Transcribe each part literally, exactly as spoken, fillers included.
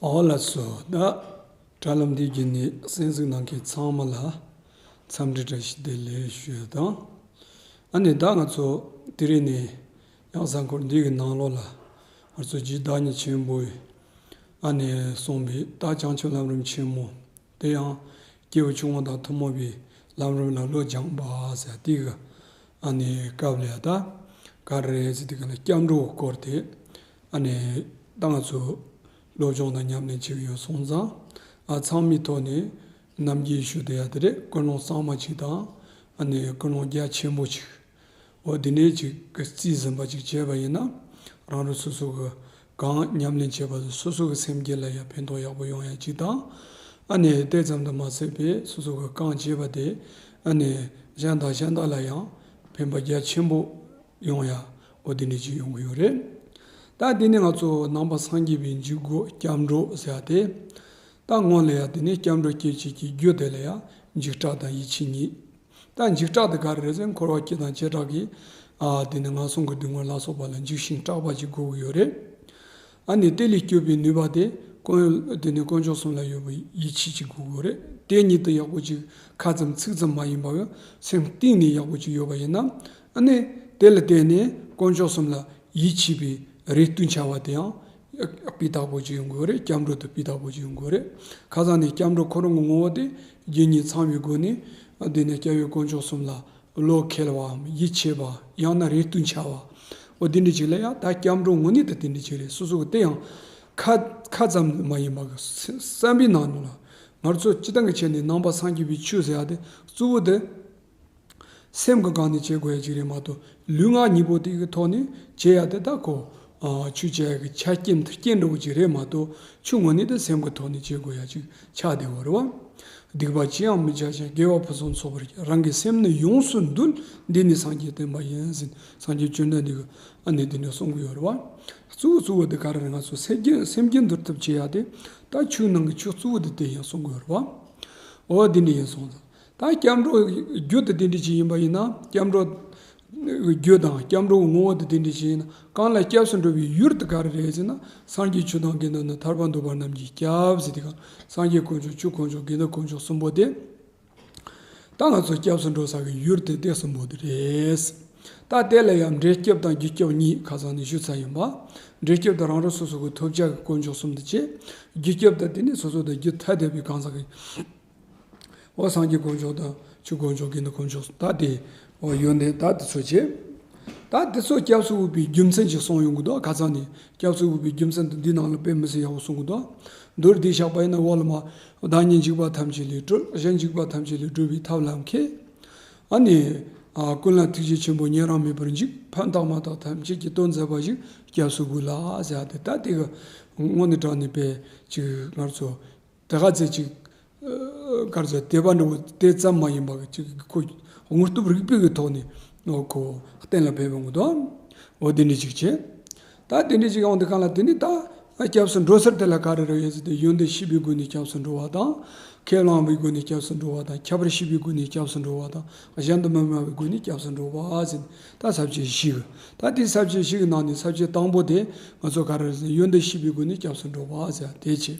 ཨོ་ལགས་སོ། ད་དྲ་ལམ་འདི་བརྒྱུད་ནས་གསན་གཟིགས་གནང་མཁན་ཚང་མ་ལ་འཚམས་འདྲི་བཀྲ་ཤིས་བདེ་ལེགས་ཞུ་ཡ་དང་། ཨ་ནི་ད་ང་ཚོ་དེ་རིང་ནས་ཡང་གཟའ་འཁོར་འདི་གི་ནང་ལོགས་ལ་ང་ཚོ་རྗེ་བདག་ཉིད་ཆེན་པོས་ཨ་ནི་གསུངས་པའི་ད་བྱང་ཆུབ་ལམ་རིམ་ཆེན་མོ། དེ་ཡང་སྐྱེས་བུ་ཆུང་ངུ་དང་ཐུན་མོང་བའི་ལམ་རིམ་ལ་བློ་སྦྱངས་པ་ཟེར་དེ་གི་ཨ་ནི་སྐབས་ལ་ཡ་ད་ག་རེ་ཟེར་དེ་ག་ལ་སྐྱབས་འགྲོ་སྐོར་དེ་ཨ་ནི་ད་ང་ཚོ་སློབ་སྦྱོང་དང་ཉམས་ལེན་བྱེད་ཀྱི་ཡོད་སོང་ཙང་ཨ་ཚང་མའི་ཐོག་ནས་ནམ་རྒྱུན་ཞུ་བསྡད་ཡ་དེ་རེད། ཀུན་སློང་གཙང་མ་ཅིག་དང་ཨ་ནི་ཀུན་སློང་རྒྱ་ཆེན་པོ་ཅིག་འོ་དེ་འདྲའི་ཅིག་གི་རྩིས་ཟིན་པ་ཅིག་བྱས་པ་ཡིན་ན་རང་རང་སོ་སོ་གི་གང་ཉམས་ལེན་བྱས་པ་དང་སོ་སོ་གི་སེམས་རྒྱུད་ལ་ཡང་ཕན་ཐོགས་ཡག་པོ་ཡོང་ཡ་ཅིག་དང་། ཨ་ནི་དེ་ཙམ་དུ་མ་ཟད་པའི་སོ་སོ་གི་གང་བྱས་པ་དེ་ཨ་ནི་གཞན་དང་གཞན་དག་ལ་ཡང་ཕན་པ་རྒྱ་ཆེན་པོ་ཡོང་ཡ་འོ་དེ་འདྲའི་ཅིག་ཡོང་གི་ཡོད་རེད། ད་དེ་ནི་ང་ཚོ་ནང་པ་སངས་རྒྱས་པའི་འཇུག་སྒོ་སྐྱབས་འགྲོ་ཟེར་ཡ་དེ། ད་སྔོན་ལ་ཡ་དེ་ནི་སྐྱབས་འགྲོ་སྐྱེ་བྱེད་ཀྱི་རྒྱུ་དེ་ལ་ཡ་འཇིགས་སྐྲག་དང་ཡིད་ཆེས་གཉིས། ད་འཇིགས་སྐྲག་དེ་ག་རེ་རེད་ཟེར་འཁོར་བ་སྐྱེ་དང་བྱེ་བྲག་གི་ཨ་དེ་ནི་ངན་སོང་གི་སྡུག་བསྔལ་ལ་སོགས་པ་ལ་འཇིགས་ཤིང་སྐྲག་པ་ཅིག་དགོས་ཀྱི་ཡོད་རེད། ཨ་ནི་དེ་ལས་སྐྱོབ་པའི་ནུས་པ་དེ་དཀོན་དེ་ནི་དཀོན་མཆོག་གསུམ་ལ་ཡོད་པའི་ཡིད་ཆེས་ཅིག་དགོས་ཀྱི་ཡོད་རེད། དེ་ཉིད་དུ་ཡག་པོ་ཅིག་ཁ་ཙམ་ཚིག་ཙམ་མ་ཡིན་པར་སེམས་གཏིང་ནས་ཡག་པོ་ཅིག་ཡོད་པ་ཡིན་ན་ཨ་ནི་དེ་ལ་བརྟེན་ནས་དཀོན་མཆོག་གསུམ་ལ་ཡིད་ཆེས་པའི་རེ་ལྟོས་འཆའ་བ་དེ་ཡང་སྤུས་དག་པོ་ཅིག་ཡོང་དགོས་རེད། སྐྱབས་འགྲོ་དེ་སྤུས་དག་པོ་ཅིག་ཡོང་དགོས་རེད། ཁ་སང་ནས་སྐྱབས་འགྲོ་ཁོ་རང་གི་ངོ་བོ་དེ་རྒྱུ་གཉིས་ཚང་བའི་སྒོ་ནས་དེ་ནས་སྐྱབས་ཡུལ་དཀོན་མཆོག་གསུམ་ལ་བློ་འཁེལ་བའམ་ཡིད་ཆེས་པ་ཡང་ན་རེ་ལྟོས་འཆའ་བ། འོ་དེ་འདྲ་ཅིག་ལ་ཡང་ད་སྐྱབས་འགྲོ་དངོས་གནས་དེ་དེ་འདྲ་ཅིག་རེད། སོ་སོ་གི་དེ་ཡང་ཁ་ཁ་ཙམ་མ་ཡིན་པ་གི་སེམས་པའི་ནང་ནས་ལ་ང་ཚོ་སྤྱི་བཏང་གི་ཆ་ནས་ནང་པ་སངས་རྒྱས་པའི་ཆོས་ཟེར་ཡ་དེ་གཙོ་བོ་དེ། སེམས་ཀྱི་སྒང་ནས་བྱེད་དགོས་ཡ་ཅིག་རེད་མ་གཏོགས་ལུས་ངག་གཉིས་པོ་དེ་གི་ཐོག་ནས་བྱེད་ཡ་དེ་ད་ཁོ་ཨ་ཆོས་བྱེད་ཡ་གི་ཆ་རྐྱེན་མཐུན་རྐྱེན་འདྲ་བོ་ཅིག་རེད་མ་གཏོགས་ཆོས་དངོས་གནས་དེ་སེམས་ཀྱི་ཐོག་ནས་བྱེད་དགོས་ཡ་ཅིག་ཆགས་བསྡད་ཡོད་རེད་བ། སྡིག་པ་ཅི་ཡང་མི་བྱ་ཞིང་། དགེ་བ་ཕུན་སུམ་ཚོགས་པར་སྤྱད། རང་གི་སེམས་ནི་ཡོངས་སུ་འདུལ། འདི་ནི་སངས་རྒྱས་བསྟན་པ་ཡིན་ཟེར་སངས་རྒྱས་བཅོམ་ལྡན་འདས་ཀྱིས་ཨ་ནི་འདི་འདྲ་གསུང་གི་ཡོད་རེད་བ། གཙོ་བོ་གཙོ་བོ་དེ་ག་རེ་རེད། ང་ཚོ་སེམས་རྒྱུད་སེམས་རྒྱུད་འདུལ་ཐབས་བྱེད་ཡ་དེ་ད་ཆོས་ནང་གི་ཆོས་གཙོ་བོ་དེ་དེ་ཡིན་གསུང་གི་ཡོད་རེད་བ། འོ་འདི་འདྲ་ཡིན་སོང་ཙང་། ད་སྐྱབས་འགྲོ་རྒྱུ་དེ་དེ་འདྲ་ཅིག་ཡིན་པ་ཡིན་ན་སྐྱབས་འགྲོ་རྒྱུ་དང་སྐྱབས་འགྲོ་གི་ངོ་བོ་དེ་དེ་འདྲ་ཅིག་ཡིན་ན་གང་ལ་སྐྱབས་སུ་འགྲོ་བའི་ཡུལ་དེ་ག་རེ་རེད་ཟེར་ན་སངས་རྒྱས་ཆོས་དང་དགེ་འདུན་ནི་ཐར་པ་འདོད་པ་རྣམས་ཀྱི་སྐྱབས་ཟེར་དེ་ག་སངས་རྒྱས་དཀོན་མཆོག་ཆོས་དཀོན་མཆོག་དགེ་འདུན་དཀོན་མཆོག་གསུམ་པོ་དེ། ད་ང་ཚོ་སྐྱབས་སུ་འགྲོ་ས་གི་ཡུལ་དེ་དེ་གསུམ་པོ་དེ་རེད། ད་དེ་ལ་ཡང་འབྲས་སྐྱབས་དང་རྒྱུ་སྐྱབས་གཉིས་ཁ་སང་ནས་ཞུས་ཚར་ཡིན་པ། འབྲས་སྐྱབས་དེ་རང་རང་སོ་སོ་གི་ཐོབ་བྱ་གི་དཀོན་མཆོག་གསུམ་དེ་བྱས། རྒྱུ་སྐྱབས་དེ་དེ་ནི་སོ་སོ་དང་རྒྱུ་ཐ་དད་པའི་གང་ཟག་གི་འོ་སངས་རྒྱས་དཀོན་མཆོག་དང་ཆོས་དཀོན་མཆོག་དགེ་འདུན་དཀོན་མཆོག་ད་དེ་འོ་ཡོན་ཏན་ད་དེ་ཚོ་བྱས། ད་དེ་ཚོ་སྐྱབས་སུ་འོས་པའི་རྒྱུ་མཚན་ཅིག་གསུངས་ཡོང་གི་འདུག་ཁ་སང་ནས་སྐྱབས་སུ་འོས་པའི་རྒྱུ་མཚན་དེ་འདི་ནང་ལ་དཔེ་མི་སྲིད་ཡག་པོ་གསུང་གི་འདུག་མདོར་བསྡུས་བཞག་པ་ཡིན་ན་འོག་ལ་མ། བདག་ཉིད་འཇིགས་པ་ཐམས་ཅད་ལས་སྒྲོལ། གཞན་འཇིགས་པ་ཐམས་ཅད་ལས་སྒྲོལ་བའི་ཐབས་ལམ་མཁས། ཨ་ནི། ཨ་ཀུན་ལ་ཐུགས་རྗེ་ཆེན་པོས་ཉན་རང་མེད་པར་འཇིགས། ཕན་བཏགས་མ་བཏགས་ཐམས་ཅད་ཀྱིས། དོན་མཛད་པ་ཞིག་སྐྱབས་སུ་དགོས་ལ་ཟེར་ཏེ་ད་དེ་གི་དངོས་གནས་དྲང་གནས་པའི་ཅིག་ང་ཚོ་དེ་ག་ཚད་ཅིག་ག་རེ་ཟེར་དད་པ་འདྲ་བོ་དེ་ཙམ་མ་ཡིན་པ་གི་ཅིག་ཁོ་དངོས་སྟོབས་རིག་པའི་གི་ཐོག་ནས་ཁོ་གཏན་ལ་ཕེབས་ཡོང་གི་འདུག་འོ་དེ་འདྲ་ཅིག་བྱས། ད་དེ་འདྲ་ཅིག་ཡོང་དུས་གང་ལ་དེ་ནི་ད་སྐྱབས་སུ་འགྲོ་སར་དེ་ལ་ག་རེ་རེད་ཟེར་ཏེ་ཡོན་ཏན་ཤེས་པའི་སྒོ་ནས་སྐྱབས་སུ་འགྲོ་བ་དང་། ཁས་བླངས་པའི་སྒོ་ནས་སྐྱབས་སུ་འགྲོ་བ་དང་། ཁྱད་པར་ཤེས་པའི་སྒོ་ནས་སྐྱབས་སུ་འགྲོ་བ་དང་། གཞན་དུ་མི་སྨྲ་བའི་སྒོ་ནས་སྐྱབས་སུ་འགྲོ་བ་ཟེར་ད་ས་བཅད་བཞི་གི་ད་དེའི་ས་བཅད་བཞི་གི་ནང་ནས་ས་བཅད་དང་པོ་དེ་ང་ཚོ་ག་རེ་རེད་ཟེར་ན་ཡོན་ཏན་ཤེས་པའི་སྒོ་ནས་སྐྱབས་སུ་འགྲོ་བ་ཟེར་དེ་བྱས།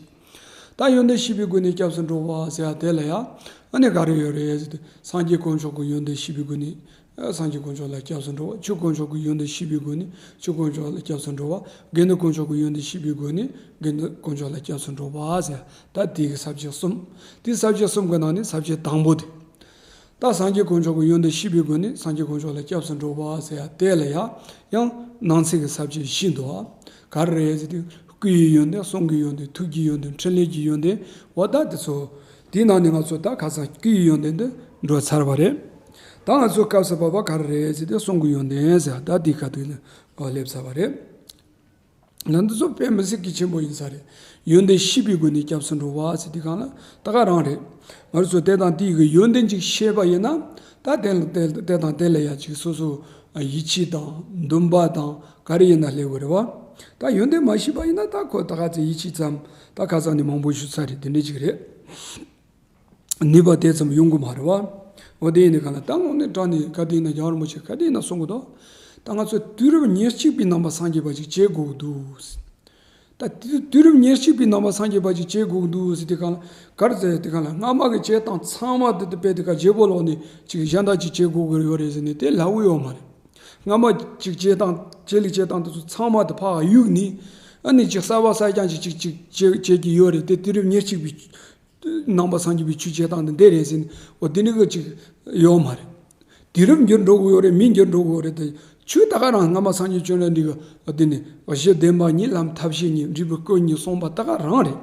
ད་ཡོན་ཏན་ཤེས་པའི་སྒོ་ནས་སྐྱབས་སུ་འགྲོ་བ་ཟེར་ཡ་དེ་ལ་ཡང་ཨ་ནི་ག་རེ་ཡོད་རེད་ཟེར་ཏེ་སངས་རྒྱས་དཀོན་མཆོག་གི་ཡོན་ཏན་ཤེས་པའི་སྒོ་ནས་སངས་རྒྱས་དཀོན་མཆོག་ལ་སྐྱབས་སུ་འགྲོ་བ། ཆོས་དཀོན་མཆོག་གི་ཡོན་ཏན་ཤེས་པའི་སྒོ་ནས་ཆོས་དཀོན་མཆོག་ལ་སྐྱབས་སུ་འགྲོ་བ། དགེ་འདུན་དཀོན་མཆོག་གི་ཡོན་ཏན་ཤེས་པའི་སྒོ་ནས་དགེ་འདུན་དཀོན་མཆོག་ལ་སྐྱབས་སུ་འགྲོ་བ་ཟེར་ད་དེ་གི་ས་བཅད་གསུམ། དེ་ས་བཅད་གསུམ་གི་ནང་ནས་ས་བཅད་དང་པོ་དེ། ད་སངས་རྒྱས་དཀོན་མཆོག་གི་ཡོན་ཏན་ཤེས་པའི་སྒོ་ནས་སངས་རྒྱས་དཀོན་མཆོག་ལ་སྐྱབས་སུ་འགྲོ་བ་ཟེར་ཡ་དེ་ལ་ཡང་ཡང་ནང་གསེས་ཀྱི་ས་བཅད་བཞི་འདུག་ག་རེ་རེད་ཟེར་དུས་སྐུ་ཡི་ཡོན་ཏན་གསུང་གི་ཡོན་ཏན་ཐུགས་ཀྱི་ཡོན་ཏན་འཕྲིན་ལས་ཀྱི་ཡོན་ཏན་འོ་ད་དེ་ཚོ་དེའི་ནང་ནས་ང་ཚོ་ད་ཁ་སང་སྐུ་ཡི་ཡོན་ཏན་དུ་འགྲོ་ཚར་བ་རེད། ད་ང་ཚོ་སྐབས་སུ་བབ་པ་ག་རེ་རེད་ཟེར་དུས་གསུང་གི་ཡོན་ཏན་ཟེར་ད་དེའི་ཁ་ཐུག་ལ་སླེབས་ཚར་བ་རེད། ལ་འདི་ཚོ་དཔེ་མི་སྲིད་ཀྱི་ཆེན་པོ་ཡིན་ས་རེད། ཡོན་ཏན་ཤེས་པའི་སྒོ་ནས་སྐྱབས་སུ་འགྲོ་བ་ཟེར་དུས་གང་ལ་ད་ག་རང་རེད། ང་ཚོ་དེ་དང་དེའི་གི་ཡོན་ཏན་ཅིག་ཤེས་པ་ཡིན་ན་ད་དེ་ལ་དེ་དེ་དང་དེ་ལ་ཡ་ཅིག་སོ་སོ་ཡིད་ཆེས་དང་འདུན་པ་དང་ག་རེ་ཡིན་ན་སླེབས་དགོས་རེད་བ། ད་ཡོན་ཏན་མ་ཤེས་པ་ཡིན་ན་ད་ཁོ་ད་ག་ཚོད་ཡིད་ཆེས་ཙམ་ད་ཁ་སང་ནས་མང་པོ་ཞུ་ཚར་རེད། དེ་འདྲ་ཅིག་རེད། ནུས་པ་དེ་ཙམ་ཡོང་གི་མ་རེད་བ། འོ་དེ་ཡིན་ནི་ག་ལ་ད་དངོས་གནས་དྲང་གནས་ག་དེ་ཡིན་ན་རྒྱལ་བ་རིན་པོ་ཆེ་ག་དེ་ཡིན་ན་གསུང་གི་འདུག་ད་ང་ཚོ་དུས་རབས་ཉེར་གཅིག་པའི་ནང་པ་སངས་རྒྱས་པ་ཅིག་བྱེད་དགོས་ཀྱི་འདུག་ད་དུས་དུས་རབས་ཉེར་གཅིག་པའི་ནང་པ་སངས་རྒྱས་པ་ཅིག་བྱེད་དགོས་ཀྱི་འདུག་ཟེར་དུས་སྒང་ལ། ག་རེ་ཟེར་དུས་སྒང་ལ། སྔ་མ་གི་བྱེད་སྟངས་ཚང་མ་དེ་དེ་དཔེ་དེ་ག་བརྗེ་པོ་ལོག་ནས་ཅིག་གཞན་དག་ཅིག་བྱེད་དགོས་ཀྱི་ཡོད་རེད་ཟེར་ནས་དེ་ལབ་ཀྱི་ཡོད་མ་རེད། སྔ་མ་ཅིག་བྱེད་སྟངས་བྱེད་ལུགས་བྱེད་སྟངས་དེ་ཚོ་ཚང་མ་དེ་ཕར་གཡུགས་ནས། ཨ་ནི་ཅིག་གསར་པ་གསར་རྐྱང་ཅིག་ཅིག་ཅིག་བྱེད་བྱེད་ཀྱི་ཡོད་རེད། དེ་དུས་རབས་ཉེར་གཅིག་པའི་ནང་པ་སངས་རྒྱས་པའི་ཆོས་བྱེད་སྟངས་དེ་འདི་རེད་ཟེར་ནས། འོ་དེ་འདྲ་གི་ཅིག་ཡོད་མ་རེད། དུས་རབས་འགྱུར་འགྲོ་གི་ཡོད་རེད། མི་འགྱུར་འགྲོ་གི་ཡོད་རེད་དེ། ཆོས་ད་ག་རང་སྔ་མ་སངས་རྒྱས་བཅོམ་ལྡན་འདས་ཀྱི་འོ་དེ་ནི་གཞི་བདེན་པ་གཉིས་ལམ་ཐབས་ཤེས་གཉིས་འབྲས་བུ་སྐུ་གཉིས་གསུངས་པ་ད་ག་རང་རེད།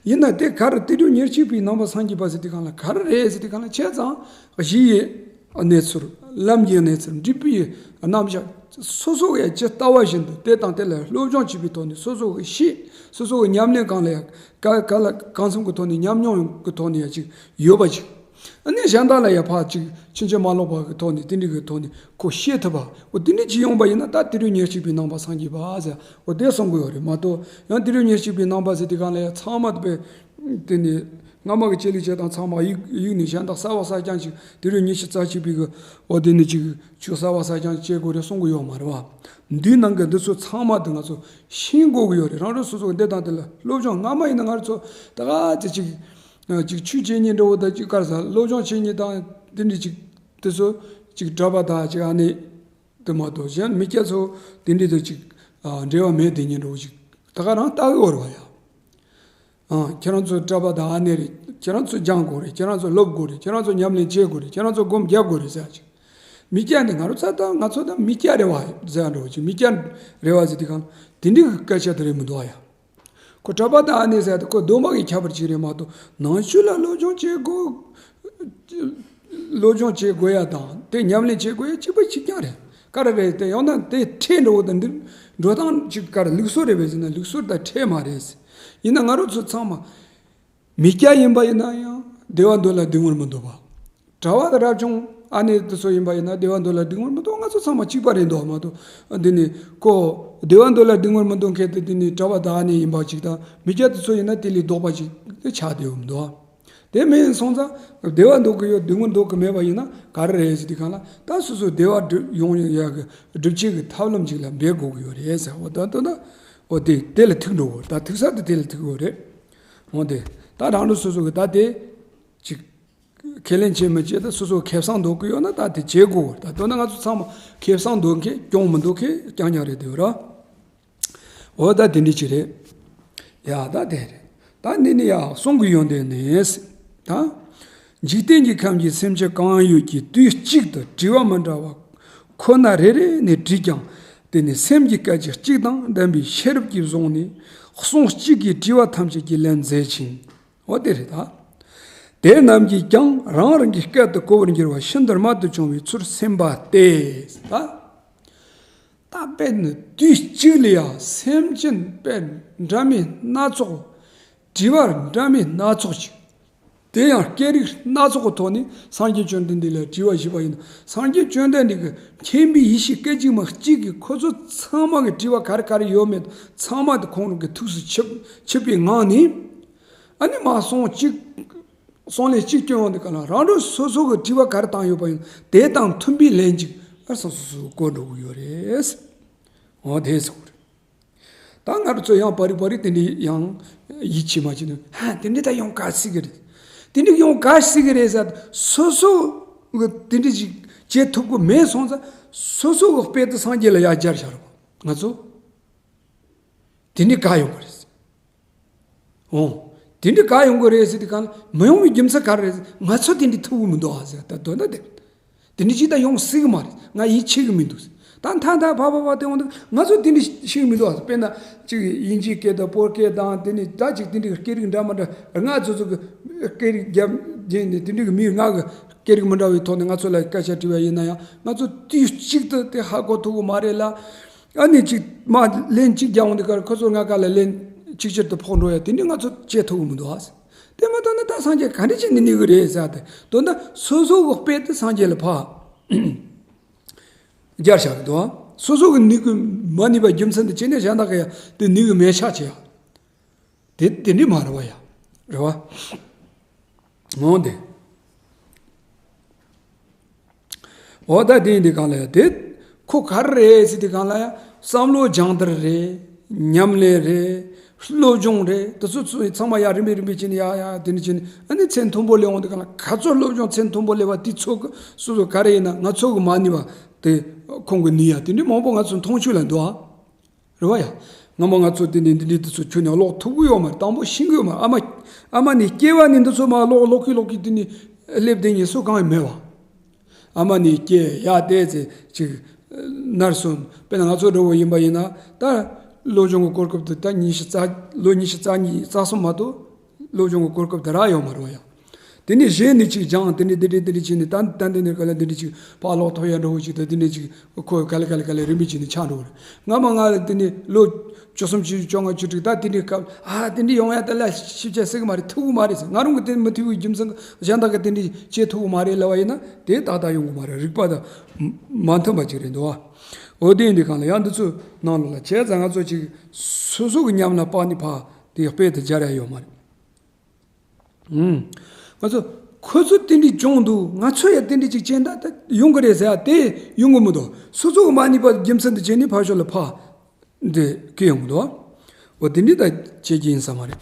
ཡིན་ན་དེ་ག་རེ་དུས་རབས་ཉེར་གཅིག་པའི་ནང་པ་སངས་རྒྱས་པ་ཟེར་དུས་སྒང་ལ་ག་རེ་རེད་ཟེར་དུས་སྒང་ལ། བྱས་ཙང་གཞི་ཡི་གནས་ཚུལ། ལམ་གྱི་གནས་ཚུལ། འབྲས་བུའི་རྣམ་གཞག་སོ་སོ་གིས་ཇི་ལྟ་བ་བཞིན་དུ་དེ་དང་དེ་ལ་སློབ་སྦྱོང་བྱེད་པའི་ཐོག་ནས། སོ་སོ་གིས་ཤེས། སོ་སོ་གི་ཉམས་ལེན་སྒང་ལ་ཡང་ག་ག་ལ་གང་འཚམ་གྱི་ཐོག་ནས་ཉམས་མྱོང་གི་ཐོག་ནས་ཡང་ཅིག་ཡོད་པ་ཅིག་ཨ་ནི་གཞན་དག་ལ་ཡང་ཕར་ཅིག་ཕྱིན་ཅི་མ་ལོག་པ་གི་ཐོག་ནས་དེ་འདྲ་གི་ཐོག་ནས་ཁོ་ཤེས་ཐུབ་པ། འོ་དེ་འདྲ་ཅིག་ཡོང་པ་ཡིན་ན། ད་དུས་རབས་ཉེར་གཅིག་པའི་ནང་པ་སངས་རྒྱས་པ་ཟེར་འོ་དེ་གསུང་གི་ཡོད་རེད་མ་གཏོགས། ཡང་དུས་རབས་ཉེར་གཅིག་པའི་ནང་པ་ཟེར་དུས་སྒང་ལ་ཡང་ཚང་མ་དེ་དཔེ་དེ་ནི་སྔ་མ་གི་བྱེད་ལུགས་བྱེད་སྟངས་ཚང་མ་གཡུགས་གཡུགས་ནས་གཞན་དག་གསར་པ་གསར་རྐྱང་ཅིག་དུས་རབས་ཉི་ཤུ་རྩ་གཅིག་པའི་གི་འོ་དེ་ནི་ཅིག་ཆོས་གསར་པ་གསར་རྐྱང་བྱེད་དགོས་རེད་གསུང་གི་ཡོད་མ་རེད་བ། འདིའི་ནང་གི་འདི་ཚོ་ཚང་མ་དེ་ང་ཚོ་ཤེས་དགོས་ཀྱི་ཡོད་རེད། རང་རང་སོ་སོ་གི་འདི་དང་དེ་ལ་སློབ་སྦྱོང་སྔ་མ་ཡིན་ན་ང་རང་ཚོ་ད་ག་ཚོད་ཅིག་ཅིག་ཆོས་བྱེད་མཁན་འདྲ་བོ་དང་ཅིག་ག་རེ་ཟ་སློབ་སྦྱོང་བྱེད་མཁན་དང་དེ་འདྲ་ཅིག་དེ་ཚོ་ཅིག་གྲྭ་པ་དང་ཅིག་ཨ་ནི་དེ་མ་གཏོགས་གཞན་མི་སྐྱ་ཚོ་དེ་འདྲ་དང་ཅིག་འབྲེལ་བ་མེད་དེ་མཁན་འདྲ་བོ་ཅིག་ད་ག་རང་ལྟ་གི་ཡོད་རེད་བ་ཡ། ཨང་། ཁྱེད་རང་ཚོ་གྲྭ་པ་དང་ཨ་ནེ་རེད། ཁྱེད་རང་ཚོ་སྦྱང་དགོས་རེད། ཁྱེད་རང་ཚོ་སློབ་དགོས་རེད། ཁྱེད་རང་ཚོ་ཉམས་ལེན་བྱེད་དགོས་རེད། ཁྱེད་རང་ཚོ་སྒོམ་རྒྱག་དགོས་རེད་ཟེར་ཡ་ཅིག་མི་སྐྱ་ནི་ང་རང་ཚོ་དང་ང་ཚོ་དང་མི་སྐྱ་རེད་བ་ཟེར་ཡ་འདྲ་བོ་ཅིག་མི་སྐྱ་རེད་བ་ཟེར་དུས་སྒང་དེ་འདྲའི་སྐད་ཆ་དེ་རེད་མི་འདུག་ཨ་ཡ། ཁོ་གྲྭ་པ་དང་ཨ་ནེ་ཟེར་ཡ་དེ་ཁོ་སྡོམ་པ་གི་ཁྱད་པར་ཅིག་རེད་མ་གཏོགས། ནང་ཆོས་ལ་སློབ་སྦྱོང་བྱེད་དགོས། སློབ་སྦྱོང་བྱེད་དགོས་ཡ་དང་དེ་ཉམས་ལེན་བྱེད་དགོས་ཡ་གཅིག་པ་གཅིག་རྐྱང་རེད། ག་རེ་རེད་དེ། ཡང་ན་དེ་ཁྲལ་འགྲོ་བ་དང་འདི་འགྲོ་སྟངས་ཅིག་ག་རེ་ལུགས་སྲོལ་རེད་པས་ཟེར་ན་ལུགས་སྲོལ་དང་ཁྲལ་མ་རེད། ཡིན་ན་ང་རང་ཚོ་ཚང་མ་མི་སྐྱ་ཡིན་པ་ཡིན་ན་ཡང་བདེ་བ་འདོད་ལ་སྡུག་བསྔལ་མི་འདོད་པ། གྲྭ་བ་དང་རབ་བྱུང་ཨ་ནེ་དེ་ཚོ་ཡིན་པ་ཡིན་ན་བདེ་བ་འདོད་ལ་སྡུག་བསྔལ་མི་འདོད། ང་ཚོ་ཚང་མ་གཅིག་པ་རེད་འདུག་མ་གཏོགས། འདི་ནི་ཁོ་བདེ་བ་འདོད་ལ་སྡུག་བསྔལ་མི་འདོད་མཁན་དེ་འདི་ནི་གྲྭ་བ་དང་ཨ་ནེ་ཡིན་པ་ཅིག་དང་མི་སྐྱ་དེ་ཚོ་ཡིན་ན་དེ་ལས་ལྡོག་པ་ཅིག་དེ་ཆགས་བསྡད་ཡོད་མི་འདུག་དེ་མིན་སོང་ཙང་བདེ་བ་འདོད་ཀྱི་ཡོད་སྡུག་བསྔལ་འདོད་ཀྱི་མེད་པ་ཡིན་ན་ག་རེ་རེད་ཟེར་དུས་སྒང་ལ། ད་སོ་སོ་བདེ་བ་སྒྲུབ་ཡོང་ཡག་གི་སྒྲུབ་བྱེད་ཀྱི་ཐབས་ལམ་ཅིག་ལ་འབད་དགོས་ཀྱི་ཡོད་རེད་ཟེར། འོ་ད་ད་ད་འོ་དེ་དེ་ལ་ཐུག་འགྲོ་དགོས། ད་ཐུག་ས་དེ་དེ་ལ་ཐུག་དགོས་རེད། འོ་དེ་ད་རང་ལུགས་སོ་སོ་གི་ད་དེ་ཅིག་ཁས་ལེན་བྱེད་མི་བྱེད་ད་སོ་སོ་ཁེ་བཟང་འདོད་ཀྱི་ཡོད་ན་ད་དེ་བྱེད་དགོས། ད་དོན་ན་ང་ཚོ་ཚང་མ་ཁེ་བཟང་འདོད་མཁན་གྱོང་མི་འདོད་མཁན་རྐྱང་རྐྱང་རེད་དེ་ར། འོ་ད་དེ་འདྲ་ཅིག་རེད། ཡ་ད་དེ་རེད། ད་འདི་ནི་ཡ་གསུང་གི་ཡོན་ཏན་ནི། ད་འཇིག་རྟེན་གྱི་ཁམས་ཀྱི་སེམས་ཅན་གང་ཡོད་ཀྱིས་དུས་གཅིག་ཏུ་དྲི་བ་མི་འདྲ་བ་ཁོ་ན་རེ་རེ་ནས་དྲིས་ཀྱང་། དེ་ནི་སེམས་ཀྱི་སྐད་ཅིག་གཅིག་དང་ལྡན་པའི་ཤེས་རབ་ཀྱིས་བཟུང་ནས་གསུང་གཅིག་གིས་དྲི་བ་ཐམས་ཅད་ཀྱི་ལན་མཛད་ཅིང་། འོ་དེ་རེད་ད། དེ་རྣམས་ཀྱིས་ཀྱང་རང་རང་གི་སྐད་དུ་གོ་བར་འགྱུར་བ་ཤིན་ཏུ་རྨད་དུ་བྱུང་བའི་ཚུལ་སེམས་པ་སྟེ། ད་ད་དཔེ་ནི་དུས་གཅིག་ལ་ཡང་སེམས་ཅན་དཔེ་འདྲ་མིན་སྣ་ཚོགས། དྲི་བ་འདྲ་མིན་སྣ་ཚོགས་ཤིག་དེ་ཡང་སྐད་རིགས་སྣ་ཚོགས་ཀྱི་ཐོག་ནས་སངས་རྒྱས་བཅོམ་ལྡན་འདས་ལ་དྲི་བ་ཞུས་པ་ཡིན་ན། སངས་རྒྱས་བཅོམ་ལྡན་འདས་ཀྱི་མཁྱེན་པའི་ཡེ་ཤེས་སྐད་ཅིག་མ་གཅིག་གིས་ཁོ་ཚོ་ཚང་མ་གི་དྲི་བ་ག་རེ་ག་རེ་ཡོད་མེད་ཚང་མ་དེ་ཁོང་རང་གི་ཐུགས་སུ་ཆུད་ཆུད་པའི་ངང་ནས། ཨ་ནི་མ་གསུང་གཅིག་གསུང་ལན་གཅིག་སྐྱོན་ཡོང་དུས་སྒང་ལ་རང་རང་སོ་སོ་གི་དྲི་བ་ག་རེ་བཏང་ཡོད་པ་ཡིན་དེ་དང་མཐུན་པའི་ལན་གཅིག་ཨ་སོ་སོ་སོ་གོ་འགྲོ་གི་ཡོད་རེད། འོ་དེ་སོང་རེད། ད་ང་རང་ཚོ་ཡང་པར་རིས་པར་རིས་དེ་འདྲའི་ཡང་ཡིད་ཆེས་མ་བྱེད་ནས། ཧ་དེ་འདྲའི་ད་ཡོང་ག་སྲིད་གི་རེད། དེ་འདྲའི་ཡོང་ག་སྲིད་གི་རེད་ཟེར། སོ་སོ་གི་དེ་འདྲའི་ཞིག་བྱེད་ཐུབ་གི་མེད་སོང་ཙང་སོ་སོ་གི་དཔེ་དེ་སངས་རྒྱས་ལ་ཡར་སྦྱར་བཞག་རོགས། ང་ཚོ་དེ་འདྲའི་ག་ཡོང་གི་རེད། འོང་། དེ་འདྲའི་ག་ཡོང་གི་རེད་ཟེར་དུས་སྒང་ལ་མི་ཡོང་བའི་རྒྱུ་མཚན་ག་རེ་རེད། ང་ཚོ་དེ་འདྲའི་ཐུབ་གི་མི་འདུག་ཨ་ཟེར། ད་དོན་དག་དེ་རེད། དེ་འདྲའི་ཅིག་ད་ཡོང་སྲིད་གི་མ་རེད། ང་ཡིད་ཆེས་གི་མི་འདུག་ཟེར། ད་མཐའ་མཐའ་ཕ་ཕ་ཕ་དེ་འོང་དུས་ང་ཚོ་དེ་འདྲའི་ཤེས་གི་མི་འདུག་ཨ་ཟེར། དཔེར་ན་ཅིག་དབྱིན་ཇིའི་སྐད་དང་བོད་སྐད་དང་དེ་ནི་ད་ཅིག་དེ་འདྲའི་སྐད་རིགས་འདྲ་མི་འདྲ་ང་ཚོ་ཚོ་གི་སྐད་རིགས་རྒྱབ་རྒྱབ་ནས་དེ་འདྲའི་གི་མི་ང་གི་སྐད་རིགས་མི་འདྲ་བའི་ཐོག་ནས་ང་ཚོ་ལ་སྐད་ཆ་དྲིས་པ་ཡིན་ན་ཡང་ང་ཚོ་དུས་གཅིག་ཏུ་དེ་ཧ་གོ་ཐུབ་གི་མ་རེད་ལ། ཨ་ནི་ཅིག་མ་ལན་ཅིག་རྒྱག་འོང་དུས་ཀར་ཁོ་ཚོ་ང་ག་ལ་ལན་ཅིག་ཅར་དུ་ཕོག་འགྲོ་ཡ་དེ་འདྲའི་ང་ཚོ་བྱེད་ཐུབ་གི་མི་འདུག་ཨ། དེ་མ་ཐག་ན་ད་སངས་རྒྱས་ག་འདྲ་བྱས་ནས་གནས་གི་རེད་ཟེར་ཏེ་དོན་དག་སོ་སོ་གི་དཔེ་དེ་སངས་རྒྱས་ལ་ཕར་སྦྱར་བཞག་གི་འདུག་ཨ། སོ་སོ་གི་གནས་གི་མ་གནས་པ་རྒྱུ་མཚན་དུ་བྱས་ནས་གཞན་དག་གི་ཡ་དེ་གནས་གི་མེད་ཆགས་བྱེད་ཡ། དེ་དེ་འདྲའི་མ་རེད་བ་ཡ། རེད་བ། འོ་དེ། འོ་ད་དེ་ཡིན་དུས་སྒང་ལ་ཡ་དེ་ཁོ་ག་རེ་རེད་ཟེར་དུས་སྒང་ལ་ཡ་བསམ་བློ་སྦྱང་བརྡར་རེད། ཉམས་ལེན་རེད། སློབ་སྦྱོང་རེད། དེ་ཚོ་ཚོ་ཚང་མ་ཡར་རིམ་པས་རིམ་པས་བྱས་ནས་ཡར་ཡར་དེ་འདྲ་བྱས་ནས། ཨ་ནི་ཚད་མཐོན་པོ་སླེབས་འོང་དུས་གང་ལ། ག་ཚོད་སློབ་སྦྱོང་ཚད་མཐོན་པོ་སླེབས་པ་དེ་ཚོ་གི་སོ་སོ་ག་རེ་ཡིན་ན། ང་ཚོ་གི་མ་ནུས་པ་དེ་ཁོང་གིས་ནུས་ཡ། དེ་འདྲ་མང་པོ་ང་ཚོ་མཐོང་ཆོས་ལ་འདུག་ཨ། རེད་བ་ཡ། སྔ་མོ་ང་ཚོ་དེ་ནས་འདི་འདྲའི་དེ་ཚོ་ཁྱོན་ནས་ཀློག་ཐུབ་ཀྱི་ཡོད་མ་རེད། དང་པོ་ཤེས་ཀྱི་ཡོད་མ་རེད། ཨ་མ་ཨ་མ་ནས་སྐྱེ་བ་ནས་འདི་ཚོ་མར་ཀློག་ཀློག་གི་ཀློག་གི་དེ་ནས་སླེབས་བསྡད་མཁན་སུ་གང་ཡང་མེད་བ། ཨ་མ་ནས་སྐྱེས་ཡ་བལྟས་ཚེ་ཅིག་ནར་སོན། དཔེར་ན་ང་ཚོ་འདྲ་བོ་ཡིན་པ་ཡིན་ན། ད་སློབ་སྦྱོང་གི་གོ་སྐབས་དེ་ད་ཉི་ཤུ་རྩ་ལོ་ཉི་ཤུ་རྩ་གཉིས་རྩ་གསུམ་མ་གཏོགས་སློབ་སྦྱོང་གི་གོ་སྐབས་དེ་རག་ཡོད་མ་རེད་བ་ཡ། དེ་ནས་གཞན་ནས་ཅིག་སྦྱངས། དེ་ནས་འདི་འདྲས་འདི་འདྲས་བྱས་ནས། ད་ད་འདི་ནས་ག་ལ་འདི་འདྲས་ཅིག་ཕར་ལོག་ཐོབ་ཡ་འདྲ་བོ་ཅིག་དང་། དེ་ནས་ཅིག་ཁོ་ག་ལེ་ག་ལེ་ག་ལེ་རིམ་པས་བྱས་ནས་ཆགས་འགྲོ་གི་རེད། སྔ་མ་ང་ལ་དེ་ནས་ལོ་བཅུ་གསུམ་བཅུ་བཅོ་ལྔ་བཅུ་དྲུག་ད་དེ་འདྲའི་སྐབས། ཨ་དེ་འདྲས་ཡོང་ཡ་དེ་ལ་ཞིབ་ཆ་ཟེར་གི་མ་རེད། ཐུབ་གི་མ་རེད་ཟེར། ང་རང་གི་དེ་མི་ཐུབ་པའི་རྒྱུ་མཚན་གྱིས་གཞན་དག་གིས་དེ་འདྲས་བྱེད་ཐུབ་གི་མ་རེད་ལབ་པ་ཡིན་ན། དེ་ཏག་ཏག་ཡོང་གི་མ་རེད། རིག་པ་དང་མ་མཐུན་པ་ཅིག་རེད་འདུག་བ། འོ་དེ་ཡིན་དུས་གང་ལ་ཡང་འདི་ཚོ་ནང་ལོགས་ལ་བྱས་ཙང་ང་ཚོ་ཅིག་སོ་སོ་གི་ཉམས་ལ་དཔག་ནས་ཕར་དེ་དཔེ་དེ་སྦྱར་ཡ་ཡོད་མ་རེད། ཨུམ། ང་ཚོ་ཁོ་ཚོ་དེ་འདྲས་སྦྱོང་འདུག། ང་ཚོ་ཡང་དེ་འདྲས་ཅིག་བྱས་ན་ད་ཡོང་གི་རེད་ཟེར་ཡ་དེ་ཡོང་གི་མི་འདུག། སོ་སོ་གི་མ་ནུས་པ་རྒྱུ་མཚན་དུ་བྱས་ནས་ཕར་ཕྱོགས་ལ་ཕར་འདི་སྐྱེ་ཡོང་གི་འདུག། འོ་དེ་འདྲས་ད་བྱེད་ཀྱི་ཡིན་ས་མ་རེད།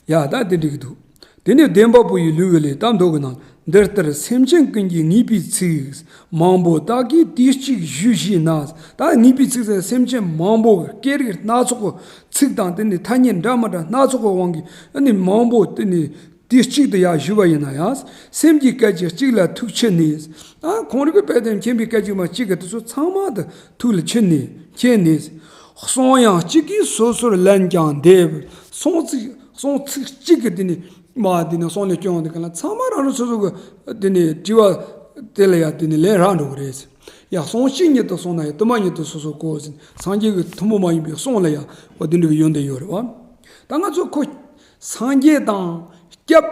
ཡ་ད་དེ་འགྲིག་གི་འདུག། དེ་ནས་བདེན་པ་པོ་ཡི་ལུས་ཀྱི་ལས་ད་མདོ་གི་ནང་། འདི་ལྟར་སེམས་ཅན་ཀུན་གྱི་ངེས་པའི་ཚིག། མང་པོ་དག་གིས་དུས་གཅིག་ཞུས་ཞེ་ན། ད་ངེས་པའི་ཚིག་ཟེར། སེམས་ཅན་མང་པོ་གི་སྐད་རིགས་སྣ་ཚོགས་ཀྱི་ཚིག་དང་། དེ་ནས་ཐ་སྙད་འདྲ་མི་འདྲ་སྣ་ཚོགས་ཀྱི་དབང་གིས་ཨ་ནི་མང་པོ་དེ་ནས་དུས་གཅིག་ཏུ་ཡར་ཞུས་པ་ཡིན་ན་ཡང་། སེམས་ཀྱི་སྐད་ཅིག་གཅིག་ལ་ཐུག་ཕྱིར་ནི། ཨ་ཁོང་རང་གི་དཔེ་དེ་མཁྱེན་པའི་སྐད་ཅིག་མ་གཅིག་གིས་དེ་ཚོ་ཚང་མ་དེ་ཐུགས་ལ་ཕྱིར་ནི། མཁྱེན་ནས། གསུང་དབྱངས་གཅིག་གིས་སོ་སོར་ལན་ཀྱང་འདེབས། གསུང་ཚིག་གསུང་ཚིག་གཅིག་གིས་དེ་ནས་མར་དེ་ནས་གསུང་ལན་སྐྱོན་འོང་དུས་གང་ལ། ཚང་མ་རང་རང་སོ་སོ་གི་དེ་ནས་དྲི་བ་དེ་ལ་ཡ་དེ་ནས་ལན་རག་འགྲོ་གི་རེད། ཡ་གསུང་གཅིག་ཉིད་དུ་གསུངས་ན་ཡང་དུ་མ་ཉིད་དུ་སོ་སོ་གོ་ཟིན། སངས་རྒྱས་ཀྱི་ཐུན་མོང་མ་ཡིན་པའི་གསུང་ལ་ཡ་འོ་དེ་འདྲ་གི་ཡོན་ཏན་ཡོད་རེད་བ། ད་ང་ཚོ་ཁོ་སངས་རྒྱས་དང་སྐྱབས།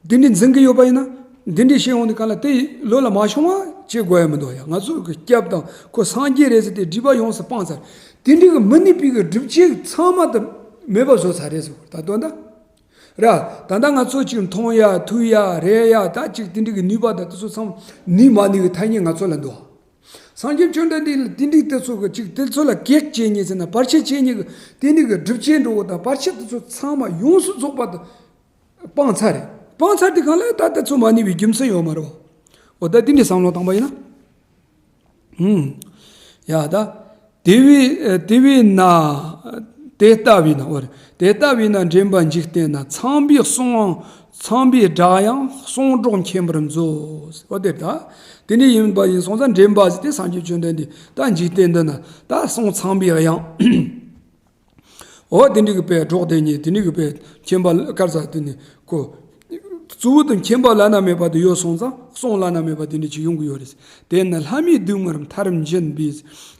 འདི་འདྲའི་འཛིན་གྱི་ཡོད་པ་ཡིན་ན། འདི་འདྲའི་བཤད་འོང་དུས་གང་ལ་དེ་ལོ་ལ་མ་ཤོང་བ་བྱེད་དགོས་ཡ་མི་འདུག་ཡ། ང་ཚོ་གི་སྐྱབས་དང་ཁོ་སངས་རྒྱས་རེད་ཟེར་ཏེ་སྒྲིབ་པ་ཡོངས་སུ་སྤངས་ཚར། དེ་འདྲའི་གི་མི་ནུས་པའི་གི་སྒྲིབ་བྱེད་ཚང་མ་དེ་མེད་པ་བཟོ་ཚར་རེད་ཟེར་བ། ད་དོན་དག་ར། ད་ལྟ་ང་ཚོ་ཅིག་མཐོང་ཡ་ཐོས་ཡ་རེག་ཡ། ད་ཅིག་དེ་འདྲའི་གི་ནུས་པ་དང་དེ་ཚོ་ཚང་མ་ནུས་མ་ནུས་གི་ཐ་སྙད་ང་ཚོ་ལ་འདུག། སངས་རྒྱས་བཅོམ་ལྡན་འདས་ལ་དེ་འདྲའི་དེ་ཚོ་གི་ཅིག་དེ་ཚོ་ལ་གེགས་བྱེད་མཁན་ཟེར་ན། བར་ཆད་བྱེད་མཁན་གི་དེ་འདྲའི་གི་སྒྲིབ་བྱེད་འགྲོ་བ་དང་བར་ཆད་དེ་ཚོ་ཚང་མ་ཡོངས་སུ་རྫོགས་པ་དེ་སྤངས་ཚར་རེད། སྤངས་ཚར་དུས་གང་ལ་ད་ལྟ་ཚོ་མ་ནུས་པའི་རྒྱུ་མཚན་ཡོད་མ་རེད་བ། འོ་ད་དེ་འདྲའི་བསམ་བློ་བཏང་པ་ཡིན་ན། ཧུམ། ཡ་ད། དེ་བས་དེ་བས་ན། དེ་ལྟ་བས་ན། འོ་རེད། དེ་ལྟ་བས་ན་འདྲེན་པ་འཇིག་རྟེན་ན། ཚངས་པའི་གསུང་ཚངས་པའི་སྒྲ་དབྱངས་གསུང་སྒྲོག་མཁྱེན་པར་མཛོད། འོ་དེ་ད། དེ་འདྲ་ཡིན་པ་ཡིན་སོང་ཙང་འདྲེན་པ་ཟེར་ཏེ་སངས་རྒྱས་བཅོམ་ལྡན་འདས་ད་འཇིག་རྟེན་འདི་ན་ད་གསུང་ཚངས་པའི་དབྱངས། འོ་དེ་འདྲའི་གི་དཔེ་སྒྲོག་དེ་ཉིད་དེ་འདྲའི་གི་དཔེ་མཁྱེན་པ་དཀར་ས་དེ་ནི་ཁོ། གཙོ་བོ་དེ་མཁྱེན་པ་བླ་ན་མེད་པ་དེ་ཡོད་སོང་ཙང་གསུང་བླ་ན་མེད་པ་དེ་འདྲ་ཅིག་ཡོང་གི་ཡོད་རེད། དེས་ན་ལྷ་མིའི་སྡུག་བསྔལ་མཐར་འབྱིན་པས།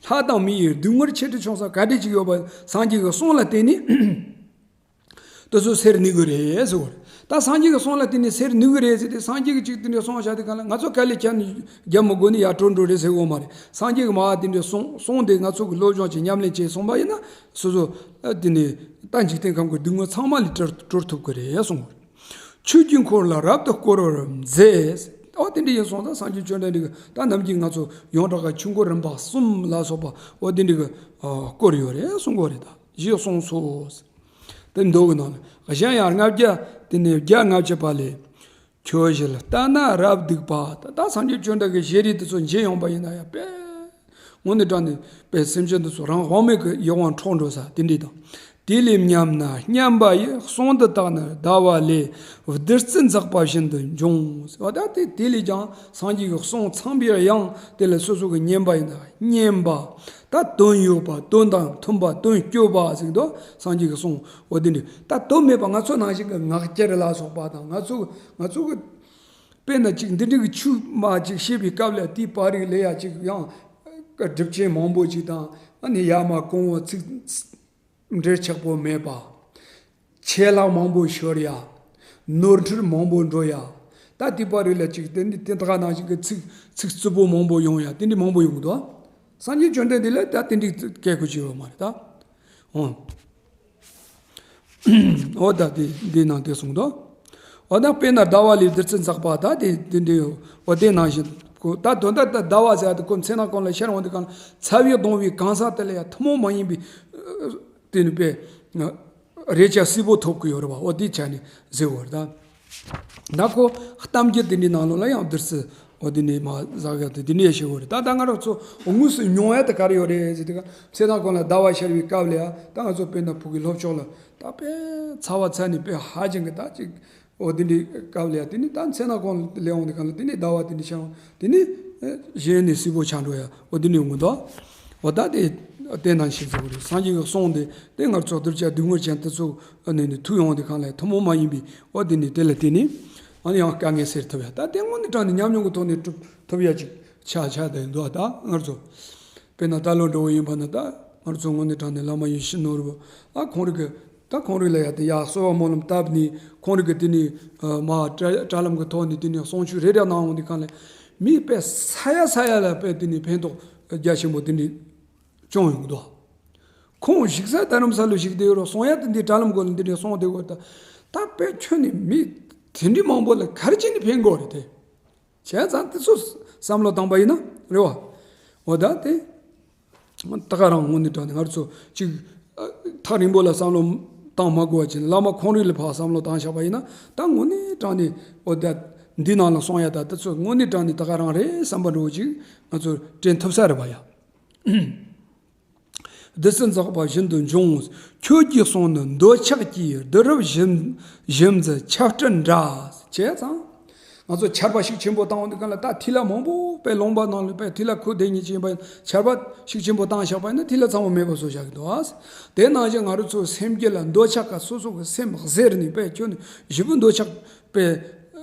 ལྷ་དང་མི་ཡི་སྡུག་བསྔལ་ཆེ་འབྲིང་ཆུང་ས་ག་འདྲ་ཅིག་ཡོད་པ་སངས་རྒྱས་ཀྱི་གསུང་ལ་བརྟེན་ནས་དེ་ཚོ་སེལ་ནུས་ཀྱི་རེད་ཟེར་བ་རེད། ད་སངས་རྒྱས་ཀྱི་གསུང་ལ་བརྟེན་ནས་སེལ་ནུས་ཀྱི་རེད་ཟེར་ཏེ། སངས་རྒྱས་ཀྱིས་ཅིག་དེ་འདྲ་གསུང་བཞག་དུས་གང་ལ་ང་ཚོ་དཀའ་ལས་ཁྱོན་ནས་རྒྱབ་མི་དགོས་ནས་ཡར་འགྲོ་འགྲོ་རེད་ཟེར་གི་ཡོད་མ་རེད། སངས་རྒྱས་ཀྱིས་མར་དེ་འདྲ་གསུང་གསུང་དེ་ང་ཚོ་གི་སློབ་སྦྱོང་ཅིག་ཉམས་ལེན་བྱས་སོང་པ་ཡིན་ན། སོ་སོ་དེ་ནས་ད་འཇིག་རྟེན་ཁམས་ཀྱི་སྡུག་བསྔལ་ཚང་མ་ལས་གྲོལ་གྲོལ་ཐུབ་ཀྱི་རེད་གསུངས། ཆོས་ཀྱི་འཁོར་ལ་རབ་ཏུ་བསྐོར་བར་མཛད། ཨོ་དེ་འདྲ་ཡིན་སོང་ཙང་སངས་རྒྱས་བཅོམ་ལྡན་འདས་ཀྱིས་ད་ནམ་རྒྱུན་ང་ཚོ་ཡོངས་གྲགས་ཀྱི་ཆོས་འཁོར་རིམ་པ་གསུམ་ལ་སོགས་པ་ཨོ་དེ་འདྲ་གི་ཨ་བསྐོར་ཡོད་རེད་གསུང་གི་ཡོད་རེད། ད་ཞེས་གསུངས་སོ། དེ་མདོ་གི་ནང་ལ་གཞན་ཡང་ལྔ་བརྒྱ་དེ་ནས་བརྒྱ་ལྔ་བཅུ་པ་ལས། ཁྱོད་ཞལ་ལྟ་ན་རབ་སྡུག་པ། ད་ད་སངས་རྒྱས་བཅོམ་ལྡན་གྱི་ཞལ་རས་དེ་ཚོ་མཇལ་ཡོང་པ་ཡིན་ན་ཡང་དཔེ། དངོས་གནས་དྲང་གནས་དཔེ་སེམས་ཅན་དེ་ཚོ་རང་དབང་མེད་ཀྱི་ཡིད་དབང་འཕྲོག་འགྲོ་ས་དེ་འདྲ་དང་། དེ་ལས་སྙམ་ན་སྙན་པ་ཡི། གསུང་འདི་དག་ནི་ཟླ་བ་ལས། བདུད་རྩི་འཛག་པ་བཞིན་དུ་འབྱུང་། འོ་ད་དེ་དེ་ལས་ཀྱང་སངས་རྒྱས་ཀྱི་གསུང་ཚངས་པའི་དབྱངས་དེ་ལ་སོ་སོ་གི་སྙན་པ་ཡིན་ན་སྙན་པ། ད་དོན་ཡོད་པ། དོན་དང་མཐུན་པ། དོན་སྤྱོད་པ་ཟེར་དུས་སངས་རྒྱས་ཀྱི་གསུང་འོ་དེ་འདྲ། ད་དོན་མེད་པ་ང་ཚོ་ནང་བཞིན་གྱི་ངག་འཁྱལ་ལ་སོགས་པ་དང་། ང་ཚོ་ང་ཚོ་གི་དཔེར་ན་ཅིག་འདི་འདྲ་གི་ཆོས་མ་ཅིག་བཤད་པའི་སྐབས་ལ་དེའི་བར་རིགས་ལ་ཡ་ཅིག་ཡང་སྒྲུབ་ཆེན་མང་པོ་ཅིག་དང་། ཨ་ནི་ཡ་མ་གོང་བོ་ཚིག་འབྲེལ་ཆགས་པོ་མེད་པ། ཆད་ལྷག་མང་པོ་ཤོར་ཡ། ནོར་འཁྲུལ་མང་པོ་འགྲོ་ཡ། ད་དེའི་བར་རིགས་ལ་ཅིག་དེ་འདི་དེ་དག་ནང་བཞིན་གྱི་ཚིག་ཚིག་རྩུབ་པོ་མང་པོ་ཡོང་ཡ། དེ་འདྲ་མང་པོ་ཡོང་གི་འདུག། སངས་རྒྱས་བཅོམ་ལྡན་འདས་ལ་ད་དེ་འདྲའི་སྐད་ཁུ་ཅི་ཡོད་མ་རེད་ད། ཨོ། ཨོ་ད་དེ་འདི་ནང་དེ་གསུངས་འདུག། ཨོ་ད་དཔེར་ན་ཟླ་བ་ལས། བདུད་རྩི་འཛག་པ། ད་དེ་དེ་འདྲའི་ཡོད། ཨོ་དེ་ནང་བཞིན་གོ། ད་དོན་དག་ད་ཟླ་བ་ཟེར་ཡ་དེ་ཁོ་མཚན་ནག་གོང་ལ་ཤར་འོང་དུས་གང་ལ་ཚ་བས་གདུང་བའི་གང་ཟག་དེ་ལ་ཡ་ཐུན་མོང་མ་ཡིན་པའི་དེ་ནི་དཔེ། རེ་ཆ་སིལ་པོ་ཐོབ་ཀྱི་ཡོད་རེད་བ། འོ་དེ་ཆ་ནས་ཟེར་བ་རེད་ད། ད་ཁོ་གཏམ་རྒྱུད་དེ་འདྲའི་ནང་ལོགས་ལ་ཡང་བདུད་རྩི་འོ་དེ་ནས་མ་ཟ་ག་དེ་དེ་འདྲའི་བཤད་བ་རེད། ད་ད་ང་རང་ཚོ་དངོས་སུ་མྱོང་ཡ་དེ་ག་རེ་ཡོད་རེད་ཟེར་དུས་ཀ། མཚན་ནག་གོང་ལ་ཟླ་བ་ཤར་བའི་སྐབས་ལ་ཡ། ད་ང་ཚོ་དཔེར་ན་ཕྲུ་གུའི་སློབ་ཕྱོགས་ལ་ད་དཔེ་ཚ་བ་ཚ་ནས་དཔེ་ཧ་ཅང་གི་ད་ཅིག་འོ་དེ་འདྲའི་སྐབས་ལ་ཡ། དེ་ནི་ད་མཚན་ནག་གོང་ལ་སླེབས་འོང་དུས་ག་ལ། དེ་ནི་ཟླ་བ་དེ་འདྲ་ཤར་འོང་། དེ་ནི་གཞན་ནི་སིལ་པོ་ཆགས་འགྲོ་ཡ། འོ་དེ་འདྲའི་ཡོང་གི་འདུག་འོ་ད་དེ་དེ་ནང་བཞིན་ཟེར་བ་རེད། སངས་རྒྱས་ཀྱི་གསུང་དེ་དེ་ང་ཚོ་གདུལ་བྱ་སྡུག་བསྔལ་ཅན་དེ་ཚོ་ནས་ནི་ཐུག་ཡོང་དུས་ག་ལ་ཡ། ཐུན་མོང་མ་ཡིན་པའི་འོ་དེ་ནི་དེ་ལ་བརྟེན་ནས་ཨ་ནི་ཡང་དཀའ་ངལ་སེལ་ཐུབ་ཡ། ད་དེ་དངོས་གནས་དྲང་ནས་ཉམས་མྱོང་གི་ཐོག་ནས་སྒྲུབ་ཐུབ་ཡ་ཅིག་ཆགས་ཆགས་བསྡད་འདུག་ད་ང་ཚོ་དཔེར་ན་ད་ལོ་འགྲོ་བ་ཡིན་པ་ན། ད་ང་ཚོ་དངོས་གནས་དྲང་ནས་བླ་མ་ཡེ་ཤེས་ནོར་བུ་ཨ་ཁོང་རང་གི་ད་ཁོང་རང་ལ་ཡ་དེ་ཡ་གསོལ་བ་སྨོན་ལམ་བཏབ་ནས། ཁོང་རང་གི་དེ་ནས་མ་དྲ་དྲ་ལམ་གྱི་ཐོག་ནས་དེ་ནས་གསུང་ཆོས་རེ་རེ་གནང་འོང་དུས་ག་ལ་ཡ། མི་དཔེ་ས་ཡ་ས་ཡ་ལ་དཔེ་དེ་ནས་ཕན་ཐོགས་རྒྱ་ཆེན་པོ་དེ་འདྲ་བྱུང་ཡོང་གི་འདུག་ཁོང་བཞུགས་ས་རྡ་རམ་ས་ལ་བཞུགས་བསྡད་ཡོད་རེད། གསུང་ཡ་དེ་འདི་དྲ་ལམ་སྒང་ལ་འདི་འདྲ་གསུང་བསྡད་ཡོད་རེད། ད་ད་དཔེ་ཁྱོན་ནས་མི་དེ་འདྲ་མང་པོ་ལ་ག་རེ་བྱས་ནས་ཕན་གྱི་ཡོད་རེད་དེ། བྱས་ཙང་དེ་ཚོ་བསམ་བློ་བཏང་པ་ཡིན་ན་རེད་བ། འོ་ད་དེ་ད་ག་རང་དངོས་གནས་དྲང་ནས་ང་ཚོ་ཅིག་ཨ་ཐག་རིང་པོ་ལ་བསམ་བློ་བཏང་མ་དགོས་པ་བྱས་ནས། བླ་མ་ཁོང་རང་ལ་ཕར་བསམ་བློ་བཏང་བཞག་པ་ཡིན་ན། ད་དངོས་གནས་དྲང་ནས་འོ་ད་འདི་ནང་ལ་གསུང་ཡ་ད་དེ་ཚོ་དངོས་གནས་དྲང་ནས་ད་ག་རང་རེད་བསམ་པ་འདྲ་བོ་ཅིག་ང་ཚོ་དྲན་ཐུབ་ས་རེད་པ་ཡ། བདུད་རྩི་འཛག་པ་བཞིན་དུ་འབྱུང་། ཁྱོད་ཀྱི་གསུང་ནི་འདོད་ཆགས་ཀྱི་བདུད་རབ་བཞིན་བཞིན་མཛད་ཆར་སྤྲིན་འདྲ། བྱས་ཙང་ང་ཚོ་ཆར་པ་ཤུགས་ཆེན་པོ་བཏང་འོང་དུས་ག་ལ། ད་ཐིག་ལེ་མང་པོ་དཔེ་ལུང་པ་ནང་ལ་དཔེ་ཐིག་ལེ་ཁུག་བསྡད་མཁན་ཅིག་ཡིན་པ་ཡིན་ན། ཆར་པ་ཤུགས་ཆེན་པོ་བཏང་བཞག་པ་ཡིན་ན་ཐིག་ལེ་ཚང་མ་མེད་པ་བཟོ་བཞག་གི་འདུག་ཨ། དེ་ནང་བཞིན་ང་རང་ཚོ་སེམས་རྒྱུད་ལ་འདོད་ཆགས་ཀ་སོ་སོ་གི་སེམས་གཟེར་ནས་དཔེ་ཁྱོན་ནས་བཞི་པོ་འདོད་ཆགས་དཔེ་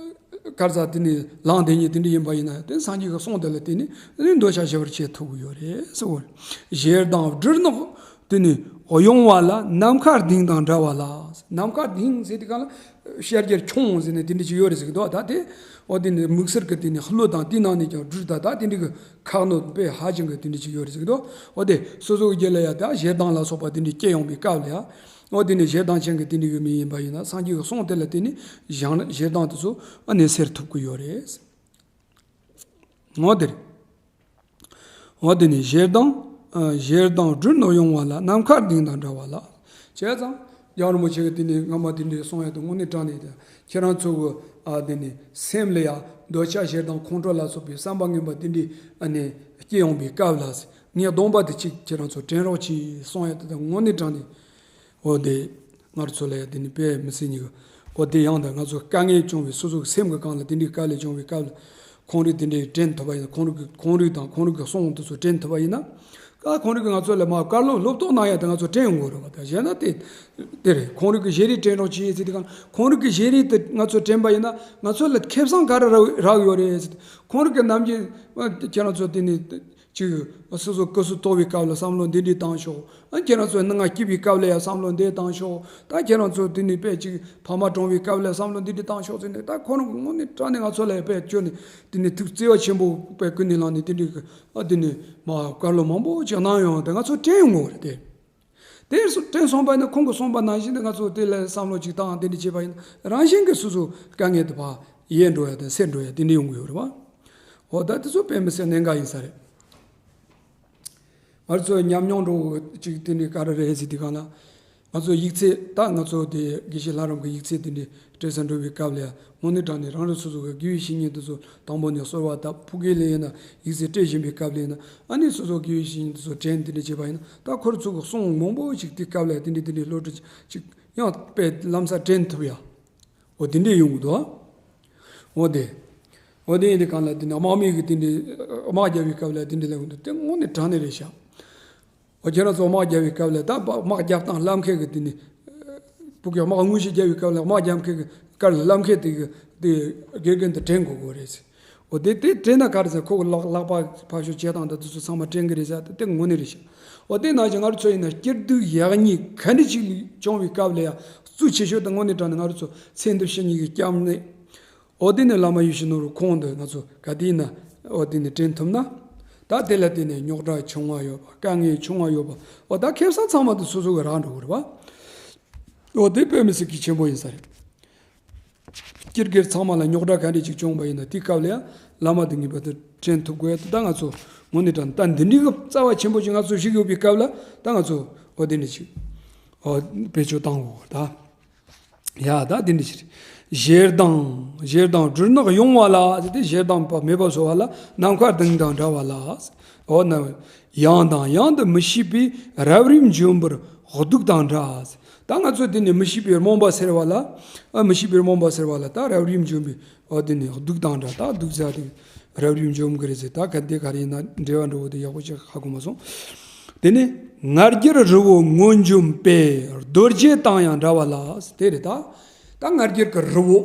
གར་ས་དེ་ནས་ལངས་བསྡད་མཁན་དེ་འདྲ་ཡིན་པ་ཡིན་ན། དེ་སངས་རྒྱས་ཀྱི་གསུང་དེ་ལ་བརྟེན་ནས་ནི་འདོད་ཆགས་ཞི་བར་བྱེད་ཐུབ་ཀྱི་ཡོད་རེད་ཟེར་བ་རེད། ཞེ་སྡང་སྦྲུལ་ནག་དེ་ནི་གཡུང་བ་ལ། ནམ་མཁའ་ལྡིང་དང་འདྲ་བ་ལ། ནམ་མཁའ་ལྡིང་ཟེར་དུས་ག་ལ་ཤར་རྒྱལ་ཁྱུང་ཟེར་ནས་དེ་འདྲ་ཅིག་ཡོད་རེད་ཟེར་གི་འདུག་ད་དེ་འོ་དེ་ནི་དམིགས་བསལ་གྱི་དེ་ནི་ཀླུ་དང་དེ་ནང་ནས་ཀྱང་སྦྲུལ་དང་ད་དེ་འདྲ་གི་ཁག་ནོ་དཔེ་ཧ་ཅང་གི་དེ་འདྲ་ཅིག་ཡོད་རེད་ཟེར་གི་འདུག་འོ་དེ་སོ་སོ་གི་རྒྱུད་ལ་ཡ་ད་ཞེ་སྡང་ལ་སོགས་པ་དེ་འདྲ་སྐྱེ་ཡོང་པའི་སྐབས་ལ་ཡ། འོ་དེ་ནི་ཞེ་སྡང་ཅན་གྱི་དེ་འདྲ་ཡོད་མི་ཡིན་པ་ཡིན་ན། སངས་རྒྱས་ཀྱི་གསུང་དེ་ལ་བརྟེན་ནས་ཞེ་སྡང་དེ་ཚོ་ཨ་ནི་སེལ་ཐུབ་ཀྱི་ཡོད་རེད། འོ་དེ་རེད། འོ་དེ་ནི་ཞེ་སྡང་ཨ་ཞེ་སྡང་སྦྲུལ་ནག་གཡུང་བ་ལ། ནམ་མཁའ་ལྡིང་དང་འདྲ་བ་ལ། བྱས་ཙང་རྒྱལ་བ་རིན་པོ་ཆེ་གི་དེ་ནི་སྔ་མ་དེ་འདྲའི་གསུང་ཡ་དེ་དངོས་གནས་དྲང་ནས། ཁྱེད་རང་ཚོ་གི་ཨ་དེ་ནི་སེམས་ལ་ཡ་འདོད་ཆགས་ཞེ་སྡང་ཁོང་ཁྲོ་ལ་སོགས་པའི་བསམ་པ་ངན་པ་དེ་འདྲའི་ཨ་ནི་སྐྱེ་ཡོང་པའི་སྐབས་ལ། ངས་སྡོམ་པ་དེ་གཅིག་ཁྱེད་རང་ཚོ་དྲན་རོགས་གྱིས་གསུང་ཡ་དེ་དང་དངོས་གནས་དྲང་ནས། འོ་དེ་ང་རང་ཚོ་ལ་ཡ་དེ་ནི་དཔེ་མི་སྲིད་ཉིད་ཀྱི། འོ་དེ་ཡང་ད་ང་ཚོ་དཀའ་ངལ་བྱུང་བའི་སོ་སོ་གི་སེམས་ཀྱི་སྒང་ལ་དེ་འདྲའི་དཀའ་ལས་བྱུང་བའི་སྐབས་ལ། ཁོང་རང་དེ་འདྲའི་དྲན་ཐུབ་པ་ཡིན་ན། ཁོང་རང་གི་ཁོང་རང་དང་ཁོང་རང་གི་གསུང་དེ་ཚོ་དྲན་ཐུབ་པ་ཡིན་ན། ཀ་ཁོང་རང་གི་ང་ཚོ་ལ་མ་བཀའ་སློབ་སློབ་གཏོང་གནང་ཡ་དེ་ང་ཚོ་དྲན་ཡོང་དགོས་རེད་བ། ད་གཞན་ན་དེ་དེ་རེད། ཁོང་རང་གི་བཞེད་རིམ་དྲན་རོགས་གྱིས་ཟེར་དུས་ག་ལ། ཁོང་རང་གི་བཞེད་རིམ་དེ་ང་ཚོ་དྲན་པ་ཡིན་ན་ང་ཚོ་ལ་ཁེ་བཟང་ག་རེ་རག་རག་ཡོད་རེད་ཟེར། ཁོང་རང་གི་ནམ་རྒྱུན་ཁྱེད་རང་ཚོ་དེ་ནི་ཅིག་སོ་སོ་སྐུ་གཟུགས་མཐོ་བའི་སྐབས་ལ་བསམ་བློ་འདི་འདྲ་བཏང་ཤོག་ཨ་ཁྱེད་རང་ཚོ་སྣང་ང་སྐྱིད་པའི་སྐབས་ལ་ཡང་བསམ་བློ་འདི་བཏང་ཤོག་ད་ཁྱེད་རང་ཚོ་དེ་ནི་དཔེ་ཅིག་ཕ་མ་གྲོངས་པའི་སྐབས་ལ་བསམ་བློ་འདི་འདྲ་བཏང་ཤོག་ཟེར་ནས། ད་ཁོ་རང་གི་དངོས་གནས་དྲང་ནས་ང་ཚོ་ལ་དཔེ་བསྐྱོན་ནས། དེ་ནི་ཐུགས་བརྩེ་བ་ཆེན་པོ་དཔེ་ཀུན་ནས་བསླངས་ནས་དེ་འདྲའི་གི་ཨ་དེ་ནི་མ་བཀའ་སློབ་མང་པོ་ཅིག་གནང་ཡོང་། དེ་ང་ཚོ་དྲན་ཡོང་གི་རེད་དེ། དེར་སོ་དྲན་སོང་པ་ཡིན་ན། ཁོང་གིས་གསུངས་པ་ནང་བཞིན་དུ་ང་ཚོ་དེ་ལ་བསམ་བློ་ཅིག་བཏང་དེ་འདྲ་བྱས་པ་ཡིན་ན། རང་བཞིན་གྱིས་སོ་སོ་དཀའ་ངལ་དེ་ཕར་ཡལ་འགྲོ་ཡ་དང་སེལ་འགྲོ་ཡ་དེ་འདྲ་ཡོང་གི་ཡོད་རེད་བ། འོ་ད་དེ་ཚོ་དཔེ་མི་སྲིད་གནད་འགག་ཡིན་ས་རེད། ང་ཚོ་ཉམས་མྱོང་འདྲ་བོ་ཅིག་དེ་འདྲ་ག་རེ་རེད་ཟེར་དུས་ག་ལ། ང་ཚོ་ཡིག་ཚད། ད་ང་ཚོ་དེ་དགེ་བཤེས་ལྷ་རམས་ཀྱི་ཡིག་ཚད་དེ་འདྲ་སྤྲད་ས་འགྲོ་བའི་སྐབས་ལ་ཡང་། དངོས་གནས་དྲང་ནས་རང་རང་སོ་སོ་གི་དགེ་བའི་བཤེས་གཉེན་དེ་ཚོ་དང་པོ་ནས་གསོལ་བ་བཏབ། ཕ་གི་ལ་ཡིན་ན་ཡིག་ཚད་སྤྲད་བཞིན་པའི་སྐབས་ལ་ཡིན་ན། ཨ་ནི་སོ་སོ་དགེ་བའི་བཤེས་གཉེན་དེ་ཚོ་དྲན། དེ་འདྲ་བྱས་པ་ཡིན་ན། ད་ཁོ་རང་ཚོ་གི་གསུང་མང་པོ་ཞིག་དེ་སྐབས་ལ་དེ་འདྲ་དེ་འདྲའི་བློ་གྲོས་ཅིག་ཡང་དཔེ་ལམ་སང་དྲན་ཐུབ་ཡ། འོ་དེ་འདྲ་ཡོང་གི་འདུག་འོ་དེ། འོ་དེ་ཡིན་དུས་གང་ལ་དེ་ནི་དམག་མི་གི་དེ་འདྲའི་དམག་རྒྱག་པའི་སྐབས་ལ་དེ་འདྲ་ལ་ཡོང་དུས། དེ་དངོས་གནས་དྲང་གནས་རེད་ཤག་འོ་ཁྱེད་རང་ཚོ་དམག་རྒྱག་པའི་སྐབས་ལ། ད་དམག་རྒྱབ་སྟངས་བསླབ་མཁན་གྱི་དེ་ནི་ཕ་གི་དམག་དངོས་གཞི་རྒྱག་པའི་སྐབས་ལ་དམག་རྒྱབ་མཁན་གྱི་སྐབས་ལ་བསླབ་མཁན་དེ་གི་དེ་དགེ་རྒན་དེ་དྲན་དགོས་དགོས་རེད་ཟེར། འོ་དེ་དེ་དྲན་ན་ག་རེ་ཟེར། ཁོ་གི་ལག་ལག་པ་ཕར་ཞོག་བྱེད་སྟངས་དང་དེ་ཚོ་ཚང་མ་དྲན་གི་རེད་ཟེར། དེ་དེ་དངོས་གནས་རེད་ཤག་འོ་དེ་ནང་བཞིན་ང་རང་ཚོ་ཡིན་ན་སྐྱིད་སྡུག་ཡག་ཉེས་ག་འདྲ་ཅིག་བྱུང་བའི་སྐབས་ལ་ཡང་གཙོ་ཆེ་ཤོས་དེ་དངོས་གནས་དྲང་ནས་ང་རང་ཚོ་ཚེ་འདི་ཕྱི་གཉིས་ཀྱི་སྐྱབས་གནས། འོ་དེ་ནས་བླ་མ་ཡིད་བཞིན་ནོར་བུ་ཁོང་དེ་ང་ཚོ་ག་དུས་ཡིན་ན་འོ་དེ་ནས་དྲན་ཐུབ་ན། ད་དེ་ལ་བརྟེན་ནས་རྙོག་དྲ་བྱུང་བ་ཡོད་པ། དཀའ་ངལ་བྱུང་བ་ཡོད་པ། འོ་ད་ཁེ་བཟང་ཚང་མ་དེ་སོ་སོ་གི་རག་འགྲོ་གི་རེད་བ། འོ་དེ་དཔེ་མི་སྲིད་གལ་ཆེན་པོ་ཡིན་ས་རེད། སྤྱིར་སྒེར་ཚང་མ་ལ་རྙོག་དྲ་ག་འདྲ་ཅིག་བྱུང་བ་ཡིན་ན། དེའི་སྐབས་ལ་ཡང་བླ་མ་དེ་ངེས་པར་དུ་དྲན་ཐུབ་དགོས། ད་ང་ཚོ་དངོས་གནས་དྲང་ད་འདི་འདྲའི་གི་རྩ་བ་ཆེན་པོ་ཅིག་ང་ཚོ་ཞིག་ཡོད་པའི་སྐབས་ལ། ད་ང་ཚོ་འོ་དེ་འདྲ་ཅིག་ ཨོ་བེད་སྤྱོད་བཏང་དགོས་ད། ཡ་ད་དེ་འདྲ་ཞིག་རེད། ཞེ་སྡང་། ཞེ་སྡང་སྦྲུལ་ནག་གཡུང་བ་ལ་ཟེར་ཏེ། ཞེ་སྡང་པ་མེད་པར་བཟོ་བ་ལ། ནམ་མཁའ་ལྡིང་དང་འདྲ་བ་ལ། ཨོ་ན། ཡང་དང་ཡང་དུ་མི་ཤེས་པའི་རབ་རིབ་འཇོམས་པར་གདུགས་དང་འདྲ། ད་ང་ཚོ་དེ་ནི་མི་ཤེས་པའི་རྨོངས་པ་སེལ་བ་ལ། ཨ་མི་ཤེས་པའི་རྨོངས་པ་སེལ་བ་ལ་ད་རབ་རིབ་འཇོམས་པའི། ཨོ་དེ་ནི་གདུགས་དང་འདྲ། ད་གདུགས་ཟེར་དེ་རབ་རིབ་འཇོམས་གི་རེད་ཟེར། ད་ག་དེ་ག་རེ་ཡིན་ན་འབྲེལ་བ་འགྲོ་བོ་དེ་ཡག་པོ་ཅིག་ཧ་གོ་མ་སོང་། དེ་ནི་ང་རྒྱལ་རི་བོ་ངོས་འཇོམས་པའི། རྡོ་རྗེ་དང་ཡང་འདྲ་བ་ལ། དེ་རེད་ད། ད་ང་རྒྱལ་གི་རི་བོ།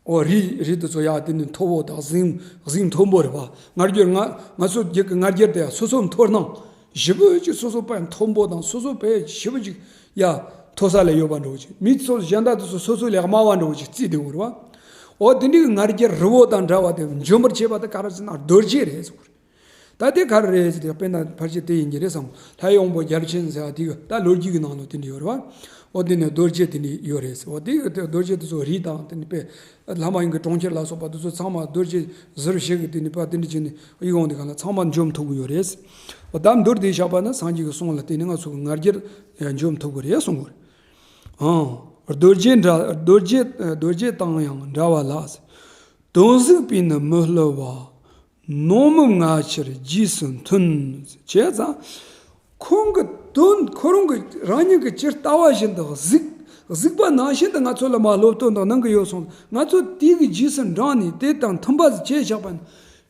ཨོ་རི་རི་དེ་ཚོ་ཡ་དེ་ནི་མཐོ་བོ་དང་གཟིངས་གཟིངས་མཐོན་པོ་རེད་བ། ང་རྒྱལ་ང་ང་ཚོ་རྒྱལ་གི་ང་རྒྱལ་དེ་ཡ་སོ་སོ་མཐོ་སྣང་ཞེ་པོ་ཅིག་སོ་སོ་དཔེ་མཐོན་པོ་དང་སོ་སོ་དཔེ་ཞེ་པོ་ཅིག་ཡ་མཐོ་ས་ལ་ཡོད་པ་འདྲ་བོ་ཅིག་མི་ཚོ་གཞན་དག་དེ་ཚོ་སོ་སོ་ལས་དམའ་བ་འདྲ་བོ་ཅིག་བརྩིས་བསྡད་ཡོད་རེད་བ། ཨོ་དེ་འདྲའི་ང་རྒྱལ་རི་བོ་དང་འདྲ་བ་དེ་འཇོམས་པར་བྱེད་པ་དེ་ག་རེ་ཟེར་ན་རྡོ་རྗེ་རེད་ཟེར་གི་རེད། ད་དེ་ག་རེ་རེད་ཟེར་དེ་དཔེར་ན་ཕལ་ཆེར་དེ་ཡིན་གྱི་རེད་བསམ། ལྷའི་དབང་པོ་བརྒྱ་བྱིན་ཟེར་བ་དེ་གི་ད་ལོ་རྒྱུས་ཀྱི་ནང་ལ་དེ་འདྲ་ཡོད་རེད་བ། ཨོ་དེ་ནས་རྡོ་རྗེ་དེ་འདྲ་ཡོད་རེད་ཟེར། ཨོ་དེ་གི་རྡོ་རྗེ་དེ་ཚོ་རི་དང་དེ་འདྲ་དཔེ་ལྷ་མ་ཡིན་གྱི་གྲོང་ཁྱེར་ལ་སོགས་པ་དེ་ཚོ་ཚང་མ་རྡོ་རྗེ་ཟུར་བཞི་གི་དེ་འདྲ་དཔེ་དེ་འདྲ་བྱས་ནས་ཡིག་འོང་དེ་ག་ལ་ཚང་མ་འཇོམས་ཐུབ་ཀྱི་ཡོད་རེད། ཨོ་ད་མདོར་བསྡུས་བཞག་པ་ན་སངས་རྒྱས་ཀྱི་གསུང་ལ་བརྟེན་ནས་ང་ཚོ་གི་ང་རྒྱལ་འཇོམས་ཐུབ་ཀྱི་རེད་གསུང་གི་རེད། ཨང་། རྡོ་རྗེ་འདྲ་རྡོ་རྗེ་རྡོ་རྗེ་དང་ཡང་འདྲ་བ་ལ། དོན་གཟིགས་པས་ནི་མི་བསླུ་བ། ནོངས་མི་མངའ་ཕྱིར་རྗེས་སུ་མཐུན། བྱས་ཙང་། ཁོང་གི་དོན་ཁོ་རང་གི་རང་ཉིད་ཀྱི་ཇི་ལྟ་བ་བཞིན་དུ་གཟིགས་གཟིགས་པ་ནང་བཞིན་དུ་ང་ཚོ་ལ་མ་སློབ་སྟོན་དང་གནང་གི་ཡོད་སོང་། ང་ཚོ་དེ་གི་རྗེས་སུ་འབྲངས་ནས་དེ་དང་མཐུན་པ་ཞིག་བྱས་བཞག་པ་ན།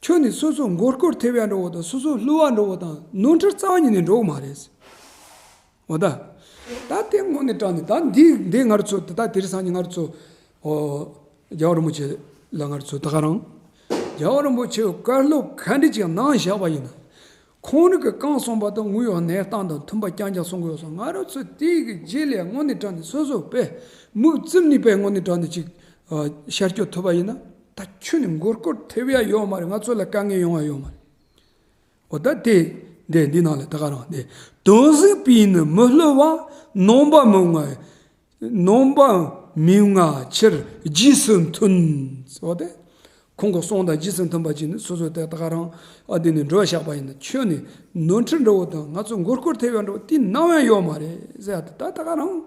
ཁྱོད་ནི་སོ་སོ་མགོ་སྐོར་ཐེབས་ཡ་འགྲོ་བོ་དང་སོ་སོ་བསླུ་བ་འགྲོ་བོ་དང་ནོར་འཁྲུལ་རྩ་བ་ཉིད་ནས་འགྲོ་གི་མ་རེད། འོ་ད། ད་དེ་དངོས་གནས་དྲང་གནས་ད་འདི་འདི་ང་རང་ཚོ་ད་དེ་རིང་སང་ཉིན་ང་རང་ཚོ་ཨོ་རྒྱལ་བ་རིན་པོ་ཆེ་ལ་ང་རང་ཚོ་ད་ག་རང་རྒྱལ་བ་རིན་པོ་ཆེའི་བཀའ་སློབ་ག་འདྲ་ཅིག་གནང་བཞག་པ་ཡིན་ན། ཁོང་རང་གི་གང་གསུངས་པ་དང་དངོས་ཡོད་གནས་སྟངས་དང་མཐུན་པ་རྐྱང་རྐྱང་གསུང་གི་ཡོད་སོང་། ང་རང་ཚོ་དེ་གི་རྗེས་ལ་དངོས་གནས་དྲང་གནས་སོ་སོ་དཔེ་མིག་བཙུམ་ནས་དཔེ་དངོས་གནས་དྲང་གནས་ཅིག་ཨ་ཤར་སྐྱོད་ཐུབ་པ་ཡིན་ན། ད་ཁྱོད་ནི་མགོ་སྐོར་ཐེབས་ཡ་ཡོད་མ་རེད། ང་ཚོ་ལ་དཀའ་ངལ་ཡོང་ཡ་ཡོད་མ་རེད། འོ་ད་དེ་འདི་འདི་ནང་ལ་ད་ག་རང་དེ། དོན་གཟིགས་པས་ནི་མི་བསླུ་བ། ནོངས་པ་མི་མངའ། ནོངས་པ་མི་མངའ་ཕྱིར་རྗེས་སུ་མཐུན། འོ་དེ། ཁོང་གི་གསུང་དང་རྗེས་སུ་མཐུན་པ་ཅིག་ནི་སོ་སོ་དེ་ད་ག་རང་ཨ་དེ་ནི་འགྲོ་བཞག་པ་ཡིན་ན། ཁྱོད་ནི་ནོར་འཁྲུལ་འདྲ་བོ་དང་ང་ཚོ་མགོ་སྐོར་ཐེབས་ཡ་འདྲ་བོ་དེ་ནམ་ཡང་ཡོད་མ་རེད་ཟེར་ཡ་དེ་ད་ད་ག་རང་།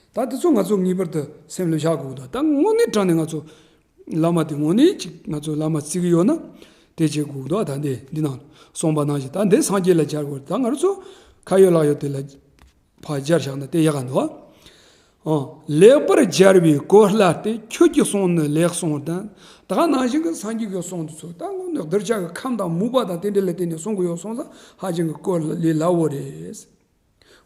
ད་དེ་ཚོ་ང་ཚོ་ངེས་པར་དུ་སེམས་ལ་བཞག་དགོས་འདུག་ད་དངོས་གནས་དྲང་གནས་ང་ཚོ་བླ་མ་དེ་དངོས་གནས་ཅིག་ང་ཚོ་བླ་མ་བརྩི་གི་ཡོད་ན་དེ་བྱེད་དགོས་འདུག་ད་འདི་འདི་ནང་གསུངས་པ་ནང་བཞིན་ད་འདི་སངས་རྒྱས་ལ་སྦྱར་དགོས། ད་ང་ཚོ་ཁ་ཡོད་ལག་ཡོད་དེ་ལ་ཕར་སྦྱར་བཞག་ན་དེ་ཡག་ག་འདུག་ཨང་། ལེགས་པར་སྦྱར་བའི་གོ་སླ་སྟེ། ཁྱོད་ཀྱི་གསུང་ནི་ལེགས་གསུངས་ལྡན། ད་ག་ནང་བཞིན་གྱི་སངས་རྒྱས་ཀྱི་གསུང་དེ་ཚོ་ད་དངོས་གནས་གདུལ་བྱ་གི་ཁམས་དང་མོས་པ་དང་དེ་འདྲ་ལ་བརྟེན་ནས་གསུང་གི་ཡོད་སོང་ཙང་ཧ་ཅང་གི་གོ་ལས་སླ་བོ་རེད།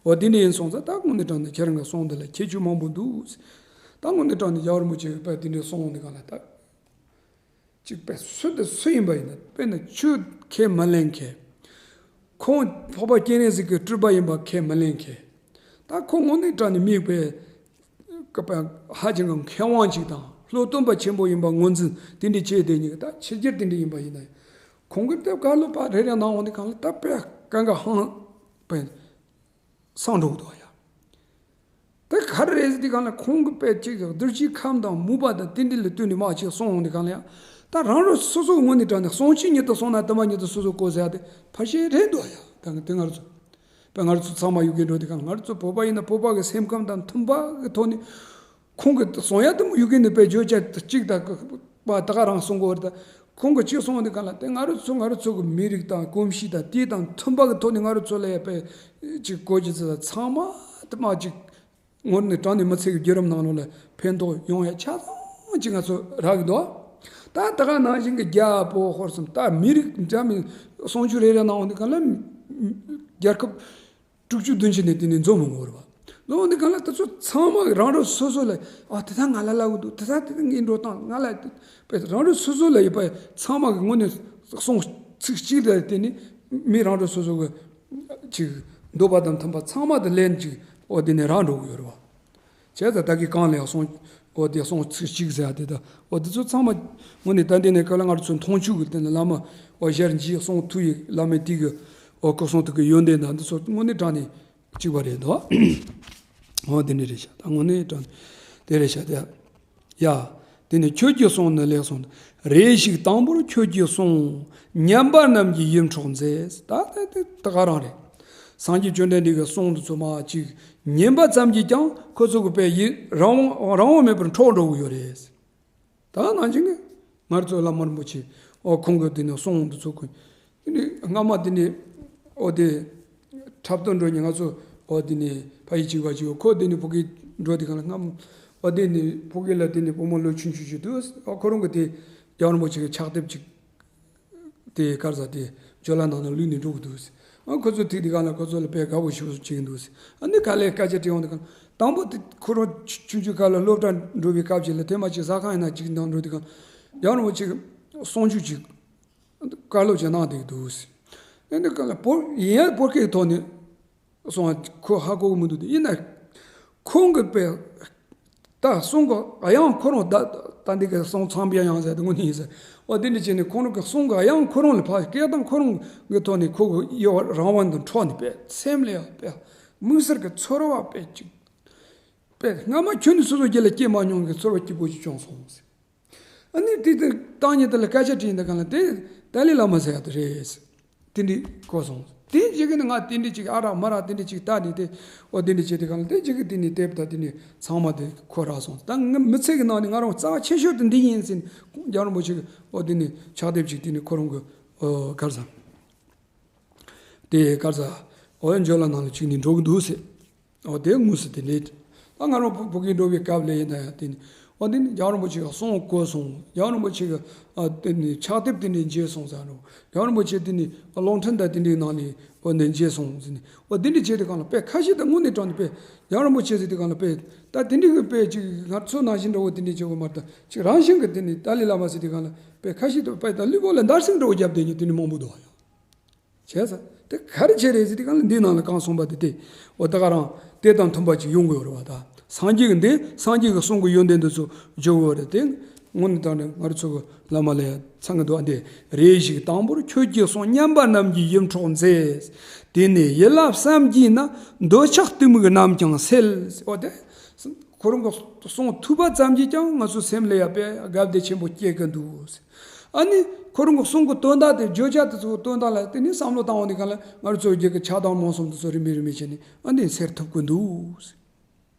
འོ་དེ་འདྲ་ཡིན་སོང་ཙང་ད་དངོས་གནས་དྲང་གནས་ཁྱེད་རང་གི་གསུང་འདི་ལ་ཁྱད་ཆོས་མང་པོ་འདུག་ད་དངོས་གནས་དྲང་གནས་རྒྱལ་བ་རིན་པོ་ཆེ་གི་དཔེ་དེ་འདྲའི་གསུང་འདི་གང་ལ་ད། གཅིག་དཔེ་སུ་དང་སུ་ཡིན་པ་ཡིན་ན། དཔེར་ན་ཆོས་ཁས་མི་ལེན་མཁན། ཁོང་འཕགས་པ་སྤྱན་རས་གཟིགས་ཀྱི་སྤྲུལ་པ་ཡིན་པ་ཁས་མི་ལེན་མཁན། ད་ཁོ་དངོས་གནས་དྲང་གནས་མི་དཔེ་ཧ་ཅང་གི་མཁས་དབང་ཅིག་དང་སློབ་སྟོན་པ་ཆེན་པོ་ཡིན་པ་ངོས་འཛིན་དེ་འདྲ་བྱས་དེ་གཉིས་ཀྱི་ད་ཕྱི་རྒྱལ་དེ་འདྲ་ཡིན་པ་ཡིན་ན། ཁོང་གིས་དེ་བཀའ་སློབ་པ་རེ་རེ་གནང་འོང་དུས་གང་ལ་ད་དཔེ་གང་ག་ཧང་དཔེ་སངས་འགྲོ་གི་འདུག་ཡ། དེ་ག་རེ་རེད་ཟེར་དུས་གང་ལ་ཁོང་གིས་དཔེ་གཅིག་གདུལ་བྱའི་ཁམས་དང་མོས་པ་དང་དེ་འདྲ་ལ་བསྟུན་ནས་མར་ཅིག་གསུངས་འོང་དུས་གང་ལ་ཡ། ད་རང་རང་སོ་སོ་དངོས་གནས་དྲང་གནས་གསུང་ཆོས་ཉིད་དུ་སོང་ན་དུ་མ་ཉིད་དུ་སོ་སོ་གོ་ཟེར་ཡ་དེ་ཕལ་ཆེར་རེད་འདུག་ཡ། ད་དེ་ང་རང་ཚོ་དཔེ་ང་རང་ཚོ་ཚང་མ་ཡུལ་གི་འགྲོ་དུས་གང་ལ་ང་རང་ཚོ་བོད་པ་ཡིན་ན་བོད་པ་གི་སེམས་ཁམས་དང་མཐུན་པ་གི་ཐོག་ནས། ཁོང་གིས་གསུང་ཡ་དེ་མོ་ཡུལ་གི་ནི་དཔེ་བརྗོད་བྱ་གཅིག་དང་པ་ད་ག་རང་གསུང་གི་ཡོད་རེད། ད་ཁོང་གིས་གཅིག་གསུངས་དེ་གང་ལ་དེ་ང་རང་ཚོ་ང་རང་ཚོ་གི་མི་རིགས་དང་གོམས་གཤིས་དང་དེ་དང་མཐུན་པ་གི་ཐོག་ནས་ང་རང་ཚོ་ལ་ཡ་དཔེ་གཅིག་གོ་རྒྱུ་ཚོ་ཚང་མ་དེ་མ་གཅིག་དངོས་གནས་དྲང་གནས་མི་ཚེ་གི་བརྒྱུད་རིམ་ནང་ལོགས་ལ་ཕན་ཐོགས་ཡོང་ཡ་ཆ་ཚང་གཅིག་ང་ཚོ་རག་གི་འདུག་ད་ད་ག་ནང་བཞིན་གི་རྒྱ་བོད་ཧོར་གསུམ་ད་མི་རིགས་འདྲ་མིན་གསུང་ཆོས་རེ་རེ་གནང་འོང་དེ་གང་ལ་རྒྱལ་ཁབ་དྲུག་ཅུ་བདུན་ཅུ་ནས་དེ་ནས་འཛོམས་མི་འོང་བ་རེད་བ། འོ་འདི་གང་ལ་དེ་ཚོ་ཚང་མ་རང་རང་སོ་སོ་ལ་ཨ་དེ་ད་ང་ལ་ལབ་གི་འདུག་དེ་ད་དེ་ད་ངའི་འགྲོ་སྟངས་ང་ལ་དཔེ་རང་རང་སོ་སོ་ལ་ཡོད་པ་ཚང་མ་གི་དངོས་གནས་གསུང་ཚིག་གཅིག་ལ་བརྟེན་ནས་མི་རང་རང་སོ་སོ་གི་ཅིག་འདོད་པ་དང་མཐུན་པ་ཚང་མ་དེ་ལེན་ཅིག་འོ་དེ་ནས་རག་འགྲོ་གི་ཡོད་རེད་བ། བྱས་ཙང་ད་གིན་གང་ལ་ཡང་གསུང་འོ་དེ་གསུང་ཚིག་གཅིག་ཟེར་ཡ་དེ་ད་འོ་དེ་ཚོ་ཚང་མ་དངོས་གནས་ད་འདི་ནས་ག་ལ་ང་ཚོ་མཐོང་ཆོས་གི་དེ་ནས་བླ་མ་འོ་ཞལ་མཇལ་གསུང་ཐོས་ཡི་བླ་མའི་དེ་གི་འོ་སྐུ་གསུང་ཐུགས་ཀྱི་ཡོན་ཏན་དང་འདི་ཚོ་དངོས་གནས་དྲང་གནས་གཅིག་པ་རེད་འདུག་འོ་དེ་འདྲ་རེད་ཤག་ད་དངོས་གནས་དྲང་དེ་རེད་ཤག་དེ་ཡ། དེ་ནས་ཁྱོད་ཀྱི་གསུང་ནི་ལེགས་གསུངས། རེ་ཞིག་དང་པོར་ཁྱོད་ཀྱི་གསུང་། ཉན་པ་རྣམས་ཀྱི་ཡིད་འཕྲོག་མཛད། ད་ད་ད་ད་ག་རང་རེད། སངས་རྒྱས་བཅོམ་ལྡན་འདས་ཀྱི་གསུང་དེ་ཚོ་མར་ཅིག་ཉན་པ་ཙམ་གྱིས་ཀྱང་ཁོ་ཚོ་གི་དཔེ་ཡིད་རང་དབང་རང་དབང་མེད་པར་འཕྲོག་འགྲོ་གི་ཡོད་རེད། ད་ནང་བཞིན་གྱི་ང་རང་ཚོ་བླ་མ་རིན་པོ་ཆེ་ཨོ་ཁོང་གི་དེ་ནས་གསུང་དེ་ཚོ་ཁོ་དེ་ནས་སྔ་མ་དེ་ནས་ཨོ་དེ་འཁྲབ་སྟོན་འགྲོ་ཉིན་ང་ཚོ་ཨོ་དེ་ནས་ཕ་ཡུལ་གཅིག་པ་གཅིག་ཁོ་དེ་ནས་བོད་སྐད་འགྲོ་དེ་གང་ལ་སྔ་ཨོ་དེ་ནས་བོད་སྐད་ལ་དེ་ནས་བུ་མོ་ལོ་ཆུང་ཆུང་ཞིག་འདུག་ཨོ་ཁོ་རང་གི་དེ་རྒྱལ་བ་རིན་པོ་ཆེ་གི་ཕྱག་དེབ་ཅིག་དེ་ག་རེ་ཟེར་དེ་ཇོ་ལ་ནང་ན་ལུས་ནས་འགྲོ་གི་འདུག་ཟེར། ཨ་ཁོ་ཚོ་ཐིག་དེ་གང་ལ་ཁོ་ཚོ་ལ་དཔེ་དགའ་པོ་ཞིག་བྱེད་ཀྱི་འདུག་ཟེར། ཨ་ནི་ག་ལེར་སྐད་ཆ་དྲི་ཡོང་དེ་གང་དང་པོ་དེ་ཁོ་རང་ཆུང་ཆུང་སྐབས་ལ་སློབ་གྲྭ་འགྲོ་བའི་སྐབས་ཅིག་ལ་དེ་མ་ཅིག་ཟ་ཁང་ཡིན་ན་ཅིག་ནང་འགྲོ་དེ་གང་རྒྱལ་བ་རིན་པོ་ཆེ་གི་གསུང་ཆོས་ཅིག་བཀའ་སློབ་ཅིག་གནང་བསྡད་ཀྱི་འདུག་ཟེར། ཨ་ནི་ག་ལ་བོད་ཡིན་ཡང་བོད་སྐད་ཐོག་ནས། སོང་ཁོ་ཧ་གོ་གི་མི་འདུག་དེ་ཡིན་ན། ཁོང་གི་དཔེ། ད་གསུང་གི་དབྱངས་ཁོ་རང་ད་ད་འདི་གི་གསུང་ཚངས་པའི་དབྱངས་ཟེར་དེ་དངོས་གནས་ཡིན་ཟེར། འོ་དེ་འདྲ་བྱས་ནས་ཁོང་རང་གི་གསུང་གི་དབྱངས་ཁོ་རང་ལ་ཕར་སྐད་གདངས་ཁོ་རང་གི་ཐོག་ནས་ཁོ་གི་ཡོད་རང་དབང་དུ་འཕྲོག་ནས་དཔེ་སེམས་ལ་ཡང་དཔེ་དམིགས་བསལ་གྱི་ཚོར་བ་དཔེ་གཅིག་དཔེ་སྔ་མ་ཁྱོན་ནས་སོ་སོ་རྒྱུད་ལ་སྐྱེས་མ་མྱོང་གི་ཚོར་བ་སྐྱིད་པོ་ཞིག་བྱུང་སོང་ཟེར། ཨ་ནི་དེ་དེ་བཏང་ཉིན་དེ་ལ་སྐད་ཆ་དྲིས་ཡིན་ད་གང་ལ་དེ་ཏཱ་ལའི་བླ་མ་ཟེར་ཡ་དེ་རེད། དེ་འདྲ་གོ་སོང་། དེ་རྗེས་ཀྱི་ནི་ང་དེ་འདྲ་ཅིག་ཨ་རག་མ་རག་དེ་འདྲ་ཅིག་ལྟ་ནས་དེ་ཨོ་དེ་འདྲ་བྱས་དེ་གང་ལ་དེ་རྗེས་ཀྱི་དེ་ནས་དེབ་དང་དེ་ནས་ཚང་མ་དེ་གོ་རག་སོང་། ད་ང་མི་ཚེ་གི་ནང་ནས་ང་རང་རྩ་བ་ཆེ་ཤོས་དེ་འདི་ཡིན་ཟེར་ནས་རྒྱལ་བ་རིན་པོ་ཆེ་གི་ཨོ་དེ་ནས་ཕྱག་དེབ་ཅིག་དེ་ནས་ཁོ་རང་གི་ཨོ་ག་རེ་ཟ། དེ་ག་རེ་ཟ། ཨོ་ཇོ་ལ་ནང་ལ་ཅིག་ནས་འགྲོ་གི་འདུག་ཟེར། ཨོ་དེ་དངོས་སུ་དེ་ལས། ད་ང་རང་བོད་བོད་སྐད་འགྲོ་བའི་སྐབས་ལ་ཡིན་ན་ཡང་དེ་ནི། ཨོ་དེ་ནི་རྒྱལ་བ་རིན་པོ་ཆེ་གི་གསུང་གོ་སོང་། རྒྱལ་བ་རིན་པོ་ཆེ་གི་ཨ་དེ་ནི་ཕྱག་དེབ་དེ་འདྲ་མཇལ་སོང་ཟེར་རོ། རྒྱལ་བ་རིན་པོ་ཆེ་དེ་ནི་གློག་འཕྲིན་དང་དེ་འདྲའི་ནང་ནས་ཨོ་འདི་མཇལ་སོང་ཟེར་ནས། ཨོ་དེ་འདྲ་བྱས་དེ་གང་ལ་དཔེ་ཁ་ཤས་དང་དངོས་གནས་དྲང་ནས་དཔེ་རྒྱལ་བ་རིན་པོ་ཆེ་ཟེར་དེ་གང་ལ་དཔེ་ད་དེ་འདྲའི་གི་དཔེ་ཅིག་ང་ཚོ་ནང་བཞིན་འདྲ་བོ་དེ་འདྲ་བྱེད་དགོས་མ་རེད། ད་ཅིག་རང་བཞིན་གི་དེ་ནི་ཏཱ་ལའི་བླ་མ་ཟེར་དེ་གང་ལ་དཔེ་ཁ་ཤས་དང་དཔེ་ད་ལུས་པོ་ལ་འདར་སིག་འདྲ་བོ་བརྒྱབ་བསྡད་མཁན་དེ་འདྲ་མང་པོ་འདུག་ཡ། བྱས་ཙང་དེ་ག་རེ་བྱས་རེད་ཟེར་དེ་གང་ལ་འདིའི་ནང་ལ་གང་གསུངས་པ་དེ་དེ་འོ་ད་ག་རང་དེ་དང་མཐུན་པ་ཅིག་ཡོང་དགོས་རེད་བ། ད་སངས་རྒྱས་ཀྱི་འདི་སངས་རྒྱས་ཀྱི་གསུང་གི་ཡོན་ཏན་དེ་ཚོ་བརྗོད་དགོས་རེད། དེ་དངོས་གནས་དྲང་གནས་ང་རང་ཚོ་གི་བླ་མ་ལ་ཡང་ཚང་གི་འདུག་དེ་རེ་ཞིག་དང་པོར་ཁྱོད་ཀྱི་གསུང་སྙན་པ་རྣམས་ཀྱིས་ཡིད་འཕྲོག་མཛད། དེ་ནས་ཡིད་ལ་བསམ་བགྱིས་ན་འདོད་ཆགས་གཏི་མུག་རྣམས་ཀྱང་སེལ། འོ་དེ། ཁོ་རང་གི་གསུང་ཐོས་པ་ཙམ་གྱིས་ཀྱང་ང་ཚོའི་སེམས་ལ་ཡང་དཔེ་དགའ་བདེ་ཆེན་པོ་སྐྱེ་གི་འདུག་ཨ་ནི་ཁོ་རང་གི་གསུང་གི་དོན་དག་དེ་བརྗོད་བྱ་དེ་ཚོའི་དོན་དག་ལ་དེ་ནི་བསམ་བློ་བཏང་བ་ནི་གང་ལ་ང་རང་ཚོའི་རྒྱུད་ཀྱི་ཆགས་སྡང་རྨོངས་གསུམ་དེ་ཚོ་རིམ་པས་རིམ་པས་བྱས་ནས་ཨ་ནི་སེལ་ཐུབ་གི་འདུག་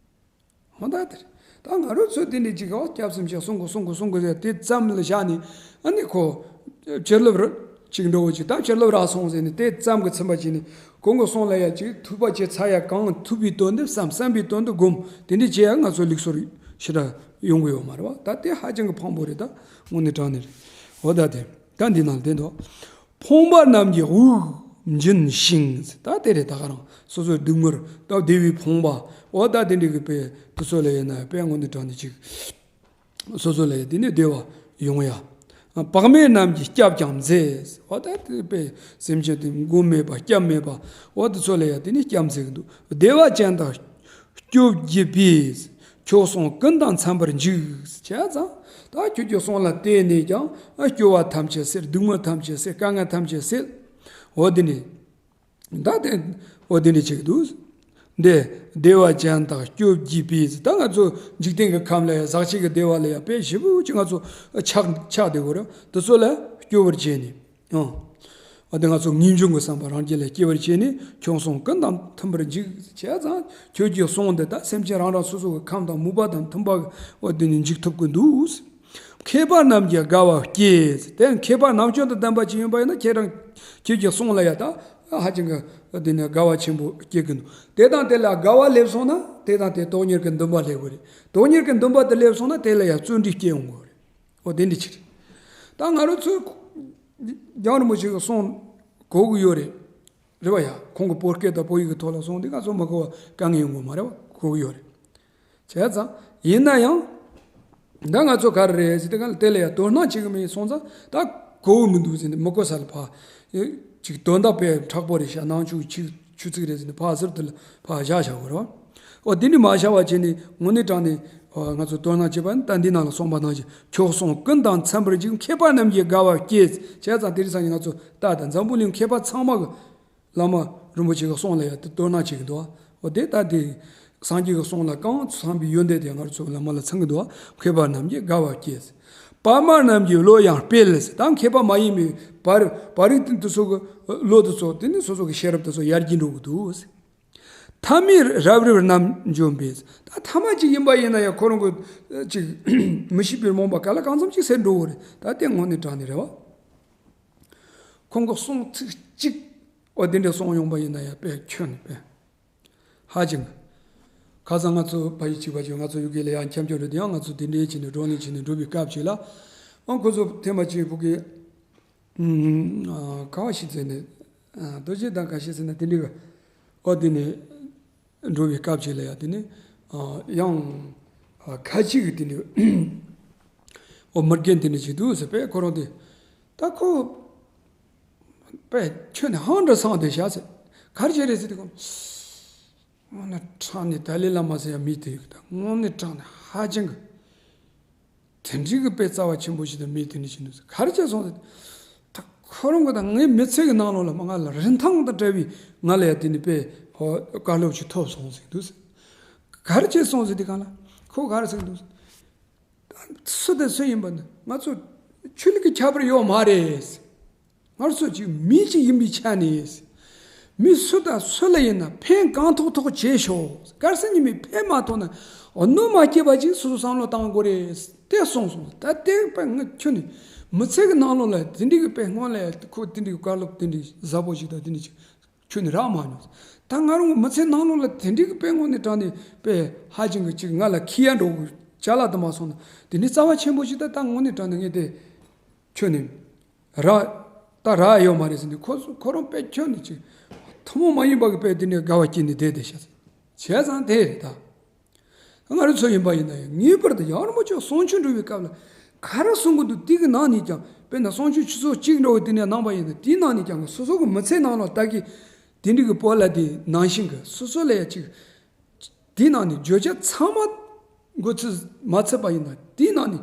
ཧོ་ད་དེ་རེད། ད་ང་རང་ཚོས་དེ་འདྲ་ཅིག་ག་སྐྱབས་སེམས་ཤིག་གསུང་གི་གསུང་གི་གསུང་གི་ཟེར་དེ་ཙམ་ལ་བཞག་ནས་ཨ་ནི་ཁོ་བྱིན་རླབས་རེ་ཅིག་འགྲོ་བ་ཅིག་ད་བྱིན་རླབས་རག་སོང་ཟེར་ནས་དེ་ཙམ་གྱིས་ཚིམ་པ་བྱས་ནས་གོང་གི་གསུང་ལ་ཡ་ཅིག་ཐོས་པ་བྱས་ཚར་ཡ་གང་ཐོས་པའི་དོན་དུ་བསམ་བསམ་པའི་དོན་དུ་སྒོམ་དེ་འདྲ་བྱས་ཡ་ང་ཚོ་ལུགས་སྲོལ་ཞེ་དྲག་ཡོང་གི་ཡོད་མ་རེད་བ། ད་དེ་ཧ་ཅང་གི་ཕངས་པོ་རེད། ད་དངོས་གནས་དྲང་གནས་རེད། འོ་ད་དེ་ད་འདི་ནང་ལ་བསྟན་འདུག་ཕོངས་པ་རྣམས་ཀྱི་དབུགས་འབྱིན་ཞིང་། ད་དེ་རེད། ད་ག་རང་སོ་སོའི་སྡུག་བསྔལ་ད་བདེ་བའི་ཕོངས་པ་འོ་ད་དེ་འདྲ་གི་དཔེ་དེ་ཚོ་ལ་ཡིན་ན་དཔེ་དངོས་གནས་དྲང་གནས་ཅིག་སོ་སོ་ལ་ཡང་དེ་ནས་བདེ་བ་ཡོང་ཡ། བག་མེད་རྣམས་ཀྱིས་སྐྱབས་ཀྱང་མཛད། འོ་ད་དེ་དཔེ་སེམས་ཅན་དེ་མགོ་མེད་པ་སྐྱབས་མེད་པ་འོ་དེ་ཚོ་ལ་ཡང་དེ་ནས་སྐྱབས་མཛད་གི་འདུག་བདེ་བ་ཅན་དག་སྐྱོབ་བགྱིད་པས། ཁྱོད་གསུང་ཀུན་དང་འཚམ་པར་འཇུག་བྱས་ཙང་ད་ཁྱོད་ཀྱི་གསུང་ལ་བརྟེན་ནས་ཀྱང་སྐྱོ་བ་ཐམས་ཅད་སེལ། སྡུག་བསྔལ་ཐམས་ཅད་སེལ། དཀའ་ངལ་ཐམས་ཅད་སེལ། འོ་དེ་ནས། ད་དེ་འོ་དེ་འདྲ་བྱེད་ཀྱི་འདུག་འདི་བདེ་བ་ཅན་དག་སྐྱོབ་བགྱིད་པས། ད་ང་ཚོ་འཇིག་རྟེན་གྱི་ཁམས་ལ་ཡང་ཟག་བཅས་ཀྱི་བདེ་བ་ལ་ཡང་དཔེ་ཞེ་པོ་ཅིག་ང་ཚོ་ཆགས་ཆགས་བསྡད་ཡོད་རེད། དེ་ཚོ་ལ་སྐྱོབ་པར་བྱས་ནས་ཨང་། འོ་དེ་ང་ཚོ་ངེས་འབྱུང་གི་བསམ་པ་རང་རྒྱུད་ལ་སྐྱེ་བར་བྱས་ནས་ཁྱོད་གསུང་ཀུན་དང་མཐུན་པར་འཇུག་བྱས་ཙང་ཁྱོད་ཀྱི་གསུང་འདི་ད་སེམས་ཅན་རང་རང་སོ་སོ་གི་ཁམས་དང་མོས་པ་དང་མཐུན་པ་འོ་དེ་ནས་འཇུག་ཐུབ་ཀྱི་འདུག་མཁས་པ་རྣམས་ཀྱིས་དགའ་བ་སྐྱེས། དེ་མཁས་པ་རྣམ་དཔྱོད་དང་ལྡན་པ་ཅིག་ཡིན་པ་ཡིན་ན་ཁྱེད་རང་ཁྱེད་ཀྱི་གསུང་ལ་ཡ་ད་ཧ་ཅང་གི་དེ་ནས་དགའ་བ་ཆེན་པོ་སྐྱེ་གི་འདུག་དེ་དང་དེ་ལ་དགའ་བ་སླེབས་སོང་ན་དེ་དང་དེ་དོན་གཉེར་གྱི་འདུན་པ་སླེབས་དགོས་རེད། དོན་གཉེར་གྱི་འདུན་པ་དེ་སླེབས་སོང་ན་དེ་ལ་ཡ་བརྩོན་འགྲུས་སྐྱེ་ཡོང་དགོས་རེད། འོ་དེ་འདྲ་ཅིག་རེད། ད་ང་རང་ཚོའི་རྒྱལ་བ་རིན་པོ་ཆེ་གི་གསུང་གོ་གི་ཡོད་རེད། རེད་བ་ཡ། ཁོང་གི་བོད་སྐད་དང་བོད་ཡིག་གི་ཐོག་ལ་གསུང་དེ་ང་ཚོ་མ་གོ་བ་དཀའ་ངལ་ཡོང་གི་མ་རེད་བ། གོ་གི་ཡོད་རེད། བྱས་ཙང་ཡིན་ན་ཡང་། ད་ང་ཚོ་ག་རེ་རེད་ཟེར་དེ་ག་ལ་དེ་ལ་ཡང་དོ་སྣང་བྱེད་གི་མེད་སོང་ཙང་ད་གོ་གི་མི་འདུག་ཟེར་ནས་མི་གོ་ས་ལ་ཕར། ཅིག་དོན་དག་དཔེ་མཁྲེགས་པོ་རེད་ཤག་ནང་ཆོས་ཆོས་ཆོས་ཚིག་རེད་ཟེར་ནས་ཕར་ཟུར་དུ་ལ་ཕར་བཞག་བཞག་དགོས་རེད་བ། འོ་དེ་འདྲ་མ་བཞག་པ་བྱས་ནས་དངོས་གནས་དྲང་གནས་ང་ཚོ་དོ་སྣང་བྱེད་པ་ནི་ད་འདི་ནང་ལ་གསུངས་པ་ནང་བཞིན་ཁྱོད་གསུང་ཀུན་དང་འཚམ་པར་འཇུག་མཁས་པ་རྣམས་ཀྱིས་དགའ་བ་སྐྱེས། བྱས་ཙང་དེ་རིང་སང་ཉིན་ང་ཚོ་ད་ད་འཛམ་བུ་གླིང་མཁས་པ་ཚང་མ་གི་བླ་མ་རིན་པོ་ཆེ་གི་གསུང་ལ་ཡང་དེ་དོ་སྣང་བྱེད་ཀྱི་འདུག་འོ་དེ་ལྟ་སྟེ། སངས་རྒྱས་ཀྱི་གསུང་ལ་གང་ཚང་བའི་ཡོན་ཏན་དེ་ང་རང་ཚོ་གི་བླ་མ་ལ་ཚང་གི་འདུག་མཁས་པ་རྣམས་ཀྱིས་དགའ་བ་སྐྱེས། པདྨ་རྣམས་ཀྱི་བློ་ཡང་སྤེལ་ཟེར། ད་མཁས་པ་མ་ཡིན་པའི་བར་བར་རིགས་དེ་ཚོ་གི་བློ་དེ་ཚོ་དེ་ནི་སོ་སོ་གི་ཤེས་རབ་དེ་ཚོ་ཡར་རྒྱས་འགྲོ་གི་འདུག་ཟེར། ཐ་མལ་རབ་རིབ་རྣམས་འཇོམས་པས། ད་ཐ་མལ་ཅིག་ཡིན་པ་ཡིན་ན་ཡང་ཁོ་རང་གི་ཅིག་མི་ཤེས་པའི་རྨོངས་པ་ག་ལ་གང་འཚམ་ཅིག་སེལ་འགྲོ་གི་རེད། ད་དེ་དངོས་གནས་དྲང་གནས་རེད་བ། ཁོང་གི་གསུང་ཚིག་གཅིག་འོ་དེ་འདྲ་གསུང་ཡོང་པ་ཡིན་ན་ཡང་དཔེ་ཁྱོན་ནས་དཔེ་ཧ་ཅང་གི། ཁ་སང་ང་ཚོ་ཕ་ཡུལ་གཅིག་པ་ཅིག་ང་ཚོ་ཡུལ་སྐད་ལ་ཡང་འཁྱམ་སྐྱོ་རེད་དེ་ཡང་ང་ཚོ་དེ་འདྲའི་བྱས་ནས་བགྲོ་གླེང་བྱས་ནས་འགྲོ་བའི་སྐབས་ཅིག་ལ། ཨང་ཁོ་ཚོ་ཐེངས་མ་གཅིག་ཕ་གི་ཨ་ག་བ་ཞིག་ཟེར་ནས་ཨ་རྡོ་རྗེ་གདན་ག་ཞིག་ཟེར་ན་དེ་འདྲའི་གི་ཨོ་དེ་ནས་འགྲོ་བའི་སྐབས་ཅིག་ལ་ཡང་དེ་ནས་ཨ་ཡང་ཨ་ཁ་ཅིག་གི་དེ་འདྲའི་ཨོ་མི་རྒན་དེ་འདྲ་ཅིག་འདུག་ཟེར་པས། ཁོ་རང་དེ་ད་ཁོ་པས་ཁྱོད་ནི་ཧང་འདྲ་སང་དེ་བཞག་ཟེར། ག་རེ་བྱས་རེད་ཟེར་དེ་ཁོ་དངོས་གནས་དྲང་གནས་ཏཱ་ལའི་བླ་མ་ཟེར་ཡ་མི་དེ་ཡོད་ད། དངོས་གནས་དྲང་གནས་ཧ་ཅང་གི་དེ་འདྲའི་གི་དཔེ་རྩ་བ་ཆེན་པོ་ཞིག་དང་མི་དེ་འདྲ་ཞིག་འདུག་ཟེར། ག་རེ་བྱས་སོང་ཟེར། ད་ཁོ་རང་གི་ད་ངའི་མི་ཚེ་གི་ནང་ལོགས་ལ་མ་ང་ལ་རིན་ཐང་དང་བྲལ་བའི་ང་ལ་ཡ་དེ་ནི་དཔེ་ཧོ་བཀའ་སློབ་ཅིག་ཐོབ་སོང་ཟེར་འདུག་ཟེར། ག་རེ་བྱས་སོང་ཟེར་དེ་གང་ལ་ཁོ་ག་རེ་ཟེར་གི་འདུག་ཟེར། སུ་དང་སུ་ཡིན་པ་ནི་ང་ཚོ་ཆོས་ལུགས་ཀྱི་ཁྱད་པར་ཡོད་མ་རེད། ང་ཚོ་ཅིག་མི་ཅིག་ཡིན་པའི་ཆ་ནས་མི་སུ་དང་སུ་ལ་ཡིན་ན་ཕན་གང་ཐོགས་ཐོགས་བྱེད་ཤོག་གལ་སྲིད་ཉི་མའི་ཕན་མ་ཐོགས་ན་གནོད་མ་སྐྱེལ་བ་ཅིག་སོ་སོ་བསམ་བློ་བཏང་དགོས་རེད། དེ་གསུངས་སོང་། ད་དེ་དཔེ་ང་ཁྱོད་ནི་མི་ཚེ་གི་ནང་ལོགས་ལ་དེ་འདྲའི་གི་དཔེ་སྔོན་ལ་ཡ་ཁོ་དེ་འདྲའི་གི་བཀའ་སློབ་དེ་འདྲའི་ཟབ་པོ་ཞིག་དང་དེ་འདྲའི་ཅིག་ཁྱོད་ནི་རག་མ་མྱོང་། ད་ང་རང་མི་ཚེ་ནང་ལོགས་ལ་དེ་འདྲའི་གི་དཔེ་དངོས་གནས་དྲང་གནས་དཔེ་ཧ་ཅང་གི་ཅིག་ང་ལ་ཁི་ཡ་འགྲོ་གི་ཅ་ལག་དུ་མ་སོང་ན་དེ་འདྲའི་རྩ་བ་ཆེན་པོ་ཞིག་ད་ད་དངོས་གནས་དྲང་གནས་ངས་དེ་ཁྱོད་ནི་རག་ད་རག་ཡོད་མ་རེད་ཟེར་ནས་ཁོ་ཁོ་རང་དཔེ་ཁྱོད་ནི་ཅིག་ཐུན་མོང་མ་ཡིན་པ་གི་དཔེ་དེ་འདྲའི་དགའ་བ་སྐྱེས་ནས་བསྡད་དེ་བྱས་བྱས་ཙང་དེ་རེད་ད། ང་རང་ཚོ་ཡིན་པ་ཡིན་ན་ཡང་ངེས་པར་དུ་ཡང་རིན་པོ་ཆེ་གསུང་ཆོས་འགྲོ་བའི་སྐབས་ལ་ག་རེ་གསུང་གི་འདུག་དེ་གི་ནང་ནས་ཀྱང་དཔེར་ན་གསུང་ཆོས་ཆུ་ཚོད་གཅིག་འགྲོ་བའི་དེ་ནས་གནང་པ་ཡིན་ན་དེའི་ནང་ནས་ཀྱང་སོ་སོ་གི་མི་ཚེ་ནང་ལ་ལྟ་གི་དེ་འདྲ་གི་པོ་ལ་དེ་ནང་བཞིན་གི་སོ་སོ་ལ་ཡ་ཅིག་དེའི་ནང་ནས་བརྗོད་བྱ་ཚང་མ་འགོ་ཚུགས་མ་ཚུད་པ་ཡིན་ན་དེའི་ནང་ནས་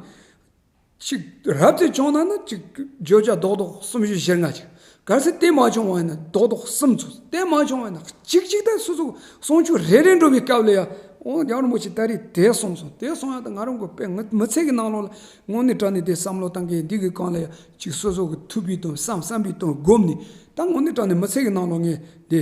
ཅིག་རབ་ཙམ་བྱུང་ན་ནི་ཅིག་བརྗོད་བྱ་རྡོག་རྡོག་གསུམ་བཞི་བཞི་ལྔ་ཅིག་གལ་སྲིད་དེ་མ་བྱུང་བ་ཡིན་ན་རྡོག་རྡོག་གསུམ་ཚུགས། དེ་མ་བྱུང་བ་ཡིན་ན་གཅིག་གཅིག་ད་སོ་སོ་གསུང་ཆོས་རེ་རེ་འགྲོ་བའི་སྐབས་ལ་ཡ་འོ་རྒྱལ་བ་རིན་པོ་ཆེ་ད་རེས་དེ་གསུངས་སོང་། དེ་གསུང་ཡ་ད་ང་རང་གི་དཔེ་ངའི་མི་ཚེ་གི་ནང་ལོགས་ལ་དངོས་གནས་དྲང་གནས་དེ་བསམ་བློ་བཏང་གི་འདི་གི་སྒང་ལ་ཡ་ཅིག་སོ་སོ་གི་ཐུབ་པའི་དོན་བསམ་བསམ་པའི་དོན་བསྒོམས་ནས་ད་དངོས་གནས་དྲང་གནས་མི་ཚེ་གི་ནང་ལོགས་ངས་དེ་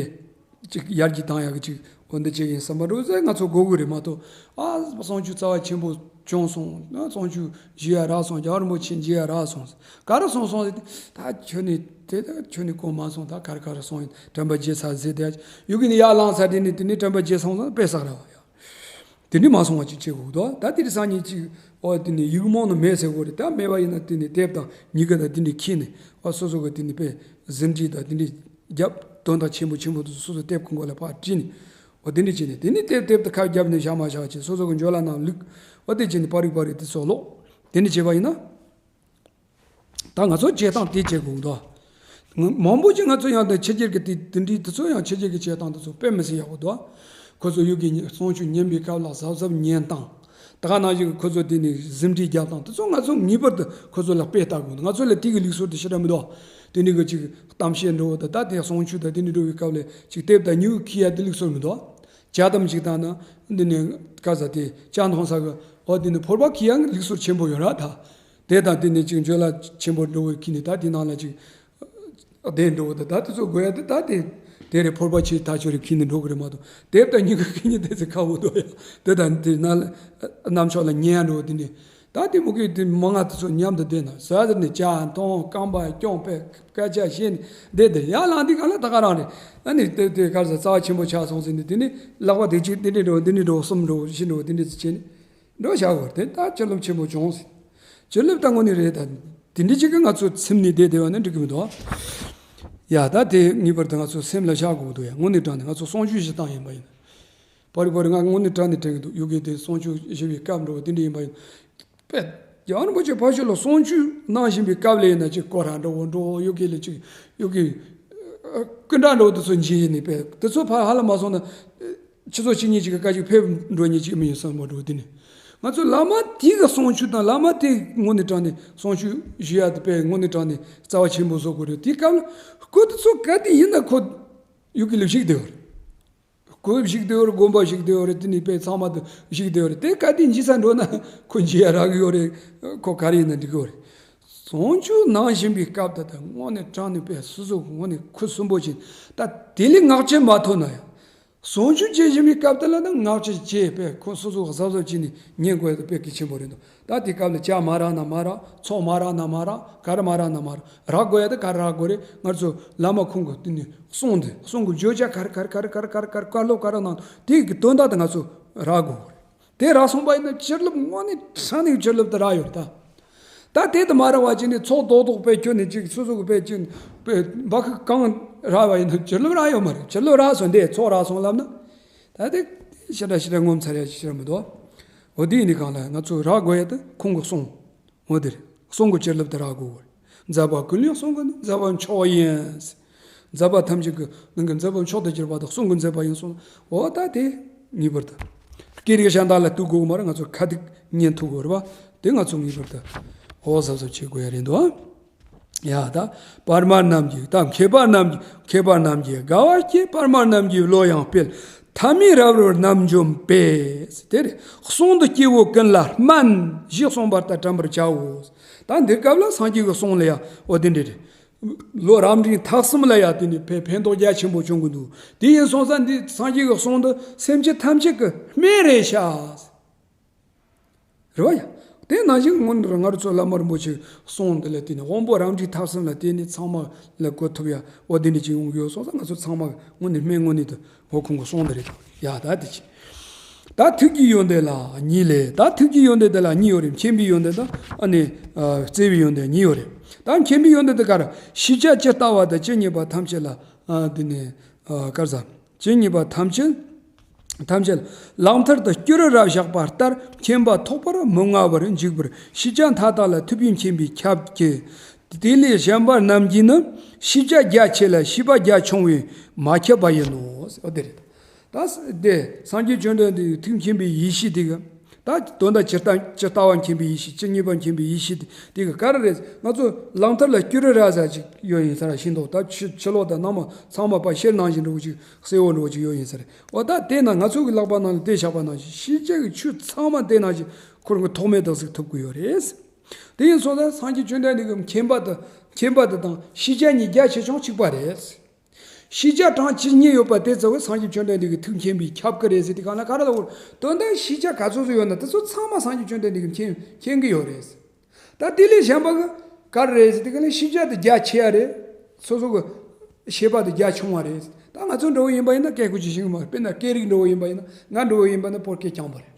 ཅིག་ཡར་རྒྱས་བཏང་ཡག་གི་ཅིག་འོ་འདི་བྱེད་ཀྱི་ཡིན་བསམ་པ་འགྲོ་ཟེར། ང་ཚོ་དགོས་ཀྱི་རེད་མ་གཏོགས། ཨ་གསུང་ཆོས་རྩ་བ་ཆེན་པོ་བྱུང་སོང་། གསུང་ཆོས་ཞུ་ཡ་རག་སོང་། རྒྱལ་བ་རིན་པོ་ཆེ་མཇལ་ཡ་རག་སོང་། ག་རེ་གསུངས་སོང་ཟེར་ཏེ་ད་ཁྱོད་ནི་དེ་ད་ཁྱོད་ནི་གོ་མ་སོང་། ད་ག་རེ་ག་རེ་གསུངས་ཡིན། དྲན་པ་བརྗེད་ཚར་ཟེར་ཏེ་ཡོད་ཀྱི་ནི་ཡར་ལངས་ཚར་དེ་ནི་དེ་ནི་དྲན་པ་བརྗེད་སོང་ཙང་དཔེ་བསགས་ར་བ་ཡ། དེ་འདྲི་མ་སོང་བ་ཅིག་བྱེད་དགོས་འདུག་ད་དེ་རིང་སང་ཉིན་ཅིག་ཨོ་དེ་ནི་ཡིག་རྨོངས་ནི་མེད་ཟེར་དགོས་རེད། ད་མེད་པ་ཡིན་ན་དེ་ནི་དེབ་དང་མྱི་ག་དང་དེ་འདྲི་ཁྱེར་ནས་ཨོ་སོ་སོ་གི་དེ་ནི་དཔེ་ཟིན་བྲིས་དང་དེ་འདྲི་རྒྱབ་དོན་དག་ཆེན་པོ་ཆེན་པོ་དེ་ཚོ་སོ་སོ་དེབ་ཁང་གོ་ལ་ཕར་བྲིས་ནས་ཨོ་དེ་འདྲི་བྱས་ནས་དེ་ནི་དེབ་དེབ་དེ་ཁ་རྒྱབ་ནས་བཞག་མ་བཞག་བྱས་སོ་སོ་གི་འཇོ་ལ་ནང་བླུགས། ཨོ་དེ་བྱས་ནས་པར་རིག་པར་རིག་དེ་ཚོ་ཀློག་དེ་འདྲི་བྱས་པ་ཡིན་ན། ད་ང་ཚོ་བྱེད་སྟངས་དེ་བྱེད་དགོས་འདུག་མང་པོ་ཅིག་ང་ཚོ་ཡང་དེ་ཕྱི་རྒྱལ་གྱི་དེ་དེ་འདྲའི་དེ་ཚོ་ཡང་ཕྱི་རྒྱལ་གྱི་བྱེད་སྟངས་དེ་ཚོ་དཔེ་མི་སྲིད་ཡག་པོ་འདུག་ཁོ་ཚོ་ཡུལ་གྱི་གསུང་ཆོས་ཉན་པའི་སྐབས་ལ་གཟབ་གཟབ་ཉན་སྟངས། ད་ག་ནང་བཞིན་ཁོ་ཚོ་དེ་ནི་ཟིན་བྲིས་རྒྱག་སྟངས་དེ་ཚོ་ང་ཚོ་ངེས་པར་དུ་ཁོ་ཚོ་ལ་དཔེ་ལྟ་དགོས་འདུག་ང་ཚོ་ལ་དེ་གི་ལུགས་སྲོལ་དེ་ཞེ་དྲག་མི་འདུག་དེ་འདྲའི་གི་ཅིག་གཏམ་བཤད་འགྲོ་བ་དང་ད་དེ་གསུང་ཆོས་དང་དེ་འདྲ་འགྲོ་བའི་སྐབས་ལ་ཅིག་དེབ་དང་མྱི་གུ་ཁྱེར་ཡ་དེ་ལུགས་སྲོལ་མི་འདུག་ཇ་དམ་ཅིག་བཏང་ན་འདི་ནི་ག་ས་དེ་ཇ་འཐུང་ས་གི་ཨོ་དེ་ནི་ཕོར་པ་ཁྱེར་ཡ་ལུགས་སྲོལ་ཆེན་པོ་ཡོད་ར་ད། དེ་དང་དེ་ནས་ཅིག་འཇོལ་ལ་ཆེན་པོ་འགྲོ་བའི་ཁྱི་ནི་ད་དེ་ནང་ལ་ཅིག་བསྡད་འགྲོ་བ་དང་ད་དེ་ཚོ་དགོས་ཡ་དེ་ད་དེ་དེ་རེད། ཕོར་པ་ཆེ་ཐག་ཆོད་རེད། ཁྱི་ནི་འགྲོ་གི་རེད་མ་གཏོགས་དེབ་དང་མྱི་གུ་ཁྱི་ནི་དེ་ཚོ་ཁ་བོ་དོ་ཡ་དེ་དང་དེ་ན་ལ་གནམ་ཕྱོགས་ལ་ཉན་ཡ་འགྲོ་བ་དེ་ནི་ད་དེ་མུ་གེ་དེ་མང་ང་དེ་ཚོ་མཉམ་དུ་བསྡད་ན་ཟ་ཟེར་ནས་ཇ་འཐུང་རྐང་པ་བརྐྱངས་པའི་སྐད་ཆ་བཤད་ནས་བསྡད་དེ་ཡར་ལངས་དུས་ག་ལ་ད་ག་རང་རེད། ཨ་ནི་དེ་དེ་ག་རེ་ཟ་རྩ་བ་ཆེན་པོ་ཆགས་སོང་ཟེར་ནས་དེ་ནི་ལག་པ་དེ་གཅིག་དེ་འདྲས་འགྲོ་དེ་འདྲས་འགྲོ་གསུམ་འགྲོ་བཞི་འགྲོ་དེ་འདྲས་ཟེར་བྱས་ནས། འགྲོ་བཞག་གོ་དེ་ད་བཅུད་ལམ་ཆེན་པོ་བྱུང་ཟེར། བཅུད་ལམ་ད་དངོས་གནས་རེད། ད་དེ་འདྲ་ཅིག་གི་ང་ཚོ་ཚིམ་ནས་བསྡད་བསྡད་པ་ནི་འགྲིག་གི་མི་འདུག་ཡ་ད་དེ་ངེས་པར་དུ་ང་ཚོ་སེམས་ལ་བཞག་དགོས་འདུག་ཡ་དངོས་གནས་དྲང་ནས་ང་ཚོ་གསུང་ཆོས་བཞི་བཏང་ཡིན་པ་ཡིན། པར་རི་པར་རི་ང་དངོས་གནས་དྲང་ནས་དྲན་གི་འདུག་ཡུ་གེ་དེ་གསུང་ཆོས་བཞི་བའི་སྐབས་འགྲོ་བ་དེ་འདྲ་ཡིན་པ་ཡིན། པས་རྒྱལ་བ་རིན་པོ་ཆེ་ཕ་ཤུལ་ལ་གསུང་ཆོས་གནང་བཞིན་པའི་སྐབས་ལ་ཡིན་ན་ཅིག་སྐོར་ར་འགྲོ་བོ་འགྲོ་བོ་ཡུ་གེ་ལ་ཅིག་ཡུ་གེ་སྐུ་འདྲ་འགྲོ་བོ་དེ་ཚོ་འཇིགས་ཡིན་ནི་པས་དེ་ཚོ་ཕར་ཧ་ལམ་མ་སོང་ན། ཆུ་ཚོད་གཅིག་གཉིས་ཅིག་གི་སྐད་ཅིག་ཕེབས་འགྲོ་ཉེ་ཅིག་མི་ཡིན་བསམ་པ་འགྲོ་དེ་ནི། ང་ཚོ་བླ་མ་དེ་གི་གསུང་ཆོས་དང་བླ་མ་དེ་དངོས་གནས་དྲང་ནས་གསུང་ཆོས་ཞུ་ཡ་དེ་དཔེ་དངོས་གནས་དྲང་ནས་རྩ་བ་ཆེན་པོ་བཟོ་དགོས་རེད། དེའི་སྐབས་ལ་སྐུ་དེ་ཚོ་ག་དེ་ཡིན་ན་ཁོ་ཡུ་གེ་ལ་བཞུགས་བསྡད་པ་རེད། ཁོས་བཞུགས་བསྡད་ཡོད་རེད། དགོན་པ་བཞུགས་བསྡད་ཡོད་རེད། དེ་ནས་དཔེ་ཚང་མ་དུ་བཞུགས་བསྡད་ཡོད་རེད། དེ་ག་དུས་འཇིག་ས་འགྲོ་ན་ཁོ་འཇིག་ཡ་རག་གི་ཡོད་རེད། ཁོ་ག་རེ་ཡིན་ན་འགྲིག་གི་ཡོད་རེད། ཟུང་འཇུག་གནང་བཞིན་པའི་སྐབས་དེ་དང་དངོས་གནས་དྲང་གནས་དཔེ་སོ་སོ་དངོས་གནས་ཁུ་སིམ་པོ་བྱས། ད་དེ་ལས་བསྔགས་བརྗོད་མ་ཐོབ་ན་ཡང་། ཟུང་འཇུག་བྱེད་བཞིན་པའི་སྐབས་དེ་ལ་ནི་བསྔགས་བརྗོད་བྱས་པས་ཁོ་སོ་སོ་གཟབ་གཟབ་བྱས་ནས་ཉན་དགོས་ཡ་དེ་དཔེ་གལ་ཆེན་པོ་རེད་འདུག་ད་དེ་སྐབས་ལ་ཇ་མ་རག་ན་མ་རག་ཚོགས་མ་རག་ན་མ་རག་ག་རེ་མ་རག་ན་མ་རག་རག་དགོས་ཡ་དེ་ག་རེ་རག་དགོས་རེད། ང་ཚོ་བླ་མ་ཁོང་གི་དེ་ནས་གསུང་དེ་གསུང་གི་བརྗོད་བྱ་ག་རེ་ག་རེ་ག་རེ་ག་རེ་ག་རེ་ག་རེ་བཀའ་སློབ་ག་རེ་གནང་དེ་གི་དོན་དག་དེ་ང་ཚོ་རག་དགོས་རེད། དེ་རག་སོང་པ་ཡིན་ན་བྱིན་རླབས་དངོས་གནས་དྲང་གནས་བྱིན་རླབས་དེ་རག་ཡོད་རེད་ད། ད་དེ་དུ་མ་རག་པ་ཅིག་ནས་ཚོགས་རྡོག་རྡོག་དཔེ་ཁྱོན་ནས་ཅིག་སོ་སོ་གི་དཔེ་ཅིག་དཔེ་འབའ་ཁུག་གང་རག་པ་ཡིན་ན་བྱིན་རླབས་རག་ཡོད་མ་རེད། བྱིན་རླབས་རག་སོང་དེ་ཚོགས་རག་སོང་ལབ་ན། ད་དེ་ཞེ་དྲག་ཞེ་དྲག་ངོ་མཚར་ཡ་ཞིག་ཞེ་དྲག་མི་འདུག་འོ་དེ་ཡིན་ནི་གང་ལ་ང་ཚོ་རག་དགོས་ཡ་དེ་ཁོང་གི་གསུང་། འོ་དེ་རེད། གསུང་གི་བྱིན་རླབས་དེ་རག་དགོས་པ་རེད། མཛད་པ་ཀུན་ལས་གསུང་གི་ནི་མཛད་པ་མཆོག་ཡིན། མཛད་པ་ཐམས་ཅད་ཀྱི་ནང་གི་མཛད་པ་མཆོག་ཏུ་གྱུར་པ་དང་གསུང་གི་མཛད་པ་ཡིན་གསུངས། འོ་ད་དེ་ངེས་པར་དུ་སྐད་རིགས་གཞན་དག་ལ་ལྟོས་དགོས་མ་རེད། ང་ཚོ་ཁ་ཐུག་ཉན་ཐུབ་དགོས་རེད་པ། དེ་ང་ཚོ་ངེས་པར་དུ་འོ་གཟབ་གཟབ་བྱེད་དགོས་ཡ་རེད་འདུག་ཡ་ད་པར་མ་རྣམས་ཀྱིས་ད་མཁས་པ་རྣམས་ཀྱིས་མཁས་པ་རྣམས་ཀྱིས་དགའ་བ་སྐྱེས། པར་མ་རྣམས་ཀྱིས་བློ་ཡང་སྤེལ། ཐ་མའི་རབ་རིབ་རྣམ་འཇོམས་པས། དེ་རེད། གསུང་དུ་སྐྱེ་བོ་ཀུན་ལ་སྨན་ཞེས་གསུངས་པ་ལྟར་དྲན་པར་བྱའོ། ད་འདི་སྐབས་ལ་སངས་རྒྱས་ཀྱི་གསུང་ལ་ཡང་འོ་དེ་འདྲ་རེད། ལོ་རབ་འབྲིང་ཐ་གསུམ་ལ་ཡང་དེ་ནི་ཕན་ཕན་ཐོགས་རྒྱ་ཆེན་པོ་བྱུང་གི་འདུག་དེ་ཡིན་སོང་ཙང་འདི་སངས་རྒྱས་ཀྱི་གསུང་འདི་སེམས་ཅན་ཐམས་ཅད་ཀྱི་སྨན་རེད་ཤག་རེད་བ་ཡ། དེ་ནང་བཞིན་སྔོན་ང་རང་ཚོ་བླ་མ་རིན་པོ་ཆེའི་གསུང་འདི་ལ་བརྟེན་ནས་དབང་པོ་རབ་འབྲིང་ཐ་གསུམ་ལ་བརྟེན་ནས་ཚང་མ་ལ་གོ་ཐུབ་ཡ་འོ་དེ་འདྲ་ཅིག་ཡོང་གི་ཡོད་སོང་ཙང་ང་ཚོ་ཚང་མ་དངོས་གནས་སྨན་དངོས་གནས་དུ་འོ་ཁོང་གི་གསུང་འདི་རེད་ཡ། ད་དེ་ཅི། ད་ཐུགས་ཀྱི་ཡོན་ཏན་ལ་གཉིས་ལས། ད་ཐུགས་ཀྱི་ཡོན་ཏན་དེ་ལ་གཉིས་ཡོད་རེད། མཁྱེན་པའི་ཡོན་ཏན་དང་ཨ་ནི་ཨ་བརྩེ་བའི་ཡོན་ཏན་གཉིས་ཡོད་རེད། ད་མཁྱེན་པའི་ཡོན་ཏན་དེ་ག་རེ། ཤེས་བྱ་ཇི་ལྟ་བ་དང་ཇི་སྙེད་པ་ཐམས་ཅད་ལ་ཨ་དེ་ནས་ཨ་ག་རེ་ཟ། ཇི་སྙེད་པ་ཐམས་ཅད་ཐམས་ཅད་ལག་མཐིལ་དུ་སྐྱུ་རུ་ར་བཞག་པ་ལྟར་མཁྱེན་པ་ཐོགས་པར་མི་མངའ་བར་འཇུག་པར་ཤེས་བྱ་མཐའ་དག་ལ་ཐུབ་པས་མཁྱེན་པས་ཁྱབ་ཀྱི། དེ་ལས་གཞན་པ་རྣམས་ཀྱིས་ནི་ཤེས་བྱ་རྒྱ་ཆེ་ལ་ཤེས་པ་རྒྱ་ཆུང་བས་མ་ཁྱབ་པ་ཡིན་ནོ། འོ་དེ་རེད། ད་དེ་སངས་རྒྱས་བཅོམ་ལྡན་འདས་ཀྱི་ཐུགས་མཁྱེན་པའི་ཡེ་ཤེས་དེ་གི་ད་དོན་དག་ཇི་ལྟ་ཇི་ལྟ་བ་མཁྱེན་པའི་ཡེ་ཤེས་ཇི་སྙེད་པ་མཁྱེན་པའི་ཡེ་ཤེས་དེ་དེ་གི་ག་རེ་རེད། ང་ཚོ་ལག་མཐིལ་ལ་སྐྱུ་རུ་ར་ཟ་ཅིག་ཡོད་ཡིན་ས་ར་ཤིང་ཏོག་ད་ཕྱི་ཕྱི་ལོགས་དང་ནང་མ་ཚང་མ་པ་ཤེལ་ནང་བཞིན་འདྲ་བོ་ཅིག་གསལ་བོ་འདྲ་བོ་ཅིག་ཡོད་ཡིན་ས་རེད། འོ་ད་དེ་ན་ང་ཚོ་གི་ལག་པ་ནང་ལ་དེ་བཞག་པ་ནང་བཞིན་ཤེས་བྱ་གི་ཆོས་ཚང་མ་དེ་ནང་བཞིན་ཁོ་རང་གི་ཐོགས་མེད་དུ་གཟིགས་ཐུབ་ཀྱི་ཡོད་རེད། དེ་ཡིན་སོང་ཙང་སངས་རྒྱས་བཅོམ་ལྡན་འདས་ཀྱི་མཁྱེན་པ་དེ་མཁྱེན་པ་དེ་དང་ཤེས་བྱ་གཉིས་རྒྱ་ཆེ་ཆུང་གཅིག་པ་རེད། ཤེས་བྱ་གྲངས་ཇི་སྙེད་ཡོད་པ་དེ་ཚོ་སངས་རྒྱས་བཅོམ་ལྡན་འདས་ཀྱི་ཐུགས་མཁྱེན་པས་ཁྱབ་ཀྱི་རེད་ཟེར་དེ་གང་ལ་ག་རེ་ལབ་དགོས། དོན་དག་ཤེས་བྱ་ག་ཚོད་ཚོད་ཡོད་ན་དེ་ཚོ་ཚང་མ་སངས་རྒྱས་བཅོམ་ལྡན་འདས་ཀྱིས་མཁྱེན་མཁྱེན་གྱི་ཡོད་རེད། ད་དེ་ལས་གཞན་པ་གི་ག་རེ་རེད་ཟེར་དེ་གང་ལ་ཤེས་བྱ་དེ་རྒྱ་ཆེ་ཡ་རེད། སོ་སོ་གི་ཤེས་པ་དེ་རྒྱ་ཆུང་བ་རེད། ད་ང་ཚོ་འདྲ་བོ་ཡིན་པ་ཡིན་ན་སྐད་ཁུ་ཅིག་ཤེས་གི་མ་རེད། དཔེར་ན་སྐད་རིགས་འདྲ་བོ་ཡིན་པ་ཡིན་ན་ང་འདྲ་བོ་ཡིན་པ་ན་བོད་སྐད་རྐྱང་པ་རེད།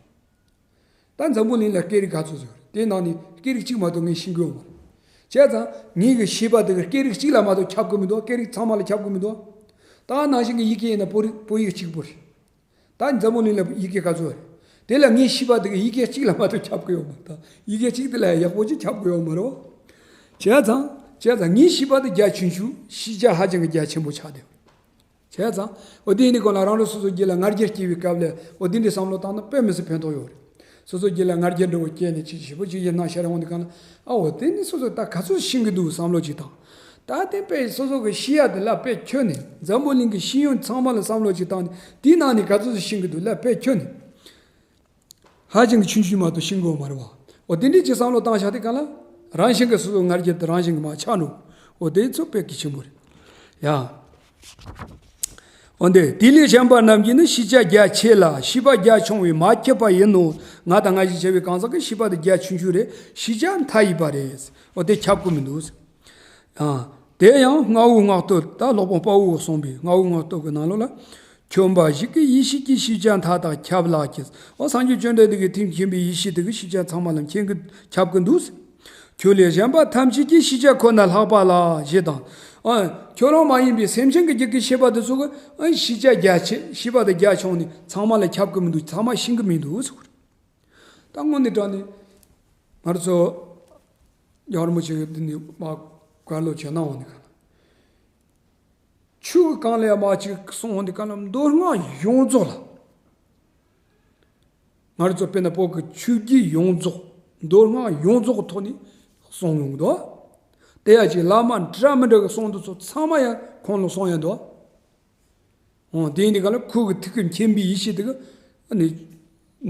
ད་འཛམ་བུ་གླིང་ལ་སྐད་རིགས་ག་ཚོད་ཚོད་རེད། དེ་ནང་ནས་སྐད་རིགས་གཅིག་མ་གཏོགས་ངས་ཤེས་གི་ཡོད་མ་རེད། བྱས་ཙང་ངའི་གི་ཤེས་པ་དེ་གི་སྐད་རིགས་གཅིག་ལ་མ་གཏོགས་ཁྱབ་གི་མི་འདུག་སྐད་རིགས་ཚང་མ་ལ་ཁྱབ་གི་མི་འདུག་ད་ནང་བཞིན་གི་ཡི་གེ་ཡིན་ན་བོད་རིགས་བོད་ཡིག་གཅིག་པུ་རེད། ད་འཛམ་བུ་གླིང་ལ་ཡི་གེ་ག་ཚོད་རེད། དེ་ལ་ངའི་ཤེས་པ་དེ་གི་ཡི་གེ་གཅིག་ལ་མ་གཏོགས་ཁྱབ་གི་ཡོད་མ་རེད། ད་ཡི་གེ་གཅིག་དེ་ལ་ཡག་པོ་ཅིག་ཁྱབ་གི་ཡོད་མ་རེད། བྱས་ཙང་བྱས་ཙང་ངའི་ཤེས་པ་དེ་རྒྱ་ཆུང་ཆུང་ཤེས་བྱ་ཧ་ཅང་གི་རྒྱ་ཆེན་པོ་ཆགས་བསྡད་ཡོད། བྱས་ཙང་། འོ་དེ་ཡིན་དུས་གང་ལ་རང་རང་སོ་སོ་རྒྱུད་ལ་ང་རྒྱལ་སྐྱེ་བའི་སྐབས་ལ་འོ་དེ་འདྲའི་བསམ་བློ་བཏང་ན་དཔེ་མི་སྲིད་ཕན་ཐོགས་ཡོད་རེད། སོ་སོ་རྒྱུད་ལ་ང་རྒྱལ་འདྲ་བོ་སྐྱེས་ནས་ཅིག་ཞེ་པོ་ཅིག་ཡིན་ན་ཤར་འོང་དུས་གང་ལ་ཨ་འོ་དེ་ནི་སོ་སོ་ད་ག་ཚོད་ཤེས་ཀྱི་འདུག་བསམ་བློ་ཅིག་བཏང་། ད་དེ་དཔེ་སོ་སོ་གི་ཤེས་ཡ་དེ་ལ་དཔེ་ཁྱོན་ནས་འཛམ་བུ་གླིང་གི་ཤེས་ཡོན་ཚང་མ་ལ་བསམ་བློ་ཅིག་བཏང་ནས་དེའི་ནང་ནས་ག་ཚོད་ཤེས་ཀྱི་འདུག་ལ་དཔེ་ཁྱོན་ནས། ཧ་ཅང་གི་ཆུང་ཆུང་མ་གཏོགས་ཤེས་དགོས་མ་རེད་བ། འོ་དེ་འདྲའི་ཅིག་བསམ་བློ་བཏང་བཞག་དེ་ག་ལ། རང་བཞིན་གྱི་སོ་སོ་ང་རྒྱལ་དེ་རང་བཞིན་གྱི་མ་ཆགས་འགྲོ། འོ་དེ་ཚོ་དཔེ་གལ་ཆེན་པོ་རེད། ཡ། འོ་འདི་དེ་ལས་གཞན་པ་རྣམས་ཀྱིས་ནི་ཤེས་བྱ་རྒྱ་ཆེ་ལ་ཤེས་པ་རྒྱ་ཆུང་བས་མ་ཁྱབ་པ་ཡིན་ནོ། ང་དང་ང་བཞིན་བྱ་བའི་གང་ཟག་གི་ཤེས་པ་དེ་རྒྱ་ཆུང་ཆུང་རེད། ཤེས་བྱ་མཐའ་ཡས་པ་རེད། འོ་དེ་ཁྱབ་ཀྱི་མི་འདུག་ཨ། དེ་ཡང་རྔ་བོའི་སྔགས་བསྟོད་ད་སློབ་དཔོན་དཔའ་བོས་གསུངས་པའི་རྔ་བོའི་སྔགས་བསྟོད་ཀྱི་ནང་ལོགས་ལ། ཁྱོད་འབའ་ཞིག་གི་ཡེ་ཤེས་ཀྱིས་ཤེས་བྱ་མཐའ་དག་ཁྱབ་ལགས་ཀྱིས། འོ་སངས་རྒྱས་བཅོམ་ལྡན་འདས་ཀྱི་ཐུགས་མཁྱེན་པའི་ཡེ་ཤེས་དེ་གིས་ཤེས་བྱ་ཚང་མ་ལ་མཁྱེན་གི་ཁྱབ་ཀྱི་འདུག་ཁྱོད་ལས་གཞན་པ་ཐམས་ཅད་ཀྱིས་ཤེས་བྱ་ཁོ་ན་ལྷག་པ་ལ་ཞེས་དང་། ཨ། ཁྱོད་རང་མ་ཡིན་པའི་སེམས་ཅན་གྱི་རྒྱུད་ཀྱི་ཤེས་པ་དེ་ཚོ་གི་ཨ་ཤེས་བྱ་རྒྱ་ཆེ་ཤེས་པ་དེ་རྒྱ་ཆུང་ནས་ཚང་མ་ལ་ཁྱབ་ཀྱི་མི་འདུག་ཚང་མ་ཤེས་ཀྱི་མི་འདུག་ཟེར་བ་རེད། ད་དངོས་གནས་དྲང་གནས་ང་ཚོ་རྒྱལ་བ་རིན་པོ་ཆེ་གི་འདི་ནས་མ་བཀའ་སློབ་བྱས་གནང་བ་ནི་ག་ལ། ཆོས་ཀྱི་སྒང་ལ་ཡང་མ་ཅིག་གསུངས་འོང་དུས་ག་ལ་མདོ་སྔགས་ཡོངས་རྫོགས་ལ། ང་རང་ཚོ་དཔེར་ན་བོད་ཀྱི་ཆོས་བརྒྱུད་ཡོངས་རྫོགས་མདོ་སྔགས་ཡོངས་རྫོགས་ཀྱི་ཐོག་ནས་གསུངས་ཡོང་གི་འདུག་དེ་ཡང་ཅིག་བླ་མ་འདྲ་མི་འདྲ་གི་གསུང་དེ་ཚོ་ཚང་མ་ཡང་ཁོང་ལ་གསུངས་ཡོང་འདུག་འོ་དེ་ཡིན་དུས་ག་ལ་ཁོ་གི་ཐུགས་ཀྱི་མཁྱེན་པའི་ཡེ་ཤེས་དེ་གི་ཨ་ནི་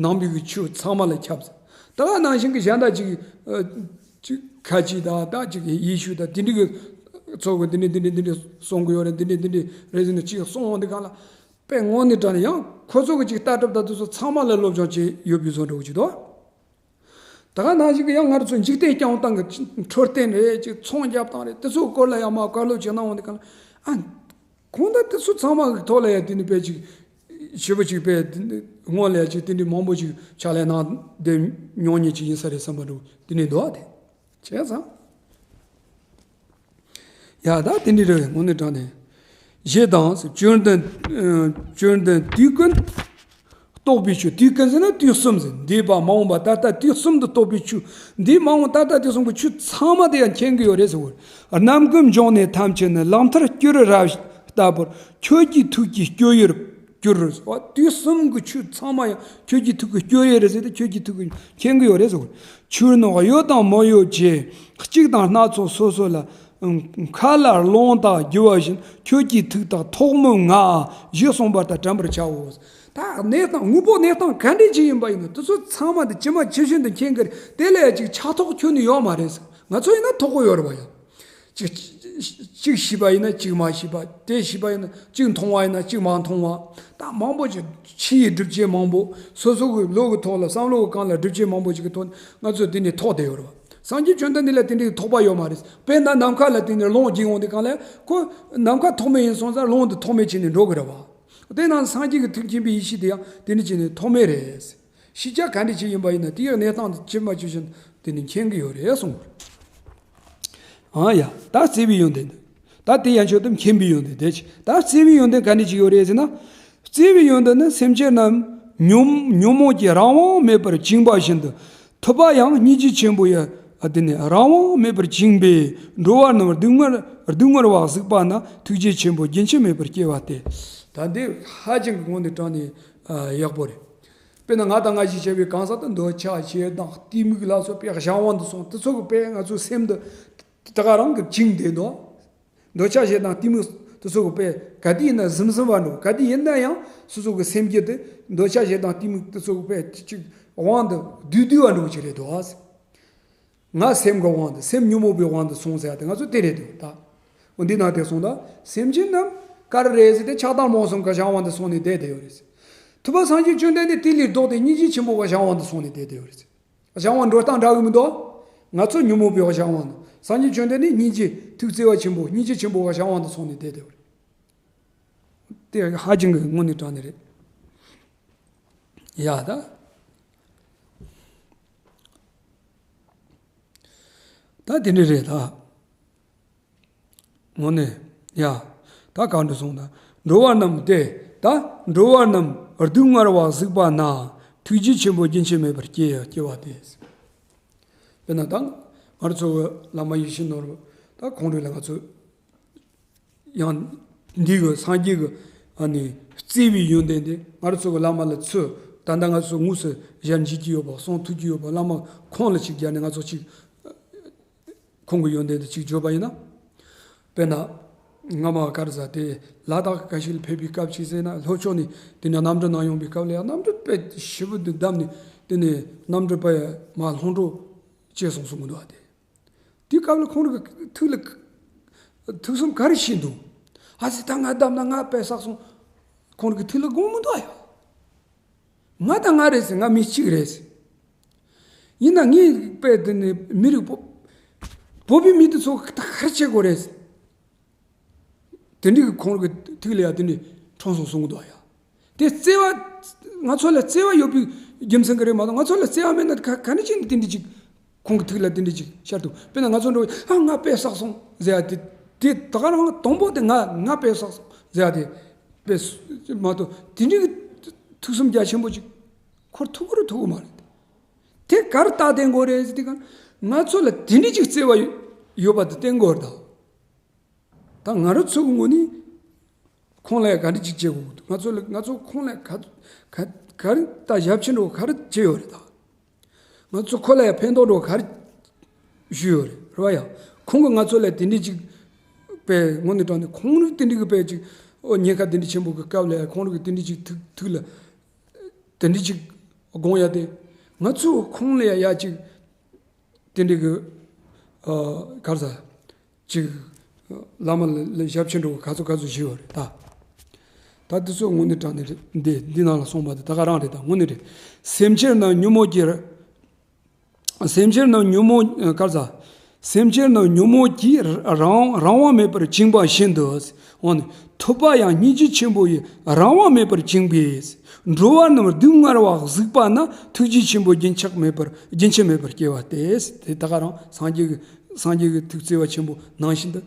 ནང་པའི་གི་ཆོས་ཚང་མ་ལ་ཁྱབ་ཟེར། ད་ག་ནང་བཞིན་གྱི་གཞན་དག་ཅིག་ཨ་ཅིག་ཁ་ཆེ་དང་ད་ཅིག་ཡེ་ཤུ་དང་དེ་འདྲའི་གི་ཚོགས་གི་འདི་འདྲ་འདི་འདྲ་འདི་འདྲ་གསུང་གི་ཡོད་རེད། འདི་འདྲ་འདི་འདྲ་རེད་ཟེར་ནས་ཅིག་གསུང་འོང་དུས་ག་ལ་དཔེ་དངོས་གནས་དྲང་ནས་ཡང་ཁོ་ཚོ་གི་ཅིག་ལྟ་གྲུབ་དང་དེ་ཚོ་ཚང་མ་ལ་སློབ་སྦྱོང་བྱས་ཡོད་པའི་བཟོ་འདྲ་ཅིག་འདུག་ད་ག་ནང་བཞིན་གྱི་ཡང་ང་རང་ཚོ་འཇིག་རྟེན་སྐྱོང་སྟངས་ཀྱི་འཕྲོད་བསྟེན་རེད་ཅིག་ཚོང་རྒྱབ་སྟངས་རེད། དེ་ཚོའི་སྐོར་ལ་ཡང་མ་བཀའ་སློབ་བྱེད་གནང་འོང་དུས་ག་ལ་ཨ། ཁོང་ད་དེ་ཚོ་ཚང་མ་གི་ཐོག་ལ་ཡ་དེ་ནི་དཔེ་ཅིག་ཞེ་པོ་ཅིག་དཔེ་སྔོན་ལ་ཡ་ཅིག་དེ་འདྲའི་མང་པོ་ཅིག་ཕྱག་ལས་གནང་བསྡད་མྱོང་མཁན་ཅིག་ཡིན་ས་རེད་བསམ་པ་འདྲ་བོ་དེ་ནས་འདུག་ཨ། དེ་བྱས་ཙང་ཡ་ད་དེ་འདྲའི་རེད། དངོས་གནས་དྲང་གནས་ཞེས་དང་། བཅོམ་ལྡན་ཨ་བཅོམ་ལྡན་དུས་ཀུན་རྟོག་པའི་ཆོས། དུས་ཀུན་ཟེར་ན་དུས་གསུམ་ཟེར། འདས་པ་མ་འོངས་པ་ད་ལྟ་དུས་གསུམ་དུ་རྟོག་པའི་ཆོས། འདས་མ་འོངས་ད་ལྟ་དུས་གསུམ་གྱི་ཆོས་ཚང་མ་དེ་ཡང་མཁྱེན་གྱི་ཡོད་རེད་ཟེར་བ། རྣམ་ཀུན་འབྱུང་གནས་ཐམས་ཅད་ནི། ལམ་མཐར་སྐྱུ་རུ་ར་ལྟ་བུར། ཁྱོད་ཀྱི་ཐུགས་ཀྱི་སྤྱོད་ཡུལ་གྱུར། དུས་གསུམ་གྱི་ཆོས་ཚང་མ་ཡང་ཁྱོད་ཀྱི་ཐུགས་ཀྱི་སྤྱོད་ཡུལ་རེད་ཟེར་ཏེ་ཁྱོད་ཀྱི་ཐུགས་ཀྱི་མཁྱེན་གྱི་ཡོད་རེད་ཟེར་བ། ཆོས་ནི་གཡོ་དང་མི་གཡོ་བཅས། གཅིག་དང་སྣ་ཚོགས་སོ་སོ་ལ། མཁའ་ལ་རླུང་རྟ་རྒྱུ་བ་བཞིན། ཁྱོད་ཀྱི་ཐུགས་དང་ཐོག་མའི་ངང་། ཞེས་གསུངས་པ་ལྟར་དྲན་པར་བྱའོ། ད་གནས་སྟངས་དངོས་པོ་གནས་སྟངས་ག་འདྲ་ཅིག་ཡིན་པ་ཡིན་ན་དེ་ཚོ་ཚང་མ་དེ་ཇི་མ་ཇི་བཞིན་དུ་མཁྱེན་གྱི་རེད། དེ་ལས་ཅིག་ཆགས་ཐོགས་ཁྱོན་ནས་ཡོད་མ་རེད་ཟེར། ང་ཚོ་ཡིན་ན་ཐོགས་པོ་ཡོད་རེད་བ་ཡ། གཅིག་གཅིག་ཤེས་པ་ཡིན་ན་གཅིག་མ་ཤེས་པ། དེ་ཤེས་པ་ཡིན་ན་གཅིག་མཐོང་བ་ཡིན་ན་གཅིག་མ་མཐོང་བ། ད་མང་པོ་ཅིག་ཕྱི་ཡི་སྒྲུབ་བྱེད་མང་པོ། སོ་སོ་གི་བློ་གི་ཐོག་ལ་བསམ་བློ་གི་སྒང་ལ་སྒྲུབ་བྱེད་མང་པོ་ཅིག་གི་ཐོག་ནས་ང་ཚོ་དེ་ནས་ཐོགས་བསྡད་ཡོད་རེད་བ། སངས་རྒྱས་བཅོམ་ལྡན་འདས་ལ་དེ་འདྲའི་ཐོགས་པ་ཡོད་མ་རེད། དཔེར་ན་ནམ་མཁའ་ལ་དེ་ནས་རླུང་རྒྱུག་འོང་དུས་གང་ལ་ཁོ་ནམ་མཁའ་ཐོགས་མེད་ཡིན་སོང་ཙང་རླུང་དེ་ཐོགས་མེད་བྱས་ནས་འགྲོ་གི་རེད་བ། དེ་ནང་སངས་རྒྱས་ཀྱི་ཐུགས་མཁྱེན་པའི་ཡེ་ཤེས་དེ་ཡང་དེ་འདྲ་བྱས་ནས་ཐོགས་མེད་རེད། ཤེས་བྱ་ག་འདྲ་ཅིག་ཡིན་པ་ཡིན་ན་དེའི་གནས་སྟངས་དེ་ཇི་མ་ཇི་བཞིན་དེ་ནི་མཁྱེན་གྱི་ཡོད་རེད་གསུངས། ཨང་ཡ། ད་བརྩེ་བའི་ཡོན་ཏན་དེ། ད་དེ་ཡན་ཆོད་དུ་མཁྱེན་པའི་ཡོན་ཏན་དེ་ཆེ། ད་བརྩེ་བའི་ཡོན་ཏན་ག་འདྲ་ཅིག་ཡོད་རེད་ཟེར་ན། བརྩེ་བའི་ཡོན་ཏན་ནི་སེམས་ཅན་རྣམས་ཉོན་ཉོན་མོངས་ཀྱིས་རང་དབང་མེད་པར་བཅིངས་པ་བཞིན་དུ། ཐུབ་པ་ཡང་སྙིང་རྗེ་ཆེན་པོ་ཡིས་དེ་ནི་རང་དབང་མེད་པར་བཅིངས་པས་འགྲོ་བ་རྣམས་སྡུག་བསྔལ་སྡུག་བསྔལ་བ་གཟིགས་པ་ན་ཐུགས་རྗེ་ཆེན་པོ་རྒྱུན་ཆད་མེད་པར་སྐྱེ་བ་སྟེ། ད་འདི་ཧ་ཅང་གི་དངོས་གནས་དྲང་ནས་ཡག་པོ་རེད། དཔེར་ན་ང་དང་ང་ཞིག་བྱས་པའི་གང་ཟག་ཏུ་འདོད་ཆགས་ཞེ་སྡང་གཏི་མུག་ལ་སོགས་པའི་གཞན་དབང་དུ་སོང་དེ་ཚོ་གི་དཔེ་ང་ཚོའི་སེམས་འདི་ད་ག་རང་གི་བཅིངས་བསྡད་འདུག་འདོད་ཆགས་ཞེ་སྡང་གཏི་མུག་དེ་ཚོ་གི་དཔེ་ག་དུས་ཡིན་ན་ཟིམ་ཟིམ་བ་འགྲོ། ག་དུས་ཡིན་ན་ཡང་སོ་སོ་གི་སེམས་རྒྱུད་དེ་འདོད་ཆགས་ཞེ་སྡང་གཏི་མུག་དེ་ཚོ་གི་དཔེ་ཅིག་དབང་དུ་བསྡུས་བསྡུས་བ་འགྲོ་གི་རེད་འདུག་ང་སེམས་ཀྱི་དབང་དུ་སེམས་ཉོན་མོངས་པའི་དབང་དུ་སོང་ཟེར་ཡ་དེ་ང་ཚོ་དེ་རེད་འདུག་ད། འོ་འདི་ནང་དེ་སོང་ད། སེམས་ཅན་རྣམས་ག་རེ་རེད་ཟེར་ཏེ་ཆགས་སྡང་རྨོངས་གསུམ་གྱི་གཞན་དབང་དུ་སོང་ནས་བསྡད་བསྡད་ཡོད་རེད། ཐུབ་པ་སངས་རྒྱས་བཅོམ་ལྡན་འདས་དེ་ལས་ལྡོག་སྟེ་སྙིང་རྗེ་ཆེན་པོ་གི་གཞན་དབང་དུ་སོང་ནས་བསྡད་བསྡད་ཡོད་རེད། གཞན་དབང་འགྲོ་སྟངས་འདྲ་གི་མི་འདུག་ང་ཚོ་ཉོན་མོངས་པའི་གཞན་དབང་དུ། སངས་རྒྱས་བཅོམ་ལྡན་འདས་སྙིང་རྗེ་ཐུགས་བརྩེ་བ་ཆེན་པོ་སྙིང་རྗེ་ཆེན་པོ་གི་གཞན་དབང་དུ་སོང་ནས་བསྡད་བསྡད་ཡོད་རེད། དེ་ཧ་ཅང་གི་དངོས་གནས་དྲང་གནས་རེད། ཡ་ད། ད་དེ་འདྲ་རེད་ད། དངོས་གནས། ཡ། ད་གང་འདྲ་སོང་ད། འགྲོ་བ་རྣམས་ཏེ། ད་འགྲོ་བ་རྣམས་སྡུག་བསྔལ་བ་གཟིགས་པ་ན། ཐུགས་རྗེ་ཆེན་པོ་རྒྱུན་ཆད་མེད་པར་སྐྱེ་སྐྱེ་བ་སྟེ། དཔེར་ན་ད་ང་རང་ཚོ་བླ་མ་ཡིད་བཞིན་ནོར་བུ་ད་ཁོང་རང་ལ་ང་ཚོ་ཡང་འདི་གི་སངས་རྒྱས་ཀྱི་ཨ་ནི་བརྩེ་བའི་ཡོན་ཏན་དེ་ང་རང་ཚོ་གི་བླ་མ་ལ་ཚུར་ད་ལྟ་ང་ཚོ་དངོས་སུ་ཞལ་མཇལ་གྱི་ཡོད་པ་གསུང་ཐོས་ཀྱི་ཡོད་པ་བླ་མ་ཁོང་ལ་ཅིག་སྦྱར་ནས་ང་ཚོ་ཅིག་ཁོང་གི་ཡོན་ཏན་དེ་གཅིག་བརྗོད་པ་ཡིན་ན། དཔེར་ན། སྔ་མ་ག་རེ་ཟེར་དེ་ལ་དྭགས་ཁ་ཤས་ལ་ཕེབས་པའི་སྐབས་ཅིག་ཟེར་ན་ལྷོ་ཕྱོགས་ནས་དེ་ནས་གནམ་གྲུ་ནང་ཡོང་པའི་སྐབས་ལ་ཡང་གནམ་གྲུ་དཔེ་ཞེ་པོ་འདི་བསྡམས་ནས་དེ་ནས་གནམ་གྲུ་དཔེ་མ་ལྷུང་འགྲོ་བྱས་སོང་གསུང་གི་འདུག་ཨ། དེ་དེའི་སྐབས་ལ་ཁོང་རང་གི་ཐུགས་ལ་ཐུགས་བསམ་ག་རེ་བཞེས་འདུག་ཨ་ཙི་ད་ང་བསྡམས་ན་ང་དཔེ་བསགས་སོང་། ཁོང་རང་གི་ཐུགས་ལ་དགོངས་མི་འདུག་ཨ་ཡ། ང་དང་ང་རེད་ཟེར། ང་མི་གཅིག་རེད་ཟེར། ཡིན་ན་ངའི་དཔེ་དེ་ནི་མི་རིགས་བོད་བོད་པའི་མི་དེ་ཚོ་ད་ག་རེ་བྱེད་དགོས་རེད་ཟེར། དེ་འདྲའི་གི་ཁོང་གི་ཐུགས་ལ་ཡ་དེ་འདྲའི་ཁྲོམ་སོང་གསུང་གི་འདུག་ཡ། དེ་བརྩེ་བ་ང་ཚོ་ལ་བརྩེ་བ་ཡོད་པའི་རྒྱུ་མཚན་གི་རེད་མ་གཏོགས་ང་ཚོ་ལ་བརྩེ་བ་མེད་ན་ག་ག་ནས་ཅི་ནས་དེ་འདྲའི་ཅིག་ཁོང་གི་ཐུགས་ལ་དེ་འདྲ་ཅིག་ཤར་འདུག་དཔེར་ན་ང་ཚོ་འགྲོ་བའི་ཨ་ང་དཔེ་བསགས་སོང་ཟེར་ཡ་དེ་དེ་ད་ག་རང་དང་པོ་དེ་ང་ང་དཔེ་བསགས་སོང་ཟེར་ཡ་དེ་དཔེ་མ་གཏོགས་དེ་འདྲའི་གི་ཐུགས་བསམ་རྒྱ་ཆེན་པོ་ཅིག་འཁོར་ཐུབ་ཀྱི་རེད་ཐུབ་ཀྱི་མ་རེད། དེ་ག་རེ་རྟགས་བསྟན་དགོས་རེད་ཟེར་དུས་ག་ང་ཚོ་ལ་དེ་འདྲ་ཅིག་བརྩེ་བ་ཡོད་ཡོད་པ་དེ་བསྟན་དགོས་རེད་ད། ད་ང་རང་ཚོ་གི་ངོས་ནས་ཁོང་ལ་ཡང་ག་འདྲ་ཅིག་བྱེད་དགོས་འདུག་ང་ཚོ་ལ་ང་ཚོ་ཁོང་ལ་ག་ག་ག་རེ་ད་ཞབས་ཕྱི་འགྲོ་ག་རེ་བྱས་ཡོད་རེད་ད། ང་ཚོ་ཁོ་ལ་ཡང་ཕན་ཐོགས་འགྲོ་ག་རེ་ཞུས་ཡོད་རེད། རེད་བ་ཡ། ཁོང་གིས་ང་ཚོ་ལ་དེ་འདྲ་ཅིག་དཔེ་དངོས་གནས་དྲང་གནས་ཁོང་རང་དེ་འདྲ་གི་དཔེ་ཅིག་ ཨོ་ཉེན་ཁ་དེ་འདྲ་ཆེན་པོ་གི་སྐབས་ལ་ཡ་ཁོང་རང་གི་དེ་འདྲ་ཅིག་ཐུག་ཐུག་ལ་དེ་འདྲ་ཅིག་དགོངས་ཡ་དེ། ང་ཚོ་ཁོང་ལ་ཡ་ཡ་ཅིག་དེ་འདྲ་གི་ཨ་ག་རེ་ཟ་ཅིག་བླ་མ་ལ་ལ་ཞབས་ཕྱི་འགྲོ་གི་ག་ཚོད་ག་ཚོད་ཞུས་པ་རེད་ད། ད་དེ་ཚོ་དངོས་གནས་དྲང་གནས་རེད། འདི་འདི་ནང་ལ་གསུངས་པ་དེ་ད་ག་རང་རེད། ད་དངོས་གནས་རེད། སེམས་ཅན་རྣམས་ཉོན་མོངས་ཀྱི་སེམས་ཅན་རྣམས་ཉོན་མོངས་ག་རེ་ཟ། སེམས་ཅན་རྣམས་ཉོན་མོངས་ཀྱིས་རང་རང་དབང་མེད་པར་བཅིངས་པ་བཞིན་དུ། འོ་ན་ཐུབ་པ་ཡང་སྙིང་རྗེ་ཆེན་པོ་ཡིས་རང་དབང་མེད་པར་བཅིངས་པས། འགྲོ་བ་རྣམས་སྡུག་བསྔལ་བ་གཟིགས་པ་ན་ཐུགས་རྗེ་ཆེན་པོ་རྒྱུན་ཆགས་མེད་པར་རྒྱུན་ཆད་མེད་པར་སྐྱེ་བ་སྟེ། དེ་ད་ག་རང་སངས་རྒྱས་ཀྱི་སངས་རྒྱས་ཀྱི་ཐུགས་བརྩེ་བ་ཆེན་པོ་ནང་བཞིན་དུ།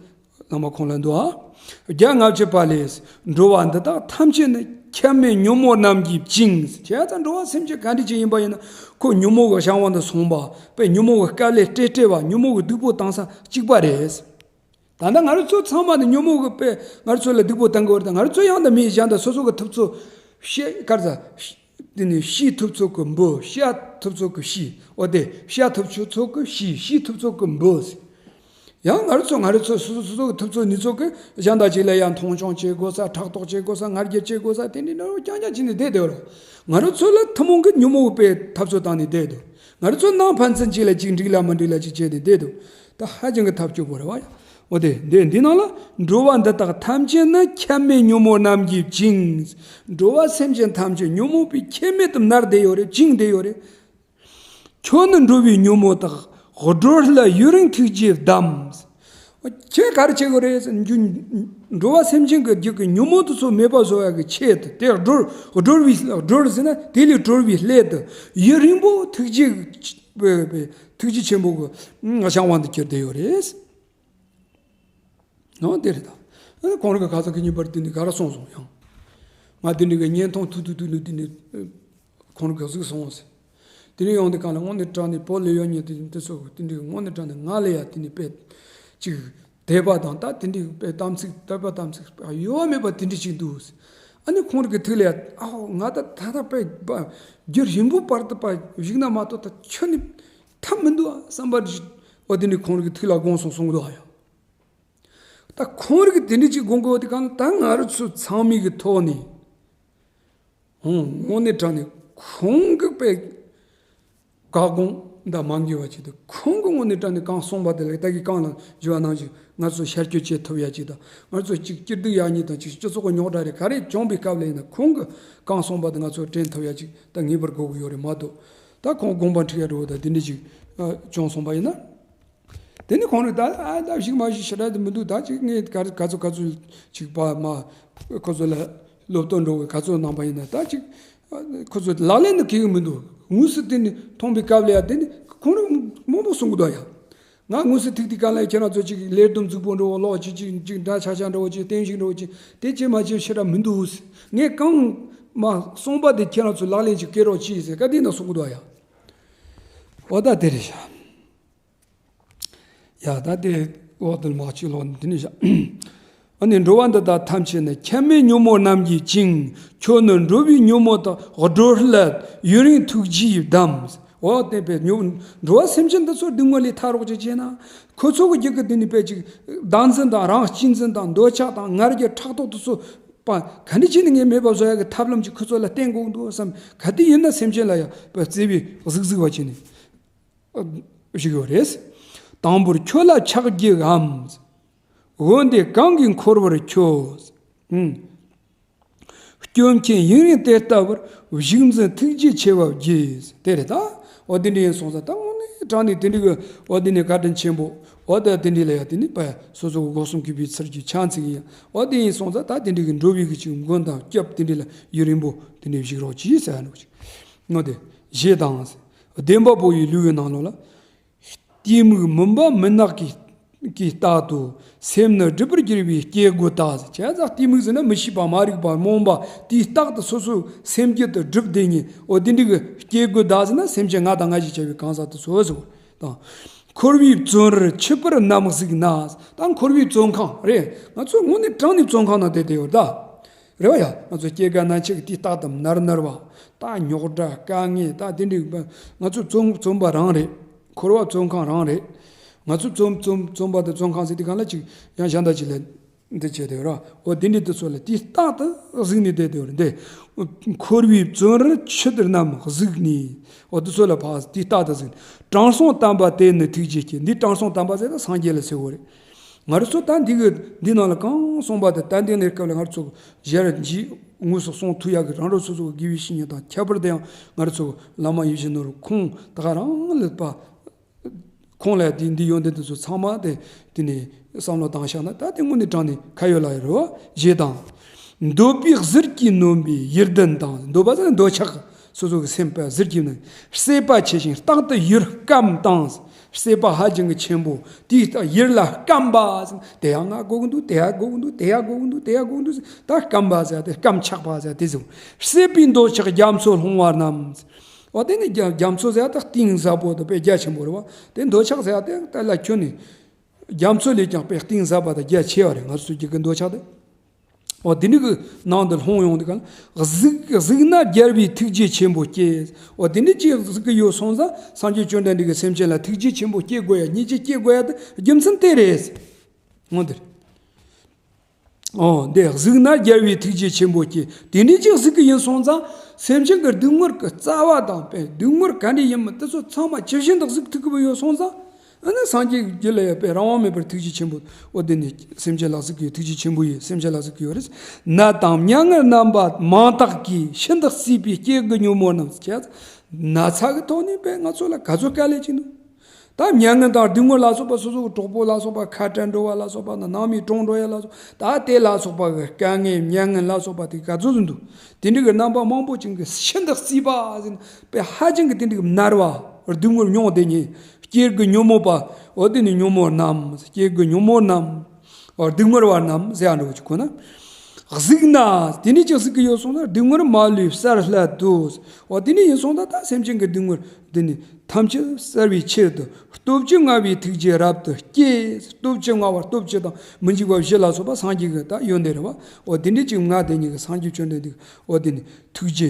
བླ་མ་ཁོང་ལ་འདུག་ཨ། བརྒྱ་ལྔ་བཅུ་པ་ལས། འགྲོ་བ་འདི་དག་ཐམས་ཅད་ནི་ཁྱབ་མེད་ཉོན་མོངས་རྣམས་ཀྱིས་བཅིངས། བྱས་ཙང་འགྲོ་བ་སེམས་ཅན་ག་འདྲ་ཅིག་ཡིན་པ་ཡིན་ན་ཁོ་ཉོན་མོངས་ཀྱི་བྱང་བ་དུ་སོང་བ་པས་ཉོན་མོངས་ཀྱི་དཀའ་ལས་སྤྲད་སྤྲད་བ་ཉོན་མོངས་ཀྱི་སྡུག་པོ་བཏང་ས་གཅིག་པ་རེད། ད་ལྟ་ང་རང་ཚོ་ཚང་མ་ནི་ཉོན་མོངས་ཀྱི་པས་ང་རང་ཚོ་ལ་སྡུག་པོ་བཏང་གི་ཡོད་རེད། ད་ང་རང་ཚོ་ཡང་དུ་མི་གཞན་དང་སོ་སོ་གི་ཐུབ་ཚོད་ཤེས་ག་རེ་ཟ། དེ་ནས་ཤེས་ཐུབ་ཚོད་ཀྱི་འབུ། བཤད་ཐུབ་ཚོད་ཀྱི་ཤེས། འོ་དེ་བཤད་ཐུབ་ཚོད་ཀྱི་ཤེས། ཤེས་ཐུབ་ཚོད་ཀྱི་འབུ། ཡང་ང་རང་ཚོ་ང་རང་ཚོ་སོ་སོ་སོ་སོ་གི་ཐུབ་ཚོད་ནུས་ཚོད་ཀྱིས་གཞན་དག་ཅིག་ལ་ཡང་མཐོང་ཆུང་བྱེད་དགོས་ས། ཕྲག་དོག་བྱེད་དགོས་ས། ང་རྒྱལ་བྱེད་དགོས་ས། དེ་འདྲའི་ནོར་རྐྱང་རྐྱང་བྱས་ནས་བསྡད་བསྡད་རོགས། ང་རང་ཚོ་ལ་ཐུན་མོང་གི་ཉོན་མོངས་པའི་འཐབ་རྩོད་བཏང་ནས་བསྡད་འདུག་ང་རང་ཚོ་ནང་ཕན་ཚུན་གཅིག་ལ་གཅིག་འགྲིག་ལ་མི་འགྲིག་ལ་གཅིག་བྱས་ནས་བསྡད་འདུག་ད་ཧ་ཅང་གི་ཐབས་སྐྱོ་པོ་རེད་བ། འོ་དེ་འདི་འདི་ནང་ལ་འགྲོ་བ་འདི་དག་ཐམས་ཅད་ནི་ཁྱབ་མེད་ཉོན་མོངས་རྣམས་ཀྱིས་བཅིངས། འགྲོ་བ་སེམས་ཅན་ཐམས་ཅད་ཉོན་མོངས་པས་ཁྱབ་མེད་དུ་མནར་བསྡད་ཡོད་རེད། བཅིངས་བསྡད་ཡོད་རེད། ཁྱོད་ནི་འགྲོ་བའི་ཉོན་མོངས་དག་སྒྲོལ་སླད་ཡུན་རིང་ཐུགས་རྗེས་བསྡམས། ཁྱེད་ག་རེ་བྱེད་དགོས་རེད་ཟེར་ན། འགྲོ་བ་སེམས་ཅན་གྱི་རྒྱུད་ཀྱི་ཉོན་མོངས་དེ་ཚོ་མེད་པ་བཟོ་ཡག་གི་ཆེད་དུ་དེ་སྒྲོལ་སྒྲོལ་བའི་སྒྲོལ་ཟེར་ན་དེ་ལས་གྲོལ་བའི་སླད་དུ་ཡུན་རིང་པོ་ཐུགས་རྗེ་ཐུགས་རྗེ་ཆེན་པོ་གི་བྱང་བ་འདི་གྱུར་བསྡད་ཡོད་རེད། ནོ་དེ་རེད་ད། ཁོང་རང་གི་ཁ་ཚ་གི་ཉིན་པར་དེ་ནི་ག་རེ་སོང་སོང་ཡང་། ང་དེ་ནི་གི་བརྙན་ཐུང་ཐུག་ཐུག་ཐུག་ནི་དེ་ནི་ཁོང་རང་གི་གཟིགས་སོང་ཟེར། དེ་ནི་ཡོང་དེ་གང་ལ་དངོས་གནས་དྲང་ནས་བོད་ལ་ཡོད་ཉིན་དེ་དེ་ཚོ་དེ་འདྲའི་དངོས་གནས་དྲང་ནས་ང་ལ་ཡ་དེ་ནི་དཔེ་ཅིག་དད་པ་དང་ད་དེ་འདྲའི་དཔེ་དམ་ཚིག་དད་པ་དམ་ཚིག་གཡོ་བ་མེད་པ་དེ་འདྲ་ཅིག་འདུག་ཨ་ནི་ཁོང་རང་གི་ཐུགས་ལ་ཡ་ཨའོ་ང་ད་ད་ད་དཔེ་རྒྱུན་རིང་པོ་བར་དུ་བཞུགས་ན་མ་གཏོགས་ད་ཁྱོད་ནི་ཐབས་མི་འདུག་ཨ་བསམ་པ་འདྲ་ཞིག་འོ་དེ་ནི་ཁོང་རང་གི་ཐུགས་ལ་དགོངས་སོང་གསུང་གི་འདུག་ཨ་ཡ། ད་ཁོང་རིགས་དེ་འདྲ་ཅིག་དགོངས་དགོས་དེ་གང་ལ་ད་ང་རང་ཚོ་ཚང་མའི་གི་ཐོག་ནས་ཧོང་དངོས་གནས་དྲང་ནས་ཁོང་གི་དཔེ་བཀའ་དགོངས་འདའ་མ་འགྱུར་བ་ཅིག་ཏུ་ཁོང་གི་དངོས་གནས་དྲང་ནས་གང་གསུངས་པ་དེ་ལ་ད་གི་གང་ལ་བརྗོད་པ་ནང་བཞིན་ང་ཚོ་ཤར་སྐྱོད་བྱེད་ཐུབ་ཡ་ཅིག་དང་ང་ཚོ་གཅིག་སྐྱིད་སྡུག་ཡག་ཉེས་དང་གཅིག་སྤྱི་ཚོགས་ཀྱི་རྙོག་དྲ་རེ་ག་རེ་བྱུང་བའི་སྐབས་ལ་ཡིན་ན་ཁོང་གི་གང་གསུངས་པ་དེ་ང་ཚོ་དྲན་ཐུབ་ཡ་ཅིག་ད་ངེས་པར་དགོས་ཀྱི་ཡོད་རེད་མ་གཏོགས་ད་ཁོང་དགོངས་པ་འཁྲི་ཡ་འགྲོ་བ་ད་དེ་འདྲ་ཅིག་བྱུང་སོང་པ་ཡིན་ན། དེ་ནི་ཁོང་རང་ད་ཨ་ད་ཞིག་མ་ཞིག་ཞེ་དྲག་དེ་མི་འདུག་ད་ཅིག་ངས་ག་ག་ཚོད་ག་ཚོད་ཅིག་པ་མ་ཁོ་ཚོ་ལ་སློབ་སྟོན་འགྲོ་གི་ག་ཚོད་གནང་པ་ཡིན་ན་ད་ཅིག་ཁོ་ཚོ་ལག་ལེན་དུ་འཁེལ་གི་མི་འདུག་དངོས་སུ་དེ་ནི་མཐོང་པའི་སྐབས་ལ་ཡ་དེ་ནི་ཁོང་རང་མང་པོ་གསུང་གི་འདུག་ཡ། ང་དངོས་སུ་ཐུག་དུས་ག་ལ་ཁྱེད་རང་ཚོ་ཅིག་ལས་བསྡོམས་རྫིག་པོ་འགྲོ་བ་ལོག་ཅིག་ཅིག་ཅིག་འདྲ་ཆགས་ཆགས་འགྲོ་བ་ཅིག་བསྟན་བཤིག་འགྲོ་བ་ཅིག་དེ་ཅི་མ་བྱེད་ཞེ་དྲག་མི་འདུག་ངས་གང་མ་གསུངས་པ་དེ་ཁྱེད་རང་ཚོ་ལག་ལེན་ཅིག་བཀལ་རོགས་གྱིས་ཟེར་བཀའ་དེ་ན་གསུང་གི་འདུག་ཡ། འོ་ད་དེ་རེད་ཤག་ཡ་ད་དེ་འོག་ཏུ་མ་གཅིག་ལོག་འདི་ནི་བཞག་ཨ་ནི་འགྲོ་བ་འདི་དག་ཐམས་ཅད་ནི་ཁྱབ་མེད་ཉོན་མོངས་རྣམས་ཀྱིས་བཅིངས། ཁྱོད་ནི་འགྲོ་བའི་ཉོན་མོངས་དག་སྒྲོལ་སླད་ཡུན་རིང་ཐུགས་རྗེས་བསྡམས། འོ་དེ་པས་ཉོན་འགྲོ་བ་སེམས་ཅན་འདི་ཚོ་སྡུག་བསྔལ་ལས་ཐར་རོགས་ཅིག་བྱས་ན་ཁོ་ཚོ་གི་རྒྱུད་ཀྱི་འདི་ནི་པས་ཅིག་བདག་འཛིན་དང་རང་གཅེས་འཛིན་དང་འདོད་ཆགས་དང་ང་རྒྱལ་ཕྲག་དོག་འདི་ཚོ་པ་ག་འདྲ་བྱས་ནས་ངས་མེད་པ་བཟོ་ཡ་གི་ཐབས་ལམ་ཅིག་ཁོ་ཚོ་ལ་བསྟན་དགོས་འདུག་བསམ་ག་དུས་ཡིན་ན་སེམས་ཅན་ལ་ཡ་པ་བརྩེ་བའི་གཟིགས་གཟིགས་པ་བྱས་ནས། ཞིག་ཡོད་རེད། དང་པོར་ཁྱོད་ལ་ཕྱག་བགྱིའམ། འོན་ཏེ་གང་གིས་འཁོར་བར་ཁྱོད། སྐྱོབ་མཁན་ཡུན་རིང་དེ་ལྟ་བུར་བཞུགས་འཛིན་ཐུགས་རྗེ་ཆེ་བ་བགྱིས། དེ་རེད་ད། འོ་དེ་འདྲ་ཡིན་སོང་ཙང་ད་དངོས་གནས་དྲང་ནས་དེ་འདྲ་གི་འོ་དེ་ནས་བཀའ་དྲིན་ཆེན་པོ། འོ་ད་དེ་འདྲ་ལ་ཡ་དེ་ནི་པ་སོ་སོ་གི་སྒོ་གསུམ་གུས་པའི་ཚུལ་གྱི་ཕྱག་འཚལ་གྱི་ཡིན། འོ་དེ་ཡིན་སོང་ཙང་ད་དེ་འདྲ་གི་འགྲོ་བའི་གི་ཅིག་མགོན་དང་སྐྱབས་དེ་འདྲ་ལ་ཡུན་རིང་པོ་དེ་འདྲ་བཞུགས་རོགས་གྱིས་ཟེར་ཡ་ནོ་ཅིག་འོ་དེ་བཞེས་དང་། བདེན་པ་པོ་ཡི་ལུས་ཀྱི་ནང་ལོགས་ལ། གཏི་མུག་མུན་པ་མུན་ནག་གི་གིས་རྟག་ཏུ། སེམས་ནི་སྒྲིབ་པར་གྱུར་པའི་སྐྱེ་དགུ་དག་ཟེར། བྱས་ཙང་གཏི་མུག་ཟེར་ན་མི་ཤེས་པ་མ་རིག་པ་རྨོངས་པ་དེས་རྟག་ཏུ་སོ་སོའི་སེམས་རྒྱུད་དུ་སྒྲིབ་བསྡད་མཁན་འོ་དེ་འདྲ་གི་སྐྱེ་དགུ་དག་ཟེར་ན་སེམས་ཅན་ང་དང་ང་ཞེས་བྱ་བའི་གང་ཟག་དེ་ཚོ་ཟེར་བ་དང་། འཁོར་བའི་བཙོན་རར་འཆི་བར་ནམ་གཟིགས་ན། ད་འཁོར་བའི་བཙོན་ཁང་རེད། ང་ཚོ་དངོས་གནས་དྲང་ནས་བཙོན་ཁང་ནང་བསྡད་བསྡད་ཡོད་ད། རེད་བ་ཡ། ང་ཚོ་སྐྱེ་རྒ་ན་འཆི་གི་དུས་རྟག་ཏུ་མནར་མནར་བ། ད་རྙོག་དྲ་དཀའ་ངལ་ད་དེ་འདྲའི་ང་ཚོ་བཙོན་བཙོན་པ་རང་རེད། འཁོར་བ་བཙོན་ཁང་རང་རེད། ང་ཚོ་བཙོན་བཙོན་བཙོན་པ་དང་བཙོན་ཁང་ཟེར་དུས་གང་ལ་ཅིག་ཡང་གཞན་དག་ཅིག་ལ་ འདི་བྱས་དེ་ར། འོ་དེ་འདྲའི་དེ་ཚོ་ལ་དེ་རྟག་ཏུ་གཟིགས་ནས་བསྡད་དེ་ར། འདི་འཁོར་བའི་བཙོན་རར་ཆུད་དེ་རྣམས་གཟིགས་ནས། འོ་དེ་ཚོ་ལ་ཕར་དེ་རྟག་ཏུ་གཟིགས་ནས། དྲང་སྲོང་དམ་པ་དེ་ནི་ཐུགས་རྗེ་སྐྱེས། འདི་དྲང་སྲོང་དམ་པ་ཟེར་ན་སངས་རྒྱས་ལ་ཟེར་བ་རེད། ང་རང་ཚོ་ད་འདི་གི་འདི་ནང་ལ་གང་གསུངས་པ་དེ་ད་འདི་ནས་སྐབས་ལ་ང་རང་ཚོ་ཞལ་འཇིགས་དངོས་སུ་གསུང་ཐུབ་ཡག་གི་རང་རང་སོ་སོ་གི་དགེ་བའི་བཤེས་གཉེན་དང་ཁྱད་པར་དུ་ཡང་ང་རང་ཚོ་བླ་མ་ཡིད་བཞིན་ནོར་བུ་ཁོང་ད་ག་རང་ལ་པ། ཁོང་ལ་དེ་འདི་ཡོན་ཏན་དེ་ཚོ་ཚང་མ་དེ་དེ་ནས་བསམ་བློ་བཏང་བཞག་ན་ད་དེ་དངོས་གནས་དྲང་ནས་ཁ་ཡོད་ལག་ཡོད་རེད་བ། ཞེས་དང་། འདོད་པའི་ཟིལ་གྱིས་གནོན་པའི་ཡུལ་ལྡན་དང་། འདོད་པ་ཟེར་ན་འདོད་ཆགས་སོ་སོ་གི་སེམས་པ་ཟིལ་གྱིས་གནོན། བསད་པ་ཆེ་ཞིང་རྟག་ཏུ་ཡུལ་སྐམ་དང་། བསད་པ་ཧ་ཅང་གི་ཆེན་པོ་དེའི་རྟགས་ཡུལ་ལ་སྐམ་པ་ཟེར། དེ་ཡང་ང་དགོས་ཀྱི་འདུག་དེ་ཡང་དགོས་ཀྱི་འདུག་དེ་ཡང་དགོས་ཀྱི་འདུག་དེ་ཡང་དགོས་ཀྱི་འདུག་ཟེར། ད་སྐམ་པ་ཟེར་དེ་སྐམ་ཆགས་པ་ཟེར་དེ་ཟེར། བསད་པའི་འདོད་ཆགས་རྒྱ་མཚོ་ལྷུང་བ་རྣམས། འོ་དེ་ནི་རྒྱ་རྒྱ་མཚོ་ཟེར་ཡ་ད་གཏིང་ཟབ་པོ་དང་དཔེ་རྒྱ་ཆེན་པོ་རེད་བ། དེ་འདོད་ཆགས་ཟེར་ཡ་དེ་ད་ལ་ཁྱོད་ནི་རྒྱ་མཚོ་ལས་ཀྱང་དཔེ་གཏིང་ཟབ་པ་དང་རྒྱ་ཆེ་བ་རེད། ང་ཚོ་རྒྱུད་ཀྱི་འདོད་ཆགས་དེ། འོ་དེ་འདྲ་གི་ནང་དུ་ལྷུང་ཡོང་དུས་ག་ལ་གཟིགས་གཟིགས་ན་རྒྱལ་བའི་ཐུགས་རྗེ་ཆེན་པོ་སྐྱེས། འོ་དེ་འདྲ་ཅིག་གཟིགས་ཀྱི་ཡོད་སོང་ཙང་སངས་རྒྱས་བཅོམ་ལྡན་འདས་ཀྱིས་སེམས་ཅན་ལ་ཐུགས་རྗེ་ཆེན་པོ་སྐྱེ་དགོས་ཡ་སྙིང་རྗེ་སྐྱེ་དགོས་ཡ་དེ་རྒྱུ་མཚན་དེ་རེད། འོ་དེ་རེད། འོ་འདི་གཟིགས་ན་རྒྱལ་བའི་ཐུགས་རྗེ་ཆེན་པོ་སྐྱེས། དེ་འདྲའི་ཅིག་གཟིགས་ཀྱི་ཡིན་སོང་ཙང་སེམས་ཅན་གྱི་སྡུག་བསྔལ་གྱི་རྩ་བ་དང་དཔེ་སྡུག་བསྔལ་ག་འདྲ་ཡིན་མིན་དེ་ཚོ་ཚང་མ་ཇི་བཞིན་དུ་གཟིགས་ཐུབ་ཀྱི་ཡོད་སོང་ཙང་། ཨ་ནི་སངས་རྒྱས་ཀྱི་རྒྱུད་ལ་ཡོད་པའི་རང་དབང་མེད་པར་ཐུགས་རྗེ་ཆེན་པོ། འོ་དེ་ནི་སེམས་ཅན་ལ་གཟིགས་ཀྱི་ཡོད། ཐུགས་རྗེ་ཆེན་པོ་ཡིས་སེམས་ཅན་ལ་གཟིགས་ཀྱི་ཡོད་རེད། ནད་དང་མྱ་ངན་རྣམ་པ་མང་དག་གིས། ཤིན་ཏུ་གསོས་པའི་སྐྱེ་རྒུ་ཉོན་མོངས་རྣམས། ཁྱེད་ན་ཚ་གི་ཐོག་ནས་དཔེ་ང་ཚོ་ལ་ག་ཚོད་དཀའ་ལས་བྱས་འདུག་ད་མྱ་ངན་དང་སྡུག་བསྔལ་ལ་སོགས་པ་སོ་སོ་གི་གྲོགས་པོ་ལ་སོགས་པ་ཁ་བྲལ་འགྲོ་བ་ལ་སོགས་པ་ན་ནང་མི་གྲོངས་འགྲོ་ཡ་ལ་སོགས་ད་དེ་ལ་སོགས་པ་གི་དཀའ་ངལ་མྱ་ངན་ལ་སོགས་པ་དེ་ག་ཚོད་ཟིན་འདུག་དེ་འདྲ་གི་རྣམ་པ་མང་པོ་ཅན་གྱི་ཤིན་ཏུ་གསོས་པ་ཟེར་ན་དཔེ་ཧ་ཅང་གི་དེ་འདྲ་གི་མནར་བ་སྡུག་བསྔལ་མྱོང་དེ་ཉིད་སྐྱེ་རྒུ་ཉོན་མོངས་པ། འོ་དེ་ནི་ཉོན་མོངས་རྣམས་སྐྱེ་རྒུ་ཉོན་མོངས་རྣམས། འོ་སྡུག་བསྔལ་བ་རྣམས་ཟེར་ཡ་འགྲོ་གི་ཁོ་ན། གཟིགས་ན་དེ་ནི་ཅི་གཟིགས་ཀྱི་ཡོད་སོང་ན་སྡུག་བསྔལ་མ་ལུས་བསལ་སླད་དུ། འོ་དེ་ནི་ཡིན་སོང་ད་ད་སེམས་ཅན་གྱི་སྡུག་བསྔལ་དེ་ནི་ཐམས་ཅད་བསལ་བའི་ཆེད་དུ་སྟོབས་བཅུ་མངའ་བའི་ཐུགས་རྗེ་རབ་ཏུ་སྐྱེས། སྟོབས་བཅུ་མངའ་བ་སྟོབས་བཅུ་དང་མི་འཇིགས་པ་བཞི་ལ་སོགས་པ་སངས་རྒྱས་ཀྱི་ད་ཡོན་ཏན་རེད་བ། འོ་དེ་འདྲ་ཅིག་མངའ་དེ་ཉིད་ཀྱི་སངས་རྒྱས་བཅོམ་ལྡན་འདས་འོ་དེ་ནི་ཐུགས་རྗེ་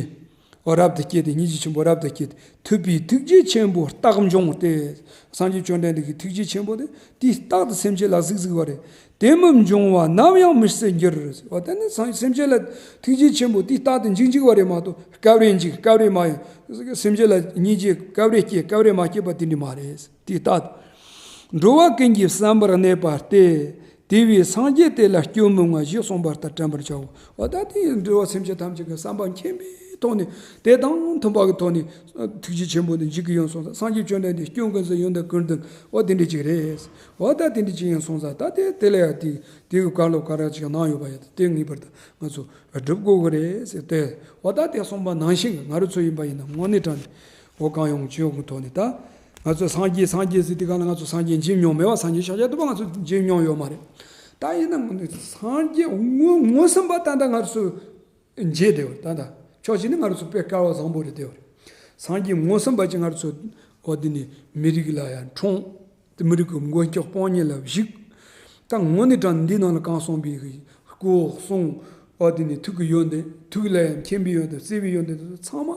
འོ་རབ་ཏུ་སྐྱེས་ཏེ་སྙིང་རྗེ་ཆེན་པོ་རབ་ཏུ་སྐྱེས་ཏེ་ཐུབ་པའི་ཐུགས་རྗེ་ཆེན་པོ་རྟག་འབྱུང་སྟེ། སངས་རྒྱས་བཅོམ་ལྡན་འདས་ཀྱི་ཐུགས་རྗེ་ཆེན་པོ་དེ་དེ་རྟག་ཏུ་སེམས་ཅན་ལ་གཟིགས་གཟིགས་པ་རེད། དེ་མི་འབྱུང་བ་ནམ་ཡང་མི་སྲིད་འགྱུར། འོ་དེ་ནི་སེམས་ཅན་ལ་ཐུགས་རྗེ་ཆེན་པོ་དེ་རྟག་ཏུ་འཇིགས་འཇིགས་པ་རེད་མ་གཏོགས་སྐབས་རེ་འཇིགས་སྐབས་རེ་མ་ཡིན། སེམས་ཅན་ལ་སྙིང་རྗེ་སྐབས་རེ་སྐྱེ་སྐབས་རེ་མ་སྐྱེ་བ་དེ་འདྲ་མ་རེད། དེ་ལྟ། འགྲོ་བ་ཀུན་གྱི་བསམ་པར་གནས་པ་སྟེ། དེ་བས་སངས་རྒྱས་དེ་ལ་སྐྱོན་མི་མངའ་ཞེས་གསུངས་པ་ལྟར་དྲན་པར་བྱའོ། འོ་ད་དེ་འགྲོ་བ་སེམས་ཅན་ཐམས་ཅད་ཀྱི་བསམ་པ་མཁྱེན་པའི་ཐོག་ནས་དེ་དང་མཐུན་པ་གི་ཐོག་ནས་ཐུགས་རྗེ་ཆེན་པོ་འདི་འཇིགས་ཀྱི་ཡོད་སོང་ཙང་སངས་རྒྱས་བཅོམ་ལྡན་འདས་སྐྱོན་ཀུན་ཟད་ཡོན་ཏན་ཀུན་ལྡན་འོ་དེ་འདྲ་ཅིག་རེད། འོ་ད་དེ་འདྲ་ཅིག་ཡིན་སོང་ཙང་ད་དེ་དེ་ལ་ཡང་དེ་དེ་གི་བཀའ་སློབ་ག་རེ་ཅིག་གནང་ཡོད་པ་ཡོད་དེ་ངེས་པར་དུ་ང་ཚོ་སྒྲུབ་དགོས་ཀྱི་རེད་ཟེར་ཏེ། འོ་ད་དེ་གསུངས་པ་ནང་བཞིན་ང་རང་ཚོ་ཡིན་པ་ཡིན་ན་དངོས་གནས་དྲང་ནས་འོ་གང་ཡོང་ཅི་ཡོང་གི་ཐོག་ནས་ད་ང་ཚོ་སངས་རྒྱས་སངས་རྒྱས་ཟེར་དུས་གང་ལ་ང་ཚོ་སངས་རྒྱས་མཇལ་མྱོང་མེད་བ། སངས་རྒྱས་ཤཱཀྱ་ཐུབ་པ་ང་ཚོ་མཇལ་མྱོང་ཡོད་མ་རེད། ད་ཡིན་ན་དངོས་གནས་སངས་རྒྱས་དངོས་མངོན་སུམ་པ་ད་ལྟ་ང་ཚོ་མཇལ་བསྡད་ཡོད་ད་ལྟ་ཕྱོགས་གཅིག་ནས་ང་ཚོ་དཔེ་སྐལ་བ་བཟང་པོ་རེད་བསྡད་ཡོད་རེད། སངས་རྒྱས་མངོན་སུམ་པ་ཅིག་ང་ཚོ་འོ་དེ་ནས་མི་རིགས་ལ་ཡང་འཁྲུངས། དེ་མི་རིགས་ཀྱི་མགོན་སྐྱོབ་དཔུང་གཉེན་ལ་བཞུགས། ད་དངོས་གནས་དྲང་འདི་ནང་ལ་གང་གསུངས་པའི་སྐུ་གསུང་འོ་དེ་ནས་ཐུགས་ཀྱི་ཡོན་ཏན་ཐུགས་ལ་ཡང་མཁྱེན་པའི་ཡོན་ཏན་བརྩེ་བའི་ཡོན་ཏན་དེ་ཚོ་ཚང་མ་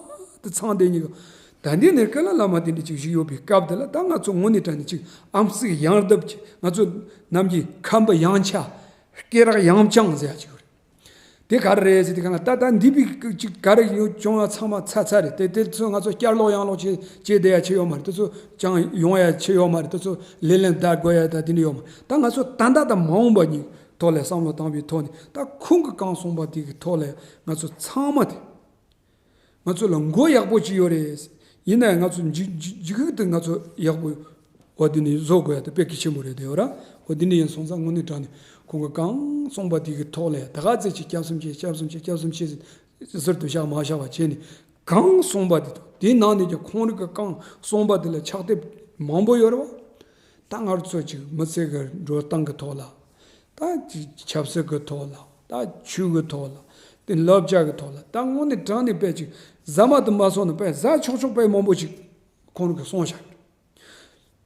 དེ་ཚང་བསྡད་ཉིད་ཀྱི་ད་འདི་ནས་སྐལ་ལ་བླ་མ་དེ་འདྲ་ཅིག་བཞུགས་ཡོད་པའི་སྐབས་དེ་ལ་ད་ང་ཚོ་དངོས་གནས་དྲང་ནས་ཅིག་ཨམ་སྲུ་ཡང་སྟབས་ཀྱིས་ང་ཚོ་ནམ་གྱི་ཁམས་པ་ཡང་ཆ་སྐེ་རགས་ཡང་བཅང་ཟེར་ཡ་ཅིག་ཡོད་རེད། དེ་ག་རེ་རེད་ཟེར་དུས་གང་ལ་ད་ད་འདི་པའི་ཅིག་ག་རེ་ཡོད་བྱུང་བ་ཚང་མ་ཚར་ཚར་རེད། དེ་དེ་ཚོ་ང་ཚོ་བསྐྱར་ལོག་ཡང་ལོག་བྱེད་བྱེད་བསྡད་ཡ་ཆེ་ཡོད་མ་རེད། དེ་ཚོ་ཅང་ཡོང་ཡ་ཆེ་ཡོད་མ་རེད། དེ་ཚོ་ལེ་ལན་བརྡ་དགོས་ཡ་ད་དེ་འདྲ་ཡོད་མ་རེད། ད་ང་ཚོ་ད་ལྟ་དང་མ་འོངས་པ་གཉིས་ཐོག་ལ་བསམ་བློ་བཏང་བའི་ཐོག་ནས་ད་ཁོང་གི་གང་གསུངས་པ་དེ་གི་ཐོག་ལ་ང་ཚོ་ཚང་མ་དེ། ང་ཚོ་ལ་མགོ་ཡག་པོ་ཅིག་ཡོད་རེད། ཡིན་ནའང་ང་ཚོ་འཇིགས་འཇིགས་འཇིགས་སྐུལ་དེ་ང་ཚོ་ཡག་པོ་འོ་དེ་ནས་བཟོ་དགོས་ཡ་དེ་དཔེ་གལ་ཆེན་པོ་རེད་དེ་ཡོད་ར། འོ་དེ་འདྲ་ཡིན་སོང་ཙང་དངོས་གནས་དྲང་ནས་ཁོང་གི་གང་གསུངས་པ་དེ་གི་ཐོག་ལ་ཡ་ད་ག་ཚད་ཅིག་སྐྱབས་སུ་མཆི་སྐྱབས་སུ་མཆི་སྐྱབས་སུ་མཆི་ཟེར་ཟུར་དུ་བཞག་མ་བཞག་པ་བྱས་ནས་གང་གསུངས་པ་དེ་དང་དེའི་ནང་ནས་ཀྱང་ཁོང་རང་གི་གང་གསུངས་པ་དེ་ལ་ཕྱག་དེབ་མང་པོ་ཡོད་ར་བ། ད་ང་ཚོ་ཅིག་མི་ཚེ་གི་འགྲོ་སྟངས་གི་ཐོག་ལ། ད་ཅིག་ཆབ་སྲིད་ཀྱི་ཐོག་ལ། ད་ཆོས་ཀྱི་ཐོག་ལ། དེ་བསླབ་བྱ་གི་ཐོག་ལ། ད་དངོས་གནས་དྲང་གནས་དཔེ་ཅིག་ཟ་མ་དེ་མ་སོང་ན་དཔེ་ཟ་ཆོག་ཆོག་དཔེ་མང་པོ་ཅིག་ཁོང་རང་གིས་གསུངས་བཞག་ཡོད།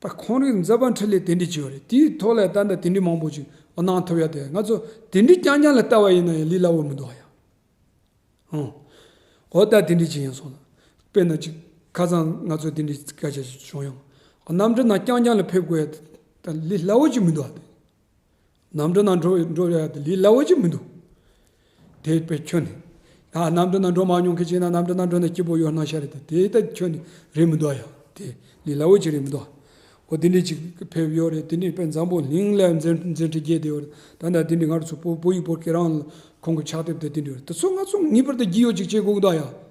ད་ཁོང་རང་གི་མཛད་པ་འཕྲིན་ལས་དེ་འདྲ་ཅིག་ཡོད་རེད། དེའི་ཐོག་ལ་ད་ལྟ་དེ་འདྲ་མང་པོ་ཅིག་གནང་ཐུབ་ཡ་དེ་ང་ཚོ་དེ་འདྲ་རྐྱང་རྐྱང་ལ་ལྟ་བ་ཡིན་ན་ཡང་ལས་སླ་བོ་མི་འདུག་ཨ་ཡ། ཨང་། འོ་ད་དེ་འདྲ་ཅིག་ཡིན་སོང་ན། དཔེར་ན་ཅིག་ཁ་སང་ང་ཚོ་དེ་འདྲ་སྐད་ཆ་ཞིག་བྱུང་ཡང་། གནམ་གྲུ་ནང་རྐྱང་རྐྱང་ལ་ཕེབས་དགོས་ཡ་དེ་ད་ལས་སླ་བོ་ཅིག་མི་འདུག་ཨ་དེ། གནམ་གྲུ་ནང་འགྲོ་འགྲོ་ཡ་དེ་ལས་སླ་བོ་ཅིག་མི་འདུག་དེ་དཔེ་ཁྱོན་ནས། ད་གནམ་གྲུ་ནང་འགྲོ་མ་མྱོང་མཁན་ཅིག་ན་གནམ་གྲུ་ནང་འགྲོ་ན་སྐྱིད་པོ་ཡོད་སྣང་ཤར་རེད་དེ། དེ་ད་ཁྱོན་ནས་རེད་མི་འདུག་ཡ། དེ་ལས་སླ་བོ་ཅིག་རེད་མི་འདུག་འོ་དེ་འདྲས་ཅིག་ཕེབས་ཡོད་རེད། དེ་འདྲས་དཔེ་འཛམ་བུ་གླིང་ལ་མཛད་མཛད་འཕྲིན་རྒྱས་བསྡད་ཡོད་རེད། ད་ལྟ་དེ་འདྲས་ང་རང་ཚོ་བོད་བོད་ཡིག་བོད་སྐད་རང་ཁོང་གི་ཕྱག་དེབ་དེ་དེ་འདྲས་ཡོད་རེད། དེ་ཚོ་ང་ཚོ་ངེས་པར་དུ་རྒྱུས་ཡོད་ཅིག་བྱེད་དགོས་ཀྱི་འདུག་ཡ།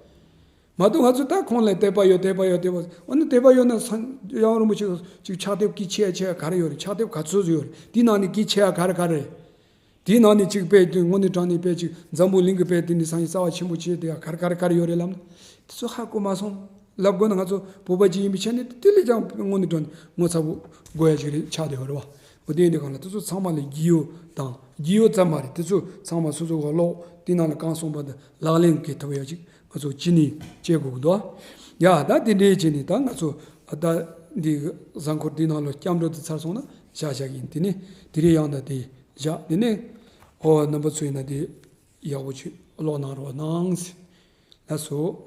མ་གཏོགས་ང་ཚོ་ད་ཁོང་ལ་དད་པ་ཡོད་དད་པ་ཡོད་དད་པ། འོ་ན་དད་པ་ཡོད་ན་སངས་ཡང་རིན་པོ་ཆེ་ཅིག་ཕྱག་དེབ་གལ་ཆེ་ཡ་ཆེ་ཡ་ག་རེ་ཡོད་རེད། ཕྱག་དེབ་ག་ཚོད་ཡོད་རེད། དེའི་ནང་ནས་གལ་ཆེ་ཡ་ག་རེ་ག་རེ་རེད། དེའི་ནང་ནས་ཅིག་དཔེ་དེ་དངོས་གནས་དྲང་གནས་དཔེ་ཅིག་འཛམ་བུ་གླིང་གི་དཔེ་དེ་ནི་སངས་རྒྱས་རྩ་བ་ཆེན་པོ་ཆེ་དེ་ཡ་ག་རེ་ག་རེ་ག་རེ་ཡོད་རེད་ལབ་ན། དེ་ཚོ་ཧ་གོ་མ་སོང་། ལབ་དགོས་ན་ང་ཚོ་བོད་པ་ཅིག་ཡིན་པའི་ཆ་ནས་དེ་ལས་ཀྱང་དངོས་གནས་དྲང་གནས་ངོ་ཚ་པོ་དགོས་ཡ་ཅིག་རེད་ཆགས་བསྡད་ཡོད་རེད་བ། འོ་དེ་ཡིན་དུས་གང་ལ་དེ་ཚོ་ཚང་མ་ལ་རྒྱུས་ཡོད་དང་རྒྱུས་ཡོད་ཙམ་མ་རེད། དེ་ཚོ་ཚང་མ་སོ་སོ་ག་ཀློག་དེ་ནང་ལ་གང་གསུངས་པ་དེ་ལག་ལེན་འཁེལ་ཐུབ་ཡ་ཅིག་ང་ཚོ་ཅི་ནས་བྱེད་དགོས་ཀྱི་འདུག་ཡ་ད་དེ་འདྲས་བྱས་ནས་ད་ང་ཚོ་ད་འདི་གཟའ་འཁོར་འདི་ནང་ལ་སྐྱབས་འགྲོ་དེ་ཚར་སོང་ན་བཞག་བཞག་ཡིན། དེ་ནས་དེ་རིང་ཡང་ད་དེ་བཞག་དེ་ནས་ཨོ་རྣམ་པ་ཚོ་ཡིན་ན་དེ་ཡག་པོ་ཅིག་ཀློག་གནང་རོགས་གནང་། ལགས་སོ།